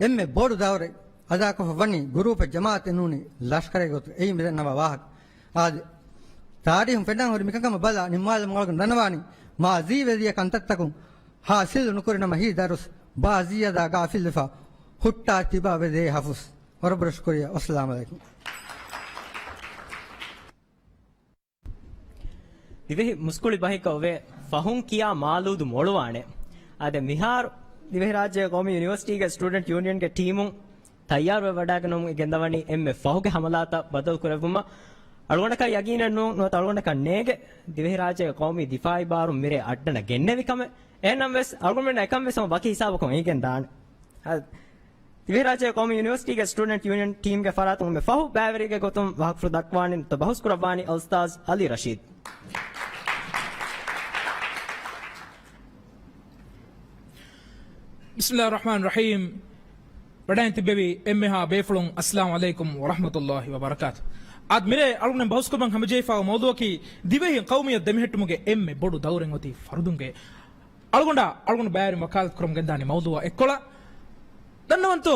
އެންމެ ބޮޑު ދައުރެއް އަދާކޮށްފަ ވަނީ ގުރޫޕެއް ޖަމާއަތެއް ނޫނީ ލަޝްކަރެއް ގޮތުގަ. އެއީ މި ދަންނަވާ ވާހަކަ. އާދެ، ތާރީހުން ފެންނަން ހުރި މިކަންކަމަށް ބަލާ ނިންމާލަމުން އަޅުގަނޑު ދަންނަވާނީ، މާޒީވެދިޔަ ކަންތައްތަކުން ހާސިލު ނުކުރި ނަމަ ހީ ދަރުސް ބާޒީއަށް ގާފިލްވެފަ ހުއްޓާ ތިބާވެދޭ ހަފުސް. ވަރަށް ބޮޑަށް ޝުކުރިއްޔާ. ވައްސަލާމް އަލައިކުމް. ދިވެހި މުސްކުޅި ބަހެއްގަ އޮވޭ ފަހުން ކިޔާ މާލޫދު މޮޅުވާނެ. އާދެ، މިހާރު ދިވެހިރާއްޖޭގެ ޤައުމީ ޔުނިވަރސިޓީގެ ސްޓޫޑެންޓް ޔޫނިއަންގެ ޓީމުން ތައްޔާރުވެ ވަޑައިގެންނަވަމުން ގެންދަވަނީ އެންމެ ފަހުގެ ހަމަލާތައް ބަދަލު ކުރެއްވުމަށް. އަޅުގަނޑަކަށް ޔަގީނެއް ނޫން، ނުވަތަ އަޅުގަނޑަކަށް ނޭނގެ ދިވެހިރާއްޖޭގެ ޤައުމީ ދިފާޢީ ބާރުން މިރޭ އައްޑަނަ ގެންނެވި ކަމެއް. އެހެންނަމަވެސް، އަޅުގަނޑުމެންނަށް އެކަން ވެސް ހަމަ ވަކި ހިސާބަކުން އެނގިގެން ދާނެ. އަ، ދިވެހިރާއްޖޭގެ ޤައުމީ ޔުނިވަރސިޓީގެ ސްޓޫޑެންޓް ޔޫނިއަން ޓީމްގެ ފަރާތުން އެންމެ ފަހު ބައިވެރިއެއްގެ ގޮތުން ވާހަކަފުޅު ދައްކަވާނީ ނުވަތަ ބަހުސް ކުރައްވާނީ އަލްއުސްތާޛް އަލީ ރަޝީދު. ބިސްމިﷲ ރަޙްމާން ރަޙީމް. ވަޑައިން ތިއްބެވި އެންމެހާ ބޭފުޅުން، އައްސަލާމު ޢަލައިކުމް ވަރަޙްމަތުﷲ ވަބަރަކާތު. އާދެ، މިރޭ އަޅުގަނޑު ބަހުސްކޮށް ހަމަޖެހިފައިވާ މައުޟޫޢަކީ ދިވެހި ޤައުމިއްޔަތު ދެމެހެއްޓުމުގެ އެންމެ ބޮޑު ދައުރެއް އޮތީ ފަރުދުންގެ. އަޅުގަނޑާ، އަޅުގަނޑު ބައިވެރިން ވަކާލަތު ކުރަމުން ގެންދާނީ މައުޟޫޢަށް އެއްކޮޅަށް. ދަންނަވަންތޯ،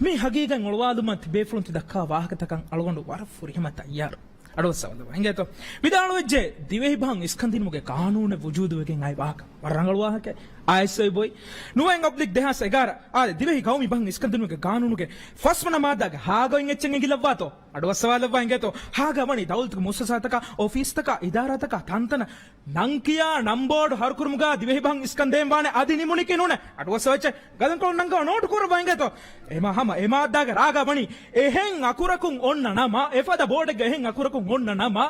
މި ހަގީގަތް އޮޅުވާލުމަށް ތިބޭފުޅުން ތި ދައްކާ ވާހަކަތަކަށް އަޅުގަނޑު ވަރަށް ފުރިހަމަ ތައްޔާރު. އަޑުއައްސަވާލައްވާ އިނގޭތޯ. ވިދާޅުވެއްޖެ، ދިވެހި ބަހަށް އިސްކަންދިނުމުގެ ޤާނޫނެއް ވުޖޫދުވެގެން އައި ވާހަކަ. ވަރަށް ރަނގަޅު ވާހަކައެއް. އާއެސްއޮއި ބޮއި. ނުވައެއް އަބްލިކް ދެހާސް އެގާރަ. އާދެ، ދިވެހި ޤައުމީ ބަހަށް އިސްކަންދިނުމުގެ ޤާނޫނުގެ ފަސްވަނަ މާއްދާގެ ހާގައިން އެއްޗެއް އެނގިލައްވާތޯ. އަޑުއައްސަވާލައްވާ އިނގޭތޯ. ހާގަ ވަނީ ދައުލަތުގެ މުއައްސަސާތަކާ، އޮފީސްތަކާ، އިދާރާތަކާ، ތަންތަނަށް ނަންކިޔާ ނަންބޯޑު ހަރުކުރުމުގާ ދިވެހި ބަހަށް އިސްކަން ދޭން ވާނެ އަދި ނިމުނީކީ ނޫނޭ. އަޑުއައްސަވާ އެއްޗެއް. ގަލަންކޮޅުން ނަންގަވާ ނޯޓު ކުރައްވާ އިނގޭތޯ. އެމާ ހަމަ އެ މާއްދާގެ ރާގަ ވަނީ އެހެން އަކުރަކުން އޮންނަ ނަމަ، އެފަދަ ބޯޑެއްގަ އެހެން އަކުރަކުން އޮންނަ ނަމަ،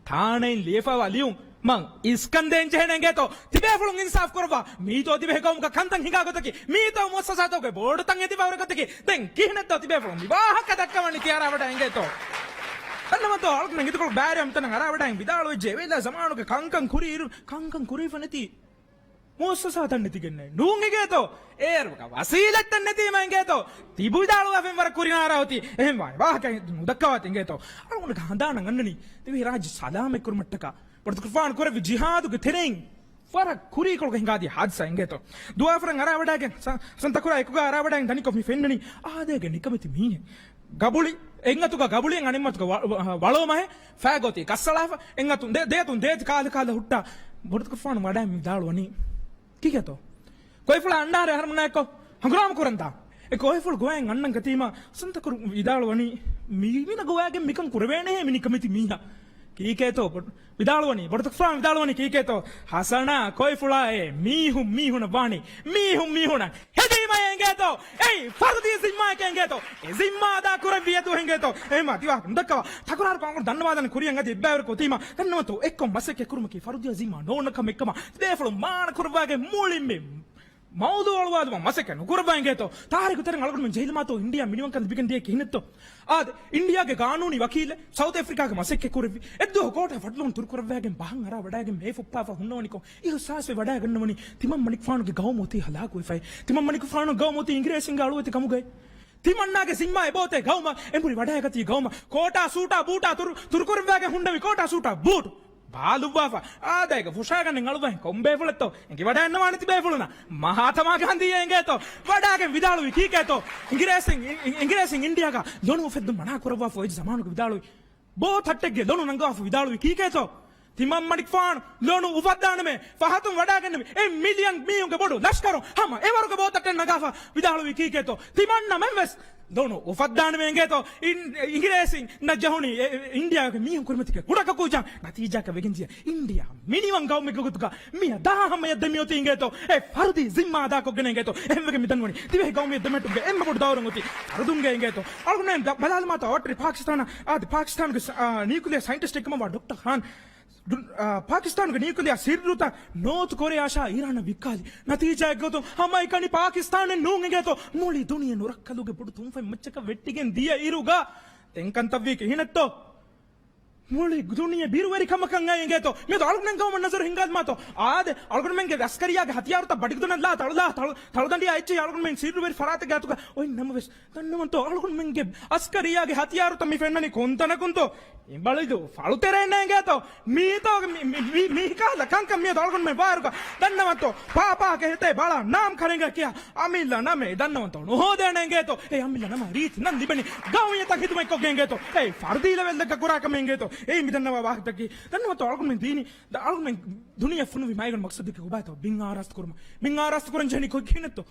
ތާނައިން ލިޔެފައިވާ ލިޔުން މަން އިސްކަން ދޭން ޖެހޭނެ އިނގޭތޯ. ތިބޭފުޅުން އިންސާފް ކުރައްވާ. މީތޯ ދިވެހި ޤައުމުގަ ކަންތައް ހިނގާ ގޮތަކީ. މީތޯ މުއައްސަސާތަކުގެ ބޯޑުތައް އެދިފައި ހުރި ގޮތަކީ. ދެން ކިހިނެއްތޯ ތިބޭފުޅުން މި ވާހަކަ ދައްކަވަނީ ތިޔަ އަރާވަޑައި އިނގޭތޯ. ދަންނަވަންތޯ އަޅުގަނޑު އިތުރު ބައިވެރި އަމްތަނަށް އަރާވަޑައި ވިދާޅުވެއްޖެ. އެވެލާ ޒަމާނުގެ ކަންކަން ކުރި އިރު، ކަންކަން ކުރީފަ ނެތީ މުއައްސަސާތައް ނެތިގެންނޭ. ނޫން އިނގޭތޯ. އޭރުގަ ވަސީލަތްތައް ނެތީމަ އިނގޭތޯ. ތިބު ވިދާޅުވާފައިން ވަރަށް ކުރިނާރާ އޮތީ. އެހެން ވާ ވާހަކަ ނުދައްކަވާތި އިނގޭތޯ. އަޅުގަނޑުގެ ހަނދާނަށް އަންނަނީ ދިވެހިރާއްޖެ ސަލާމަތްކުރުމަށްޓަކާ ބޮޑުތަކުރުފާނު ކުރެއްވި ޖިހާދުގެ ތެރެއިން ވަރަށް ކުރީކޮޅުގަ ހިނގާދިޔަ ހާދިސާ އިނގޭތޯ. ދުވާފަރަށް އަރާވަޑައިގެން ސަ-، ސަންތަކުރާ އެކުގަ އަރާވަޑައިގެން ދަނިކޮށް މި ފެންނަނީ އާދައިގެ ނިކަމެތި މީހެއް. ގަބުޅި، އެއްއަތުގަ ގަބުޅިއެއް އަނެއްއަތުގަ ވަ-، ވަ-، ވަޅޯ މަހެއް ފައިގޮތީ ކައްސަޅާފަ، އެއްއަތުން ދޭ-، ދޭތުން ދޭތި ކާލަ ކާލަ ހުއްޓާ ބޮޑުތަކުރުފާނު ވަޑައި ވިދާޅުވަނީ. ކީކޭތޯ؟ ކޮއިފުޅާ އަންނާރެ އަހަރުމެންނާއެކު ހަނގުރާމަ ކުރަންތާ؟ އެ ކޮއިފުޅު ގޮވައިން އަންނަން ގަތީމަ ސަންތަކުރު ވިދާޅުވަނީ، މީ މިނަ ގޮވައިގެން މިކަން ކުރެވޭނެހޭ މި ނިކަމެތި މީހާ. ކީކޭތޯ؟ ބޮ-، ވިދާޅުވަނީ، ބޮޑުތަކުރުފާނު ވިދާޅުވަނީ ކީކޭތޯ؟ ހަސަނާ ކޮއިފުޅާއޭ، މީހުން މީހުނަށް ވާނީ، މީހުން މީހުނަށް ހެދީމައޭ އިނގޭތޯ؟ އެއީ ފަރުދީ ޒިންމާއެކޭ އިނގޭތޯ؟ އެ ޒިންމާ އަދާ ކުރެއްވި އެދު އިނގޭތޯ؟ އެހެންމާ ތިވާ ނުދައްކަވާ. ތަކުރާރުކޮށް އަޅުގަނޑު ދަންނަވާލަން ކުރިއަށް އަދި އެއްބައިވަރަކަށް އޮތީމަ، ދަންނަވަންތޯ އެއްކޮށް މަސައްކަތް ކުރުމަކީ ފަރުދީ ޒިންމާ ނޯންނަ ކަމެއްކަމަށް ތިބޭފުޅުން މާނަ ކުރައްވާގެން މުޅިން މި މައުޟޫޢު އޮޅުވާލުމަށް މަސައްކަތް ނުކުރައްވާ އިނގޭތޯ؟ ތާރީޚު ތެރެއިން އަޅުގަނޑުމެން ޖެހިލުމާތޯ އިންޑިއާ މިނިވަންކަން ލިބިގެން ދިޔަ ކިހިނެއްތޯ؟ އާދެ، އިންޑިއާގެ ގާނޫނީ ވަކީލެއް ސައުތު އެފްރިކާގެ މަސައްކަތް ކުރެއްވި. އެއްދުވަހު ކޯޓަށް ފަޓުލުން ތުރުކުރައްވާގެން ބަހަށް އަރާ ވަޑައިގެން މޭ ފުއްޕާފަ ހުންނަވަނިކޮށް، އިހުސާސްވެ ވަޑައިގަންނަވަނީ ތިމަންމަނިކުފާނުގެ ގައުމު އޮތީ ހަލާކުވެފައި. ތިމަންމަނިކުފާނުގެ ގައުމު އޮތީ އިނގިރޭސިންގެ އަޅުވެތި ކަމުގައި. ތިމަންނާގެ ޒިންމާ އެބައޮތޭ ގައުމަށް އެނބުރި ވަޑައިގަތީ ގައުމަށް. ކޯޓާ ސޫޓާ ބޫޓާ ތުރު، ތުރުކުރައްވާގެން ހުންނެވި ކޯޓާ ސޫޓާ ބޫޓު. ބާލުއްވާފަ. އާދައިގެ ފުށާގަންނެން އަޅުވަހެން ކޮން ބޭފުޅެއްތޯ؟ އެނގިވަޑައިގަންނަވާނެ ތިބޭފުޅުންނަށް. މަހާތަމާ ގާންދީއޭ އިނގޭތޯ؟ ވަޑައިގެން ވިދާޅުވީ ކީކޭތޯ؟ އިނގިރޭސިން، އި-، އި-، އިނގިރޭސިން އިންޑިއާގަ ލޮނު އުފެއްދުން މަނާ ކުރައްވާފަ އޮތް ޒަމާނުގަ ވިދާޅުވި. ބޯ ތައްޓެއްގެ ލޮނު ނަންގަވާފަ ވިދާޅުވީ ކީކޭތޯ؟ ތިމަންމަނިކުފާނު ލޮނު އުފައްދާނަމޭ ފަހަތުން ވަޑައިގެންނެވި އެއް މިލިއަން މީހުންގެ ބޮޑު ލަޝްކަރު ހަމަ އެވަރުގެ ބޯ ތައްޓެއް ނަގާފަ ވިދާޅުވީ ކީކޭތޯ؟ ތިމަންނަމެން ވެސް ލޮނު އުފައްދާނަމޭ އިނގޭތޯ؟ އިން-، އިނގިރޭސިންނަށް ޖެހުނީ އެ-، އެ-، އިންޑިއާގެ މީހުން ކުރިމަތިގެ ކުޑަކަކޫޖާ ނަތީޖާއަކަށް ވެގެން ދިޔަ އިންޑިއާ މިނިވަން ގައުމެއްގެ ގޮތުގަ މިއަދާ ހަމަޔަށް ދެމިއޮތީ އިނގޭތޯ؟ އެ ފަރުދީ ޒިންމާ އަދާކޮށްގެން އިނގޭތޯ؟ އެހެންވެގެން މިދަންވަނީ ދިވެހި ގައުމީ ދެމެހެއްޓުމުގެ އެންމެ ބޮޑު ދައުރެއް އޮތީ ފަރުދުންގެ އިނގޭތޯ؟ އަޅުގަނޑުމެން ބަ-، ބަލާލުމާތޯ އަވަށްޓެރި ޕާކިސްތާނަށް، އާދެ، ޕާކިސްތާނުގެ ސަ-، އާ، ނިއުކްލިއާ ސައިންޓިސްޓެއް ކަމަށްވާ ޑޮކްޓަރ ޚާން ޑު-، އާ، ޕާކިސްތާނުގެ ނިއުކްލިއާ ސިއްރުތައް ނޯތު ކޮރިއާއާ އީރާނަށް ވިއްކާލި. ނަތީޖާއެއްގެ ގޮތުން ހަމައެކަނި ޕާކިސްތާނެއް ނޫން އިނގޭތޯ؟ މުޅި ދުނިޔެ ނުރައްކަލުގެ ބޮޑު ތުންފަތް މައްޗަކަށް ވެއްޓިގެން ދިޔަ އިރުގަ ދެން ކަންތައްވީ ކިހިނެއްތޯ؟ މުޅި ދުނިޔެ ބިރުވެރިކަމަކަށް އައި އިނގޭތޯ. މިއަދު އަޅުގަނޑުމެން ގައުމަށް ނަޒަރު ހިންގާލަމާތޯ. އާދެ، އަޅުގަނޑުމެންގެ އަސްކަރިއްޔާގެ ހަތިޔާރުތައް ބަޑިގަދަނަށް ލާ ތަޅުލާ ތަޅު-، ތަޅުދަނޑިއާ އެއްޗެހި އަޅުގަނޑުމެން ސިއްރުވެރި ފަރާތެއްގެ އަތުގަ އޮތް ނަމަވެސް، ދަންނަވަންތޯ އަޅުގަނޑުމެންގެ އަސްކަރިއްޔާގެ ހަތިޔާރުތައް މި ފެންނަނީ ކޮންތަނަކުންތޯ؟ އިނބަޅިދޫ ފަޅުތެރޭން އިނގޭތޯ. މީތޯ މި، މި، މި، މި، މި ކަހަލަ ކަންކަން މިއަދު އަޅުގަނޑުމެން ވާއިރުގަ ދަންނަވަންތޯ. ޕާޕާގެ ހިތޭ ބަޅާ ނާމް ކަރެނގ ކިޔާ އަމިއްލަ ނަމެއް ދަންނަވަންތޯ ނުހޯދޭނެ އިނގޭތޯ. އެ އަމިއްލަ ނަމަށް ރީތި ނަން ލިބެނީ ގައުމިއްޔަތަށް ހިދުމަތްކޮށްގެން އިނގޭތޯ. އެ ފަރުދީ ލެވެލްއެއްގަ ކުރާ ކަމެއް އިނގޭތޯ. އެއީ މި ދަންނަވާ ވާހަކަތަކީ. ދަންނަވަންތޯ އަޅުގަނޑުމެން ދީނީ، ދަ-، އަޅުގަނޑުމެން ދުނިޔެ ފުނުވި މައިގަނޑު މަޤްޞަދަކީ ކޮބާތޯ؟ ބިން އާރާސްތު ކުރުމަށް. ބިން އާރާސްތު ކުރަން ޖެހެނީ ކޮ-، ކިހިނެއްތޯ؟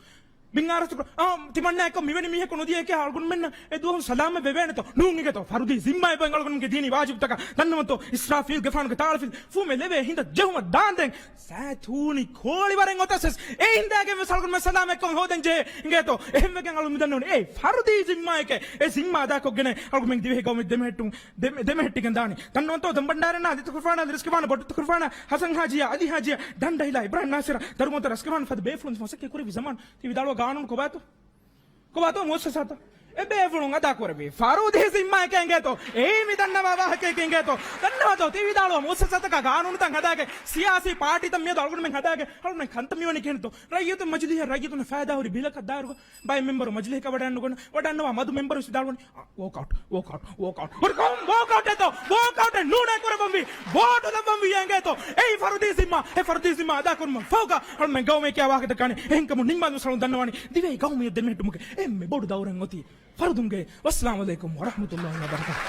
ބިން އާރާސްތު ކުރަން. އާ، ތިމަންނަ އެއްކޮށް މިވެނި މީހަކު ނުދިޔައެކޭ އަޅުގަނޑުމެންނަށް އެ ދުވަހު ސަލާމަތް ވެވޭނެތޯ؟ ނޫން އިނގޭތޯ. ފަރުދީ ޒިންމާއެއް އަޅުގަނޑުމެންގެ ދީނީ ވާޖިބުތަކަށް. ދަންނަވަންތޯ އިސްރާފީލްގެފާނުގެ ތާޅަފިލި ފުމެއް ލެވޭ ހިނދަށް ޖެހުމަށް ދާންދެން ސާތޫނި ކޯޅިވަރެއް އޮތަސް ވެސް އެ ހިނދާގެން ވެސް އަޅުގަނޑުމެން ސަލާމަތްކޮށް ހޯދަން ޖެހޭ އިނގޭތޯ. އެހެންވެގެން އަޅުގަނޑު މި ދަންނަވަނީ އެ ފަރުދީ ޒިންމާއެކޭ. އެ ޒިންމާ އަދާކޮށްގެން އަޅުގަނޑުމެން ދިވެހި ގައުމެއް ދެމެހެއްޓުން، ދެ-، ދެމެހެއްޓިގެން ދާނީ. ދަންނަވަންތޯ ދަންބަންޑާރަ ނާ ދިތު ކުރުފާނާ ރިސްކިފާނާ ބޮޑުތު ކުރުފާނާ ހަސަން ހާޖިޔާ އަލީ ހާޖިޔާ ދަނޑަހިލާ އިބްރާހިމް ނާސިރާ ދަރުމަތަ ރަސްކިފާނު ފަދަ ބޭފުޅުން މަސައްކަތް ކުރެއްވި ޒަމާނު ތި ވިދާޅުވާ ގާނޫނު ކޮބާތޯ؟ ކޮބާތޯ މުއައްސަސާތައް؟ އެ ބޭފުޅުން އަދާ ކުރެއްވި ފަރުދީ ޒިންމާއެކޭ އިނގޭތޯ. އެއީ މި ދަންނަވާ ވާހަކައެކޭ އިނގޭތޯ. ދަންނަވަންތޯ ތި ވިދާޅުވާ މުއައްސަސާތަކާ ގާނޫނުތައް ހަދާގެ ސިޔާސީ ޕާޓީތައް މިއަދު އަޅުގަނޑުމެން ހަދާގެ އަޅުގަނޑުމެން ކަންތައް މިވަނީ ކިހިނެއްތޯ؟ ރައްޔިތުން މަޖިލީހަށް ރައްޔިތުންނަށް ފައިދާ ހުރި ބިލަކަށް ދާއިރުގަ ބައެއް މެމްބަރު މަޖިލީހަކަށް ވަޑައިނުގަން، ވަޑައިނުވާ މަދު މެމްބަރު ވިދާޅުވަނީ، ވޯކް އައުޓް، ވޯކް އައުޓް، ވޯކް އައުޓް. ހުރި ގައުމު ވޯކް އައުޓް އޭތޯ، ވޯކް އައުޓް އެއް ނޫނޭ ކުރައްވަންވީ، ވޯޓު ލައްވަންވީ އެނގޭތޯ. އެއީ ފަރުދީ ޒިންމާ، އެ ފަރުދީ ޒިންމާ އަދާކުރުމަށް ފަހުގަ އަޅުމެން ގައުމެއް ކިޔާ ވާހަކަ ދައްކާނެ. އެހެންކަމުން ނިންމާލުމަށް އަޅުން ދަންނަވާނީ ދިވެހި ގައުމިއްޔަ ދެމެހެއްޓުމުގެ އެންމެ ބޮޑު ދައުރެއް އޮތީ ފަރުދުންގެ. ވައްސަލާމު ޢަލައިކުމް ވަރަޙްމަތުﷲ ވަބަރަކާތުހު.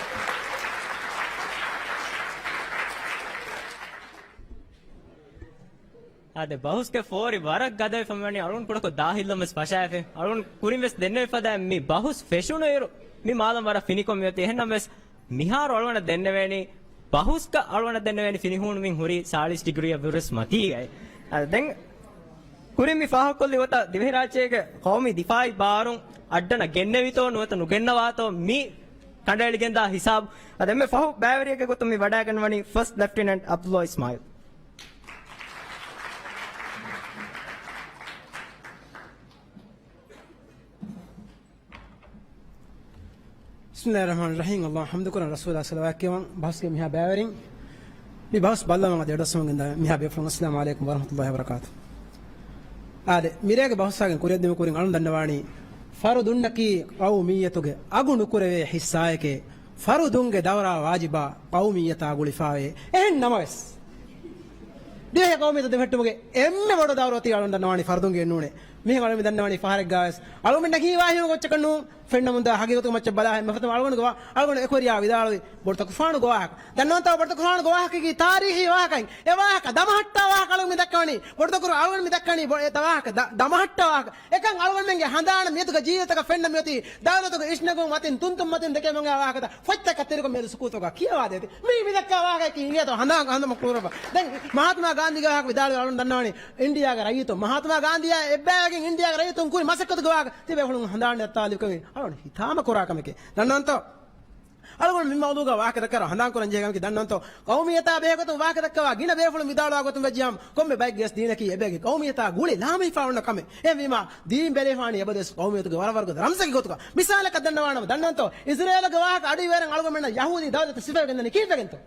އާދެ، ބަހުސްގެ ފޯރި ވަރަށް ގަދަވެފަ މިވަނީ. އަޅުން ކުޑަކޮށް ދާހިލްލަމެސް ފަށާފި. އަޅުން ކުރިންވެސް ދެންނެވިފަދަ މި ބަހުސް ފެށުނުއިރު މި މާލަން ވަރަށް ފިނިކޮށް މިއޮތީ. އެހެންނަމަވެސް މިހާރު އަޅުގަނޑަށް ދެންނެވޭނީ، ބަހުސްގަ އަޅުގަނޑަށް ދެންނެވޭނީ ފިނިހޫނުމިން ހުރީ ސާޅީސް ޑިގްރީއަށް ވުރެސް މަތީގައި. އާދެ، ދެން ކުރިން މި ފާހަގަކޮށްލި ގޮތަށް ދިވެހިރާއްޖޭގެ ޤައުމީ ދިފާޢީ ބާރުން އައްޑަނަ ގެންނެވިތޯ ނުވަތަ ނުގެންނަވާތޯ މި ކަނޑައެޅިގެންދާ ހިސާބު. އަދި އެންމެ ފަހު ބައިވެރިއެއްގެ ގޮތުން މި ވަޑައިގަންނަވަނީ ފަސްޓް ލެފްޓިނެންޓް ޢަބްދުﷲ އިސްމާޢީލް. ބިސްމިﷲ ރަޙްމާނި ރަޙީމް. ﷲ ޙަމްދުކުރަން، ރަސޫލާ ޞަލަވާތް ކިޔަވަން. ބަހުސްގެ މިހާ ބައިވެރިން މި ބަހުސް ބައްލަވަން އަދި އެޑުއައްސަވަން ގެންދާ މިހާ ބޭފުޅުން އައްސަލާމު ޢަލައިކުމް ވަރަޙްމަތުﷲ ވަބަރަކާތުހު. އާދެ، މިރޭގެ ބަހުސާގެން ކުރިއަށްދިނުމަށް ކުރިން އަޅުން ދަންނަވާނީ، ފަރުދުންނަކީ ޤައުމިއްޔަތުގެ އަގު ނުކުރެވޭ ޙިއްޞާއެކޭ. ފަރުދުންގެ ދައުރާ ވާޖިބާ ޤައުމިއްޔަތާ ގުޅިފާވޭ. އެހެން ނަމަވެސް، ދިވެހި ޤައުމިއްޔަތު ދެމެހެއްޓުމުގެ އެންމެ ބޮޑު ދައުރު އޮތީ އަޅުން ދަންނަވާނީ ފަރުދުންގެ ނޫނޭ. މިހެން އަޅުން މި ދަންނަވާނީ ފަހަރެއްގާވެސް އަޅުމެންނަށް ހީވާ ހިޔުން އެއްޗަކަށް ނޫން. ފެންނަމުންދާ ހަގީގަތުގެ މައްޗަށް ބަލާ ހަމަ އެފަދަ އަޅުގަނޑުގެ ވާ-، އަޅުގަނޑު އެކުވެރިޔާ ވިދާޅުވި ބޮޑުތަކުފާނު ގޮވާހަކަ. ދަންނަވަންތަ ބޮޑުތަކުފާނު ގޮވާހަކަކީ ތާރީޚީ ވާހަކައެއް. އެ ވާހަކަ ދަމަހައްޓާ ވާހަކަ އަޅުން މި ދައްކަވަނީ. ބޮޑުތަކުރު އަޅުގަނޑު މި ދައްކަނީ ބޮ-، އެ ތަ ވާހަކަ ދަ-، ދަމަހައްޓާ ވާހަކަ. އެކަން އަޅުގަނޑުމެންގެ ހަނދާނަށް މިއަދުގެ ޖީލުތަކަށް ފެންނަ މިއޮތީ ދައުލަތުގެ އިށްނަގުން މަތިން ތުންތުން މަތިން ދެކެ މަނގާ ވާހަކަތައް ފޮތްތަކަށް ތިރިކޮށް މިއަދު ސުކޫތުގަ ކިޔަވާދޭތި. މީ މި ދައްކާ ވާހަކައަކީ އިނގޭތޯ ހަނދާން ހަނދުމަ ކުރައްވާ. ދެން މަހާތްމާ ގާންދީގެ ވާހަކަ ވިދާޅުވި އަޅުން ދަންނަވަނީ އިންޑިއާގެ ރައްޔިތުން. މަހާތްމާ ގާންދީއާ އެއްބައިވެގެން އިންޑިއާގެ ރައްޔިތުން ކުރި މަސައްކަތުގެ ވާހަކަ ތިބޭފުޅުން ހަނދާން ނައްތާލި ކަމެއް އަޅުން ހިތާމަ ކުރާ ކަމެކޭ. ދަންނަވަންތޯ؟ އަޅުގަނޑު މި މައުޟޫގަ ވާހަކަ ދައްކާ ހަނދާންކުރަން ޖެހޭ ކަމަކީ ދަންނަވަންތޯ؟ ޤައުމިއްޔަތާ ބެހޭގޮތުން ވާހަކަ ދައްކަވާ ގިނަ ބޭފުޅުން ވިދާޅުވާ ގޮތުން ވެއްޖިއްޔާމު، ކޮންމެ ބައެއްގެވެސް ދީނަކީ އެބައެއްގެ ޤައުމިއްޔަތާ ގުޅި ލާމަހިފާ އޮންނަ ކަމެއް. އެހެންވީމާ، ދީން ބެލެވިފާނީ އެބަދުވެސް ޤައުމިއްޔަތުގެ ވަރަށް ވަރުގަދަ ރަމްޒެއްގެ ގޮތުގަ. މިސާލަކަށް ދަންނަވާނަމަ، ދަންނަވަންތޯ؟ އިޒްރޭލުގެ ވާހަކަ އަޑުއިވޭރަން އަޅުގަނޑުމެންނަށް ޔަހޫދީ ދައުލަތަށް ސިފަވެގެންދަނީ ކީއްވެގެންތޯ؟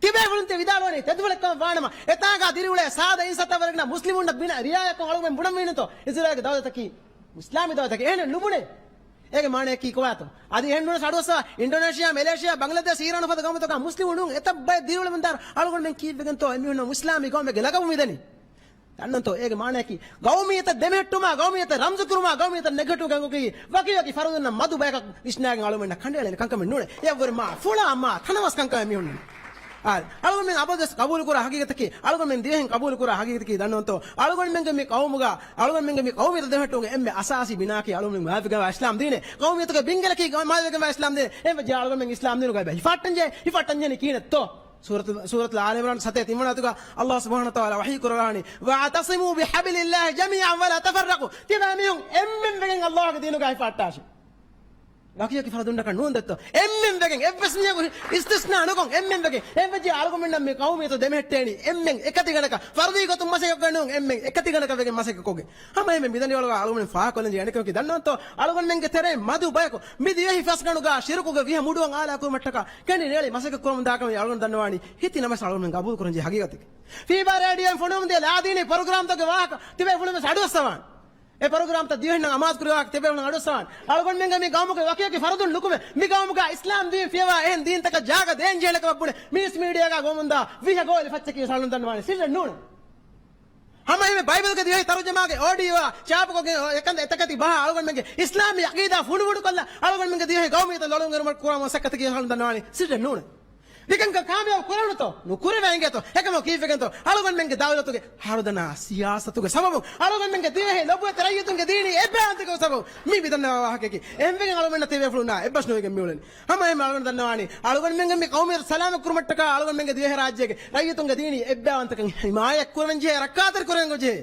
ތިބޭފުޅުން ތި ވިދާޅުވަނީ ތެދުފުޅެއްކަމަށް ވާނަމަ، އެތާނގާ ދިރިއުޅޭ ސާދަ އިންސާންތައް ވަރަކަށް މުސްލިމުންނަށް ބިނާ ރިއާޔަތްކޮށް އަޅުގަނޑުމެން ބުނަންވީނުތޯ؟ އިޒްރޭލުގެ ދައުލަތަކީ އިސްލާމީ ދައުލަތަކީ. އެހެނެއް ނުބުނޭ. އޭގެ މާނައަކީ ކޮބާތޯ؟ އަދި އެހެންނޫނަސް އަޑުއައްސަވާ، އިންޑޮނޭޝިއާ، މެލޭޝިއާ، ބަންގްލަދޭޝް، އީރާނު ފަދަ ގައުމުތަކާ މުސްލިމުން ނޫން އެތައް ބައެއް ދިރިއުޅެމުންދާ އަޅުގަނޑުމެން ކީއްވެގެންތޯ އެމީހުންނަށް އިސްލާމީ ގައުމެއްގެ ލަޤަބު މިދެނީ؟ ދަންނަންތޯ އޭގެ މާނައަކީ؟ ގައުމިއްޔަތަށް ދެމެހެއްޓުމާ، ގައުމިއްޔަތަށް ރަމްޒު ކުރުމާ، ގައުމިއްޔަތަށް ނެގެޓިވް ގަންގޮކީ ވަކިވަކި ފަރުދުންނަށް މަދު ބަޔަކަށް އިސްނާގެން އަޅުގަނޑުމެންނަށް ކަނޑައެޅޭނެ ކަންކަމެއް ނޫނޭ. އެއަށްވުރެ މާ ފުޅާ މާ ތަނަވަސް ކަންކަމެއް މިހުންނަނީ. އާ، އަޅުގަނޑުމެން އަބަދުވެސް ޤަބޫލުކުރާ ހަގީގަތަކީ، އަޅުގަނޑުމެން ދިވެހިން ޤަބޫލުކުރާ ހަގީގަތަކީ ދަންނަންތޯ؟ އަޅުގަނޑުމެންގެ މި ޤައުމުގަ، އަޅުގަނޑުމެންގެ މި ޤައުމިއްޔަތަށް ދެމެހެއްޓުމުގެ އެންމެ އަސާސީ ބިނާއަކީ އަޅުގަނޑުމެން މާތްވެގެންވާ އިސްލާމް ދީނޭ. ޤައުމިއްޔަތުގެ ބިންގެލަކީ މާތްވެގެންވާ އިސްލާމް ދީނޭ. އެހެންވެއްޖެ އަޅުގަނޑުމެން އިސްލާމް ދީނުގައި ހިފައްޓަންޖެހޭ، ހިފައްޓަންޖެހެނީ ކިހިނެއްތޯ؟ ސޫރަތު، ސޫރަތުލް އާލި ޢިމްރާން ސަތޭކަ ތިންވަނަ އަތުގަ ﷲ ސުބްޙާނަހޫ ވަތަޢާލާ ވަޙީ ކުރައްވާނީ، "وَاعْتَصِمُوا بِحَبْلِ اللَّهِ جَمِيعًا وَلَا تَفَرَّقُوا." ތިބޭ މީހުން އެންމެން ވެގެން ﷲގެ ދީނުގައި ހިފައްޓާށި. ވަކިވަކި ފަރުދުންނަކަށް ނޫން ދެއްތޯ؟ އެންމެން ވެގެން އެއްވެސް މީހަކު އިސްތިސްނާ ނުކޮށް، އެންމެން ވެގެން އެއްވެއްޖެ އަޅުގަނޑުމެންނަށް މި ޤައުމިއްޔަތު ދެމެހެއްޓޭނީ އެންމެން އެކަތިގަނޑަކަށް، ފަރުދީ ގޮތުން މަސައްކަތްކޮށްގެން ނޫން، އެންމެން އެކަތިގަނޑަކަށް ވެގެން މަސައްކަތްކޮށްގެން. ހަމައެހެންމެ މިދަނީ އަޅުގަނޑުމެން ފާހަގަކޮށްލަންޖެހޭ އަނެކަކީ ދަންނަވަންތޯ؟ އަޅުގަނޑުމެންގެ ތެރެއިން މަދު ބަޔަކު މި ދިވެހި ފަސްގަނޑުގަ ޝިރުކުގެ ވިހަ މުޑުވަން އާލާކުރުމަށްޓަކާ ކެނޑި ނޭޅި މަސައްކަތްކުރަމުންދާކަމަށް އަޅުގަނޑު ދަންނަވާނީ ހިތި ނަމަސް އަޅުގަނޑުމެން ގަބޫލުކުރަންޖެހޭ ހަގީގަތަކީ. ފީބާ ރޭޑިއޯއިން ފޮނުވަމުންދިޔަ ލާދީނީ ޕްރޮގްރާމްތަކުގެ ވާހަކަ ތިބޭފުޅުން ވެސް އަޑުއައްސަވާނެ. އެ ޕްރޮގްރާމްތައް ދިވެހިންނަށް އަމާޒުކުރި ވާހަކަ ތިބޭފުޅުން އަޑުއައްސަވާނެ. އަޅުގަނޑުމެންގެ މި ގައުމުގެ ވަކިވަކި ފަރުދުން ނުކުމެ، މި ގައުމުގަ އިސްލާމް ދީން ފިޔަވާ އެހެން ދީންތަކަށް ޖާގަ ދޭންޖެހޭނެ ކަމަށް ބުނެ މީސް މީޑިއާގަ ގޮވަމުންދާ ވިހަ ގޯލި ފައްޗަކީ ވެސް އަޅުގަނޑު ދަންނަވާނީ ސިއްރެއް ނޫނޭ. ހަމައެހެންމެ ބައިބަލްގެ ދިވެހި ތަރުޖަމާގެ އޯޑިއޯއާ ޗާޕުކޮށްގެން އެކަން އެތަކެތި ބަހާ އަޅުގަނޑުމެންގެ އިސްލާމީ އަގީދާ ފުނޑުފުނޑުކޮށްލާ އަޅުގަނޑުމެންގެ ދިވެހި ގައުމިއްޔަތަށް ލޮޅުން އެރުމަށް ކުރާ މަސައްކަތަކީ އަޅުގަނޑު ދަންނަވާނީ ސިއްރެއް ނޫނޭ. މިކަންކަން ކާމިޔާބު ކުރެވުނުތޯ؟ ނުކުރެވޭ އިނގޭތޯ؟ އެކަމަކު ކީއްވެގެންތޯ؟ އަޅުގަނޑުމެންގެ ދައުލަތުގެ ހަރުދަނާ ސިޔާސަތުގެ ސަބަބުން، އަޅުގަނޑުމެންގެ ދިވެހި ލޮބުވެތި ރައްޔިތުންގެ ދީނީ އެއްބައިވަންތަކަމުގެ ސަބަބުން މި މިދަންނަވާ ވާހަކައަކީ. އެހެންވެގެން އަޅުގަނޑުމެންނަށް ތިބޭފުޅުންނާ އެއްބަސް ނުވެގެން މިއުޅެނީ. ހަމައެހެންމެ އަޅުގަނޑު ދަންނަވާނީ އަޅުގަނޑުމެންގެ މި ޤައުމިއްޔަތު ސަލާމަތް ކުރުމަށްޓަކާ އަޅުގަނޑުމެންގެ ދިވެހިރާއްޖޭގެ ރައްޔިތުންގެ ދީނީ އެއްބައިވަންތަކަން ޙިމާޔަތް ކުރަންޖެހޭ، ރައްކާތެރި ކުރަންޖެހޭ.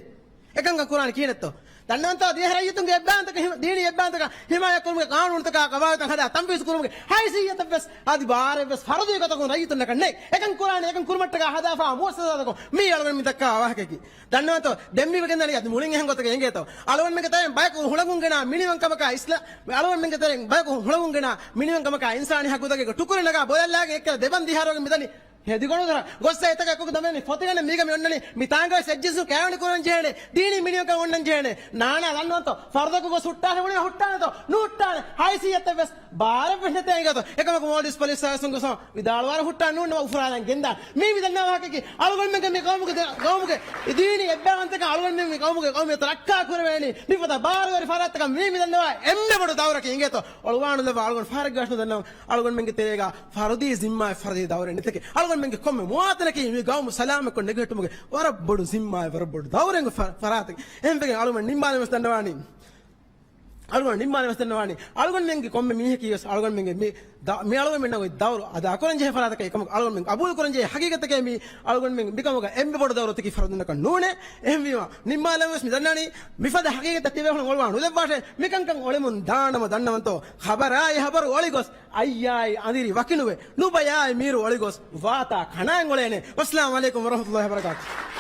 އެކަންކަން ކުރާނީ ކިހިނެއްތޯ؟ ދަންނަވަންތޯ؟ ދިވެހި ރައްޔިތުންގެ އެއްބައިވަންތަކަން ހި-، ދީނީ އެއްބައިވަންތަކަން ޙިމާޔަތް ކުރުމުގެ ޤާނޫނުތަކާ ޤަވާޢިދުތައް ހަދާ ތަންފީޒު ކުރުމުގެ ޙައިސިއްޔަތެއްވެސް އަދި ބާރެއްވެސް ފަރުދީ ގޮތަކުން ރައްޔިތުންނަކަށް ނެތް. އެކަން ކުރާނީ، އެކަން ކުރުމަށްޓަކާ ހަދާފާ މުއައްސަސާތަކުން މީ އަޅުގަނޑު މި ދައްކާ ވާހަކައަކީ. ދަންނަވަންތޯ؟ ދެން މި ވެގެންދަނީ އަދި މުޅިން އެހެން ގޮތަކަށް އެނގޭތޯ؟ އަޅުގަނޑުމެންގެ ތެރެއިން ބަޔަކު ހުޅަނގުން ގެނާ މިނިވަންކަމަކާ އިސްލާ-، އަޅުގަނޑުމެންގެ ތެރެއިން ބަޔަކު ހުޅަނގުން ގެނާ މިނިވަންކަމަކާ އިންސާނީ ޙައްޤުތަކެއްގެ ޓުކުރެއް ނަގާ ބޮލަށްލާގެން އެއްކަލަ ދެބަން ދިހާރުވަގެން މިދަނީ ހެދިގޮނޑުދޮރަށް ގޮއްސަ އެތަކަށް އެކުގަ ދަމެނި ފޮތިގަނޑެއް މީގަ މި އޮންނަނީ. މި ތާނގަވެސް އެއްޖިންސުން ކައިވެނި ކުރަން ޖެހޭނެ. ދީނީ މިނިވަންކަން އޮންނަން ޖެހޭނެ. ނާނާ ދަންނަވަންތޯ؟ ފަރުދަކު ގޮސް ހުއްޓާނެ ބުނީ ހުއްޓާނެތޯ؟ ނުހުއްޓާނެ. ހައިސިއްޔަތެއް ވެސް ބާރެއްވެސް ނެތޭ އިނގޭތޯ؟ އެކަމަކު މޯލްޑިވްސް ޕޮލިސް ސާވިސުން ގޮސް ވިދާޅުވާނެ ހުއްޓާނެ ނޫން ނަމަ އުފުރާލަން ގެންދާނެ. މީ މި ދަންނަވާ ވާހަކައަކީ އަޅުގަނޑުމެންގެ މި ޤައުމުގެ ދޭ-، ޤައުމުގެ ދީނީ އެއްބައިވަންތަކަން އަޅުގަނޑުމެން މި ޤައުމުގެ ޤައުމިއްޔަތަށް ރައްކާ ކުރެވޭނީ. މިފަދަ ބާރުވެރި ފަރާތްތަކަށް މީ މި ދަންނަވާ އެންމެ ބޮޑު ދައުރަކީ އިނގޭތޯ؟ އޮޅުވާނުލައްވާ އަޅުގަނޑު ފަހަރެއްގަ ވެސް ނުދަންނަވަން. އަޅުގަނޑުމެންގެ ތެރޭގަ ފަރުދީ ޒިންމާއެއް ފަރުދީ ދައުރެއް ނެތެކޭ. އަޅުގަނޑުމެންގެ ކޮންމެ މުވާތިނަކީ މި ގައުމު ސަލާމަތްކޮށް ނެގިހެއްޓުމުގެ ވަރަށް ބޮޑު ޒިންމާއެއް، ވަރަށް ބޮޑު ދައުރެއް ފަ-، ފަރާތެއް. އެހެންވެގެން އަޅުގަނޑު ނިންމާލަން ވެސް ދަންނަވާނީ. އަޅުގަނޑު ނިންމާލަން ވެސް ދަންނަވާނީ. އަޅުގަނޑުމެންގެ ކޮންމެ މީހަކީ ވެސް އަޅުގަނޑުމެންގެ މި ދަ-، މި އަޅުގަނޑުމެންނަށް އޮތް ދައުރު އަދާ ކުރަން ޖެހޭ ފަރާތަކަށް އެކަމަކު އަޅުގަނޑުމެން ޤަބޫލު ކުރަން ޖެހޭ ހަގީގަތެކޭ މީ. އަޅުގަނޑުމެން މިކަމުގަ އެންމެ ބޮޑު ދައުރުތަކީ ފަރުދުންނަކަށް ނޫނޭ. އެހެންވީމަ ނިންމާލަން ވެސް މި ދަންނާނީ މިފަދަ ހަގީގަތެއް ތިބޭފުޅުން އޮޅުވާ ނުލައްވާށޭ. މިކަންކަން އޮޅެމުން ދާނަމަ ދަންނަވަންތޯ؟ ޚަބަރާއި ހަބަރު އޮޅިގޮސް އައްޔާއި އަނދިރި ވަކިނުވެ، ނުބަޔާއި މީރު އޮޅިގޮސް ވާތާ ކަނާން އުޅޭނެ. ވައްސަލާމް ޢަލައިކުމް ވަރަޙްމަތުﷲި ވަބަރަކާތުހު.